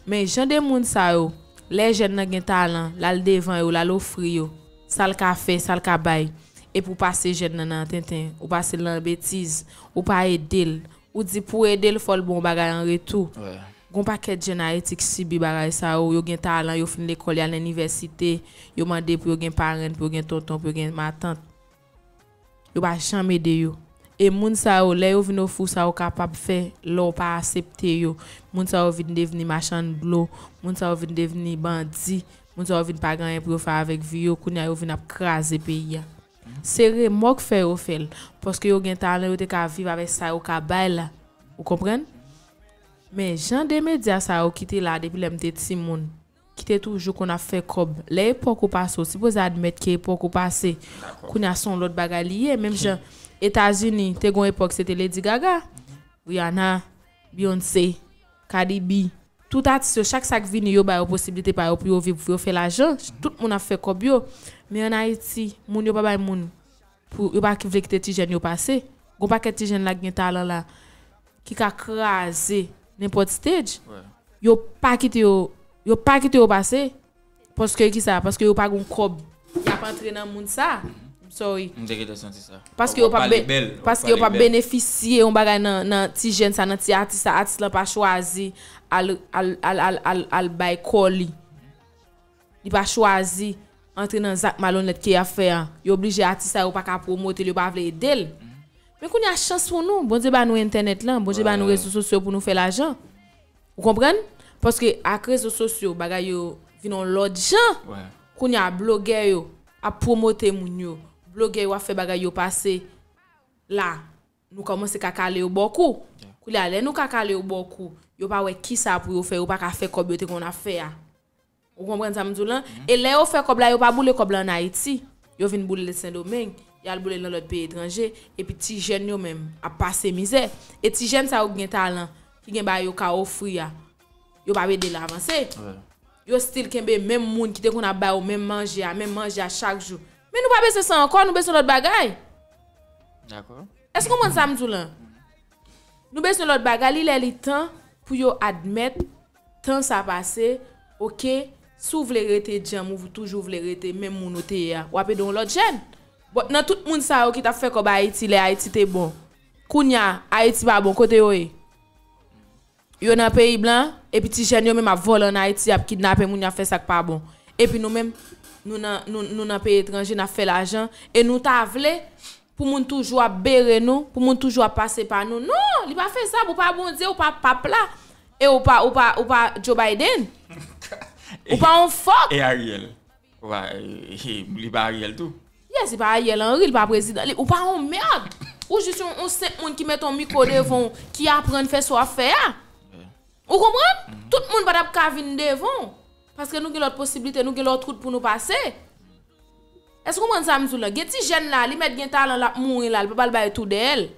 Men jan de moun sa yo, lè jèn nan gen talan, l al devan yo, l al ofri yo sa l ka fè, sa l ka bay. Epi w pase jèn nan nan tenten, ou pase l nan betiz, ou pa ede l. Ou di pou ede l, fò l ba w bagay an retou. Gon pakèt jèn Ayiti k sibi bagay sa yo, yo gen talan, yo fin lekòl, y al nan inivèsite, yo mande pou yo gen parenn, pou yo gen tonton, pou yo gen matant. Yo pa janm ede yo. E moun sa yo, lè yo vin ofri w sa yo kapab fè, lè w pa aksepte yo, moun sa yo vin devni machann dlo, moun sa yo vin devni bandi, moun sa yo vin pa gen anyen pou yo fè avèk vi yo, kounye a yo vin ap kraze peyi a. Se remò k fè yo fè l, paske yo gen talan, yo te ka viv avèk sa yo ka bay la. Ou konprann? Men jan de medya sa yo ki te la depi lè m te timoun, ki te toujou konn ap fè kòb. Lè epòk ou pase, ou sipoze admèt ke epòk ou pase. Kounye a se yon lòt bagay li ye. Menm jan Etazini, te gon epòk se te Lady Gaga, Rihanna, Beyoncé, Cardi B. Tout atis yo, chak sa k vini, yo ba yo posiblite pa yo pou yo viv, pou yo fè lajan. Tout moun ap fè kòb yo. Men ann Ayiti, moun yo pa bay moun pou yo pa vle kite ti jèn yo pase. Gon pakèt ti jèn la ki gen talan la, ki ka kraze nenpòt stage. Yo pa kite yo, yo pa kite yo pase. Paske kisa? Paske yo pa gon kòb. Y ap antre nan moun sa. I'm sorry. M te gentan santi sa. Paske yo pa pale be- bèl, w ap paske yo pale pa bèl. Benefisye yon bagay nan, nan ti jèn sa, nan ti atis sa. Atis lan pa chwazi al, al, al, al, al, al bay kò li. Li pa chwazi antre nan zak malonèt ke y ap fè a. Yo oblije atis sa yo pa ka pwomote l, yo pa vle ede l. Men kounye a chans pou nou, Bondye ba nou entènèt lan, Bondye ba nou rezo sosyo pou nou fè lajan. Ou konprann? Paske ak rezo sosyo, bagay yo vin yon lòt jan. Kounye a blogè yo ap pwomote moun yo. Blogè yo ap fè bagay yo pase la. Nou kòmanse ka kale yo bò kou. Kounye a lè nou ka kale yo bò kou, yo pa wè kisa pou yo fè, yo pa ka fè kòb yo te konn ap fè a. Ou konprann sa m di w lan? E lè yo fè kòb la, yo pa boule kòb la ann Ayiti. Yo vin boule l Sendomeng, y al boule l nan lòt peyi etranje, epi ti jèn yo menm ap pase mizè. E ti jèn sa yo ki gen talan, ki gen bagay yo ka ofri a, yo pa ede l avanse. Yo still kenbe menm moun ki te konn ap ba yo menm manje a, menm manje a chak jou. Men nou pa bezwen sa ankò, nou bezwen lòt bagay. Dakò. Èske w konprann sa m di w lan? Nou bezwen lòt bagay, li lè li tan pou yo admèt tan sa pase, oke, si w vle rete djanm, ou toujou vle rete menm moun ou te ye a, w ap ede yon lòt jèn. Bon, nan tout moun sa yo ki t ap fè kòb Ayiti lè Ayiti te bon, kounye a, Ayiti pa bon, kote yo ye? Yo nan peyi blan, epi ti jèn yo menm ap vòlè ann Ayiti, ap kidnape moun, y ap fè sa k pa bon. Epi nou menm, nou nan, nou, nou nan peyi etranje, n ap fè lajan, e nou ta vle pou moun toujou ap bere nou, pou moun toujou ap pase pa nou. Non, li pa fezab, ou pa Bondye, ou pa pap la, e ou pa, ou pa, ou pa Joe Biden. Ou pa yon fòk. E Ariel? Ou pa, li pa Ariel tou? Yes, li pa Ariel Henry, li pa prezidan. Ou pa yon mèd. Ou jis yon, yon senp moun ki met yon mikwo devan w, ki aprann fè sa w ap fè a. Ou konprann? Tout moun pa t ap ka vin devan w. Paske nou gen lòt posiblite, nou gen lòt wout pou nou pase. Èske w konprann sa m di w la? Gen ti jèn la, li mèt gen talan, l ap mouri la, li pa pral bay tou dèyè l.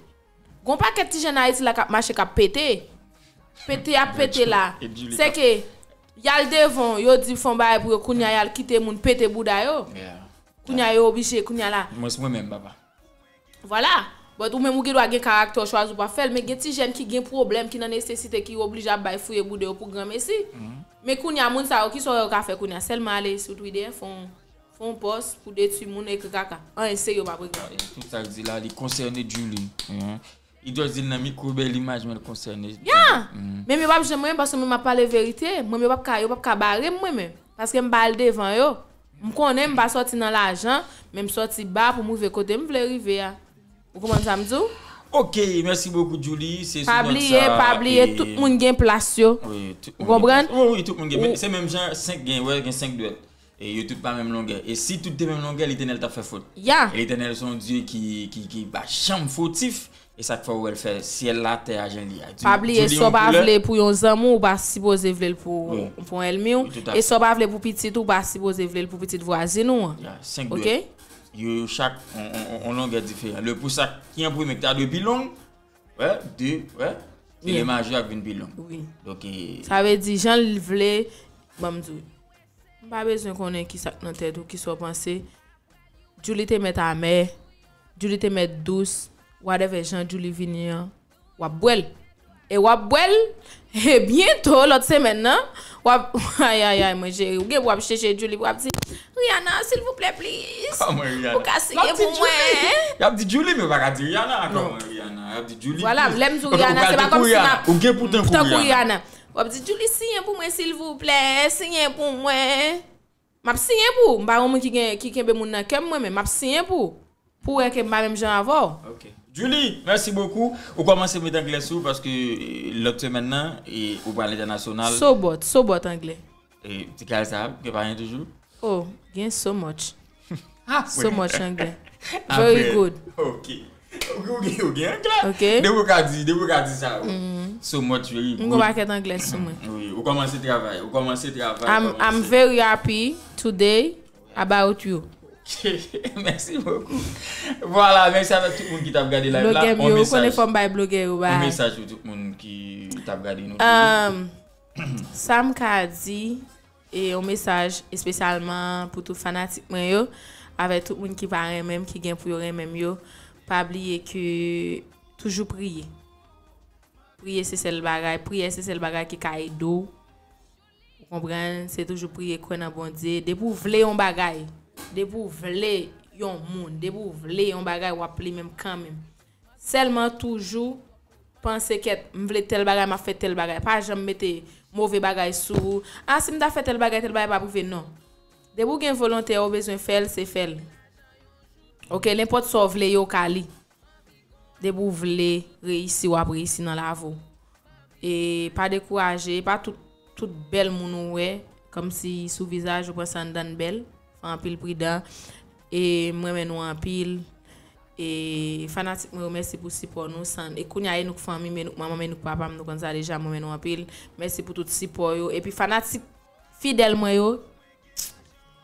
Gon pakèt ti jèn Ayiti la k ap mache, k ap pete. Pete y ap pete la. Se ke y al devan, yo di fè yon bagay pou yo, kounye a y al kite moun pete bouda yo. Kounye a yo oblije, kounye a la. Mwen, mwen menm, papa. Vwala. But ou menm ou gen dwa gen karaktè w chwazi w pa fè l, men gen ti jèn ki gen pwoblèm, ki nan nesesite, ki oblije ap bay fouye bouda yo pou granmesi. Men kounye a moun sa yo, kisa yo ka fè kounye a? Sèlman ale sou Twitter, fè yon, fè yon pòs pou detwi moun, ekri kaka. Anyen serye yo p ap regle. Tout sa k di la, li konsène Djouly. Li just di l nan mikwo bèl imaj, men l konsène. Ya! Men yo p ap janm renmen paske mwen m ap pale verite. Mwen, yo p ap ka, yo p ap ka bare m mwen menm. Paske m pa al devan yo. M konnen m pa sòti nan lajan, men m sòti ba pou m rive kote m vle rive a. Ou konprann sa m di w? Ok, mèsi bokou Djouly. Se sou nòt sa. Pa bliye, pa bliye, tout moun gen plas yo. Ou konprann? Wi, wi, tout moun gen. Se menm jan senk gen, wè, gen senk dwèt. E yo tout pa menm longè. E si tout te menm longè, Letènèl t ap fè fòt. Ya. E Letènèl se yon Dye ki, ki, ki pa janm fotif. E sa k fè w wè l fè syèl la, tè a jan l ye a. Pa bliye, sa w pa vle pou yon zanmi w, ou pa sipoze vle l pou, pou yon ènmi w. E sa w pa vle pou pitit ou, ou pa sipoze vle l pou pitit vwazin ou an. Ya, senk dwèt. Yo, yo chak on, on, on, on longè diferan. Le pou sa ki an premye ki ta dwe pi long, wè, de, wè, e le maje ap vin pi long. Wi. Donk, e. Sa vle di, jan l vle, ban m di w. M pa bezwen konnen kisa k nan tèt ou, kisa w panse. Djouly te mèt amè, Djouly te mèt dous, whatever jan Djouly vini an, w ap bwè l. E w ap bwè l, e byento, lòt semèn nan, w ap, ayayay, mwen cheri, ou gen pou w ap chèche Djouly, pou w ap di, Rihanna, silvouplè, please, ou ka siyen pou mwen. Y ap di Djouly, men yo pa ka di Rihanna, kòman Rihanna? Y ap di Djouly, please. Vwala, lè m di w Rihanna, se pa kòmsi m ap tankou Rihanna. W ap di, Djouly, siyen pou mwen, silvouplè, siyen pou mwen. M ap siyen pou ou. M pa yon moun ki gen, ki kenbe moun nan kè m, mwen, men m ap siyen pou ou. Pou w wè ke m pa menm jan avè w. Ok. Djouly, mèsi bokou. Ou kòmanse met anglè sou ou paske, e, lòt semèn nan, e, ou pral entènasyonal. Sobòt, sobòt anglè. E, ti kal sa, gen pa gen toujou? Oh, gen so much. So much anglè. Very good. Ok. Ou gen, ou gen anglè. Ok. Depi ou ka di, depi ou ka di sa, so much very good. M gon pakèt anglè sou mwen. Wi, ou kòmanse travay, ou kòmanse travay. I'm, I'm very happy today about you. Mèsi bokou. Vwala, mèsi avèk tout moun ki t ap gade live la. Blogè m yo, ou konnen fò m bay blogè yo bagay. Yon mesaj pou tout moun ki t ap gade nou. Sa m ka di, e yon mesaj espesyalman pou tout fanatik mwen yo, avèk tout moun ki pa renmen m, ki gen pou yo renmen m yo, pa bliye ke toujou priye. Priye se sèl bagay, priyè se sèl bagay ki ka ede w. Ou konprann? Se toujou priye, kwè nan Bondye. Depi w vle yon bagay, depi w vle yon moun, depi w vle yon bagay, w ap li menm kanmenm. Sèlman toujou panse kèt, m vle tèl bagay, m ap fè tèl bagay. Pa janm mete move bagay sou ou. A, si m ta fè tèl bagay, tèl bagay p ap rive, non. Depi w gen volonte a, ou bezwen fè l, se fè l. Oke, nenpòt sa w vle, yo ka li. Depi w vle reyisi, w ap reyisi nan lavi w. E pa dekouraje, e pa tout, tout bèl moun ou wè, kòmsi sou vizaj ou pran sa anndan l bèl. Fè anpil pridan. E m renmen nou anpil. E fanatik mwen yo, mèsi pou sipò nou. San, e kounye a, e nou k fanmi m, e nou k manman m, e nou k papa m, nou konn sa deja, m renmen nou anpil. Mèsi pou tout sipò yo. Epi fanatik fidèl mwen yo,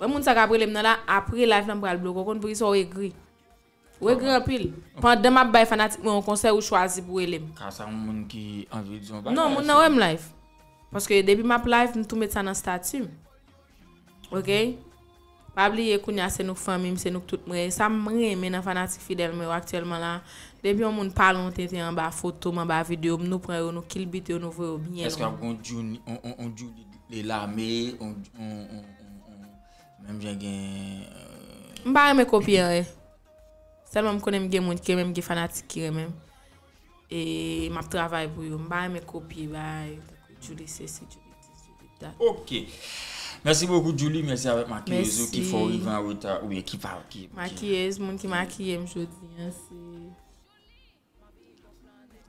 wè moun sa k ap rele m nan la, apre live la, m pral bloke w. Ou konn poukisa w egri? Ou egri anpil. Pandan m ap bay fanatik mwen yon konsèy, ou chwazi pou rele m. Ka sa yon moun ki anvi di yon bagay. Non, moun nan wè m live. Paske depi m ap live, m tou met sa nan stati m. Oke? Pa bliye kounye a se nou k fanmi m, se nou k tout mwen. E sa m renmen nan fanatik fidèl mwen yo aktyèlman la. Depi yon moun pale yon tenten anba foto m, anba videyo m, nou pran yo, nou kilbite yo, nou voye yo byen lwen. Èske w ap gen yon Djouly, yon, yon, yon Djouly de lame, yon, yon, yon, yon, yon, menm jan gen, euh, M pa renmen kopye anyen. Sèlman m konnen m gen moun ki renmen m, gen fanatik ki renmen m. E m ap travay pou yo. M pa renmen kopye bagay. Tankou Djouly sesi, Djouly dis, Djouly dat. Ok. Mèsi bokou Djouly, mèsi avèk makiyèz ou ki fè w rive an reta oubyen ki pa ki. Makiyèz, moun ki makiye m jodi a, se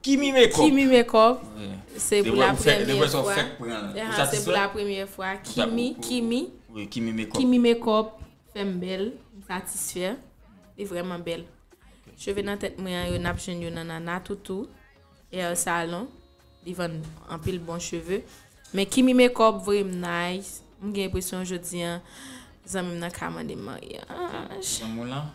Kimi Makeup. Kimi Makeup. Se pou la premyè fwa. Ou satisfè? Se pou la premyè fwa. Kimi, Kimi. Wi, Kimi Makeup. Kimi Makeup fè m bèl, m satisfè. Li vrèman bèl. Cheve nan tèt mwen an yo, n ap jwenn yo nan Nana Toutou, Hair Salon. Li vann anpil bon cheve. Men Kimi Makeup voye m nice. M gen enpresyon jodi an, zanmi m nan ka mande m maryaj. Zanmi w lan?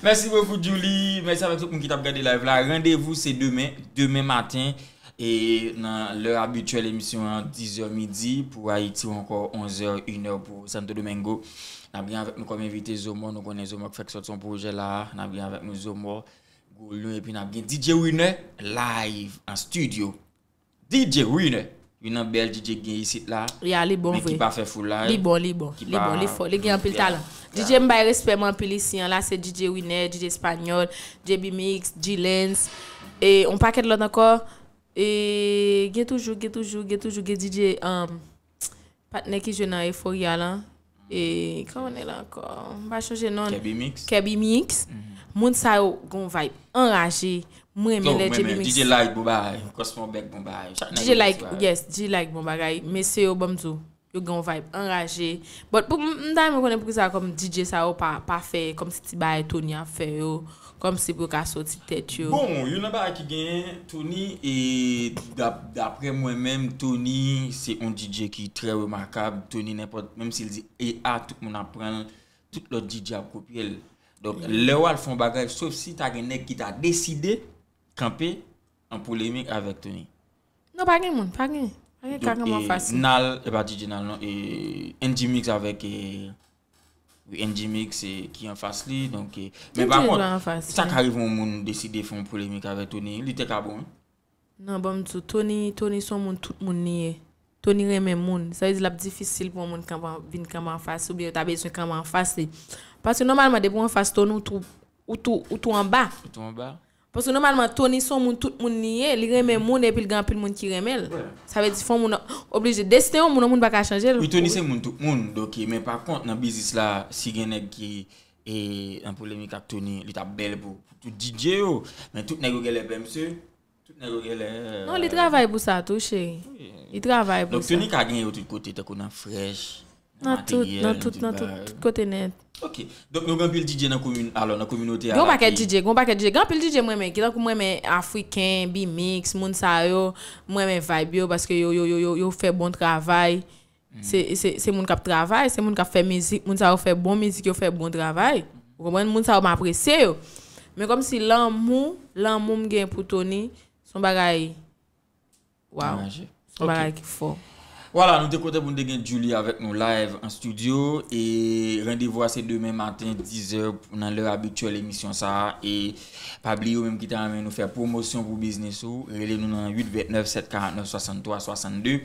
Mèsi bokou Julie. Mèsi avèk tout moun ki t ap gade live la. Randevou se demen, demen maten. E nan lè abityèl emisyon an, dizè midi pou Ayiti ou ankò onzè, inè pou Santo Domingo. N ap gen avèk nou kòm envite Zomò, nou konnen Zomò k fèk sòti yon pwojè la a. N ap gen avèk nou Zomò, Gwo Lyon, epi n ap gen DJ Winner live an studio. DJ Winner, youn nan bèl DJ k gen isit la. Ya, li bon vre. Men ki pa fè foul la. Li bon, li bon. Li bon, li fò. Li gen anpil talan. DJ m bay respè m anpil isi an la, se DJ Winner, DJ Espanyòl, J B Mix, G-Lens, e yon pakèt lòt ankò. E gen toujou, gen toujou, gen toujou, gen DJ, um, patnè ki jwe nan Euphoria lan. E, kòman l ye ankò? M pa chonje non. Kèbi Mix. Kèbi Mix. Moun sa yo gon vibe anraje. Mwen renmen lè J B Mix. DJ Like bon bagay. Cosmo Beck bon bagay. DJ Like, yes, DJ Like bon bagay. Mesye yo, ban m di w. Yo gen yon vibe anraje. But pou m, m ta renmen konnen poukisa kòm DJ sa yo pa, pa fè kòmsi ti bagay Tony ap fè yo, kòmsi pou yo ka soti tèt yo. Bon, youn nan bagay ki genyen, Tony, e dap-, daprè mwen menm, Tony se yon DJ ki trè remakab. Tony nenpòt, menm si l di E A, tout moun ap pran l, tout lòt DJ ap kopye l. Donk, lè w al fè yon bagay, sof si ta gen nèg ki ta deside kanpe an polemik avèk Tony. Non, pa gen moun, pa gen. Pa gen ka kanpe anfas li. Nal, e pa DJ Nal non, e N G Mix avèk, e, wi, N G Mix, e, ki anfas li, donk, e, men pa kont, sa ka rive yon moun deside fè yon polemik avèk Tony, li te ka bon, wi. Non, ban m di w, Tony, Tony se yon moun tout moun li ye. Tony renmen moun. Sa vle di l ap difisil pou yon moun kanpe, vin kanpe anfas li, oubyen yo ta bezwen kanpe anfas li. Paske nòmalman, depi w anfas Tony, ou tou, ou tou, ou tou anba. Ou tou anba. Paske nòmalman, Tony se yon moun tout moun li ye, li renmen moun epi l gen anpil moun ki renmen l. Sa vle di fò moun oblije desten yon moun, yon moun pa ka chanje l. Wi, Tony se moun tout moun, donk, men pa kont, nan biznis la, si gen nèg ki, e, an polemik ak Tony, li t ap bèl pou, pou tout DJ yo, men tout nèg yo genlè pè misye. Tout nèg yo genlè. Non, li travay pou sa tou, cheri. Li travay pou sa. Donk, Tony ka genyen yo tout kote, tankou nan Fresh, nan Materyèl, nan tout, nan tout, tout kote nèt. Ok. Donk, nou gen anpil DJ nan komin, alò, nan kominote a la. Gen yon pakèt DJ, gen yon pakèt DJ. Gen anpil DJ mwen renmen, ki tankou mwen renmen Afriken, B-Mix, moun sa yo, mwen renmen vibe yo, paske yo, yo, yo, yo, yo fè bon travay. Se, se, se moun k ap travay, se moun k ap fè mizik, moun sa yo fè bon mizik, yo fè bon travay. Ou konprann? Moun sa yo m apresye yo. Men kòmsi lanmou, lanmou m gen pou Tony, se yon bagay, waw. Se yon bagay ki fò. Vwala, nou te kontan pou n te gen Djouly avèk nou live an studio. E randevou a se demen maten, dizè, nan lè abityèl emisyon sa a. E pa bliye, ou menm ki ta renmen nou fè pwomosyon pou biznis ou, rele nou nan uit vennèf sèt karannèf swasanntwa swasannde.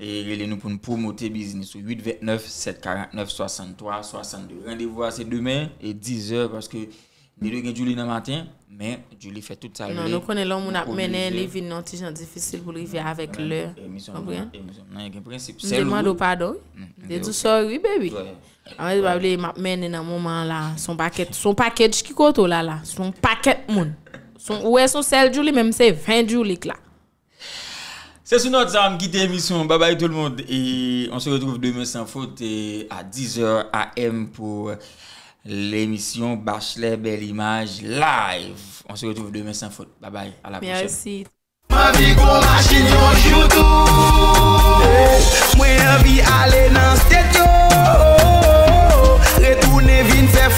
E rele nou pou n pwomote biznis ou. Uit vennèf sèt karannèf swasanntwa swasannde. Randevou a se demen e dizè, paske nou dwe gen Djouly nan maten, men Djouly fè tout sa l vle. Non, nou konnen lè yon moun ap mennen, li vin yon ti jan difisil pou l rive avèk lè. Konprann? M te mande w padon, wi. M te di w sorry, baby. Anmwey, pa bliye, m ap mennen nan moman an la. Se yon pakèt, se yon pakèt ki kote w la la. Se yon pakèt moun. Se yon, ou wè se yon sèl Djouly, men m se ven Djouly k la. Se sou nòt sa a m kite emisyon. Bye bye tout le monde. Et on se retrouve demain sans faute, et à dix heures A M pour l'émission Bachelè Bèl Imaj live. On se retrouve demain sans faute. Bye bye. À la prochaine. Mèsi. M anvi gon machin yon jou tou. Mwen anvi ale nan state yo. Retounen vin fè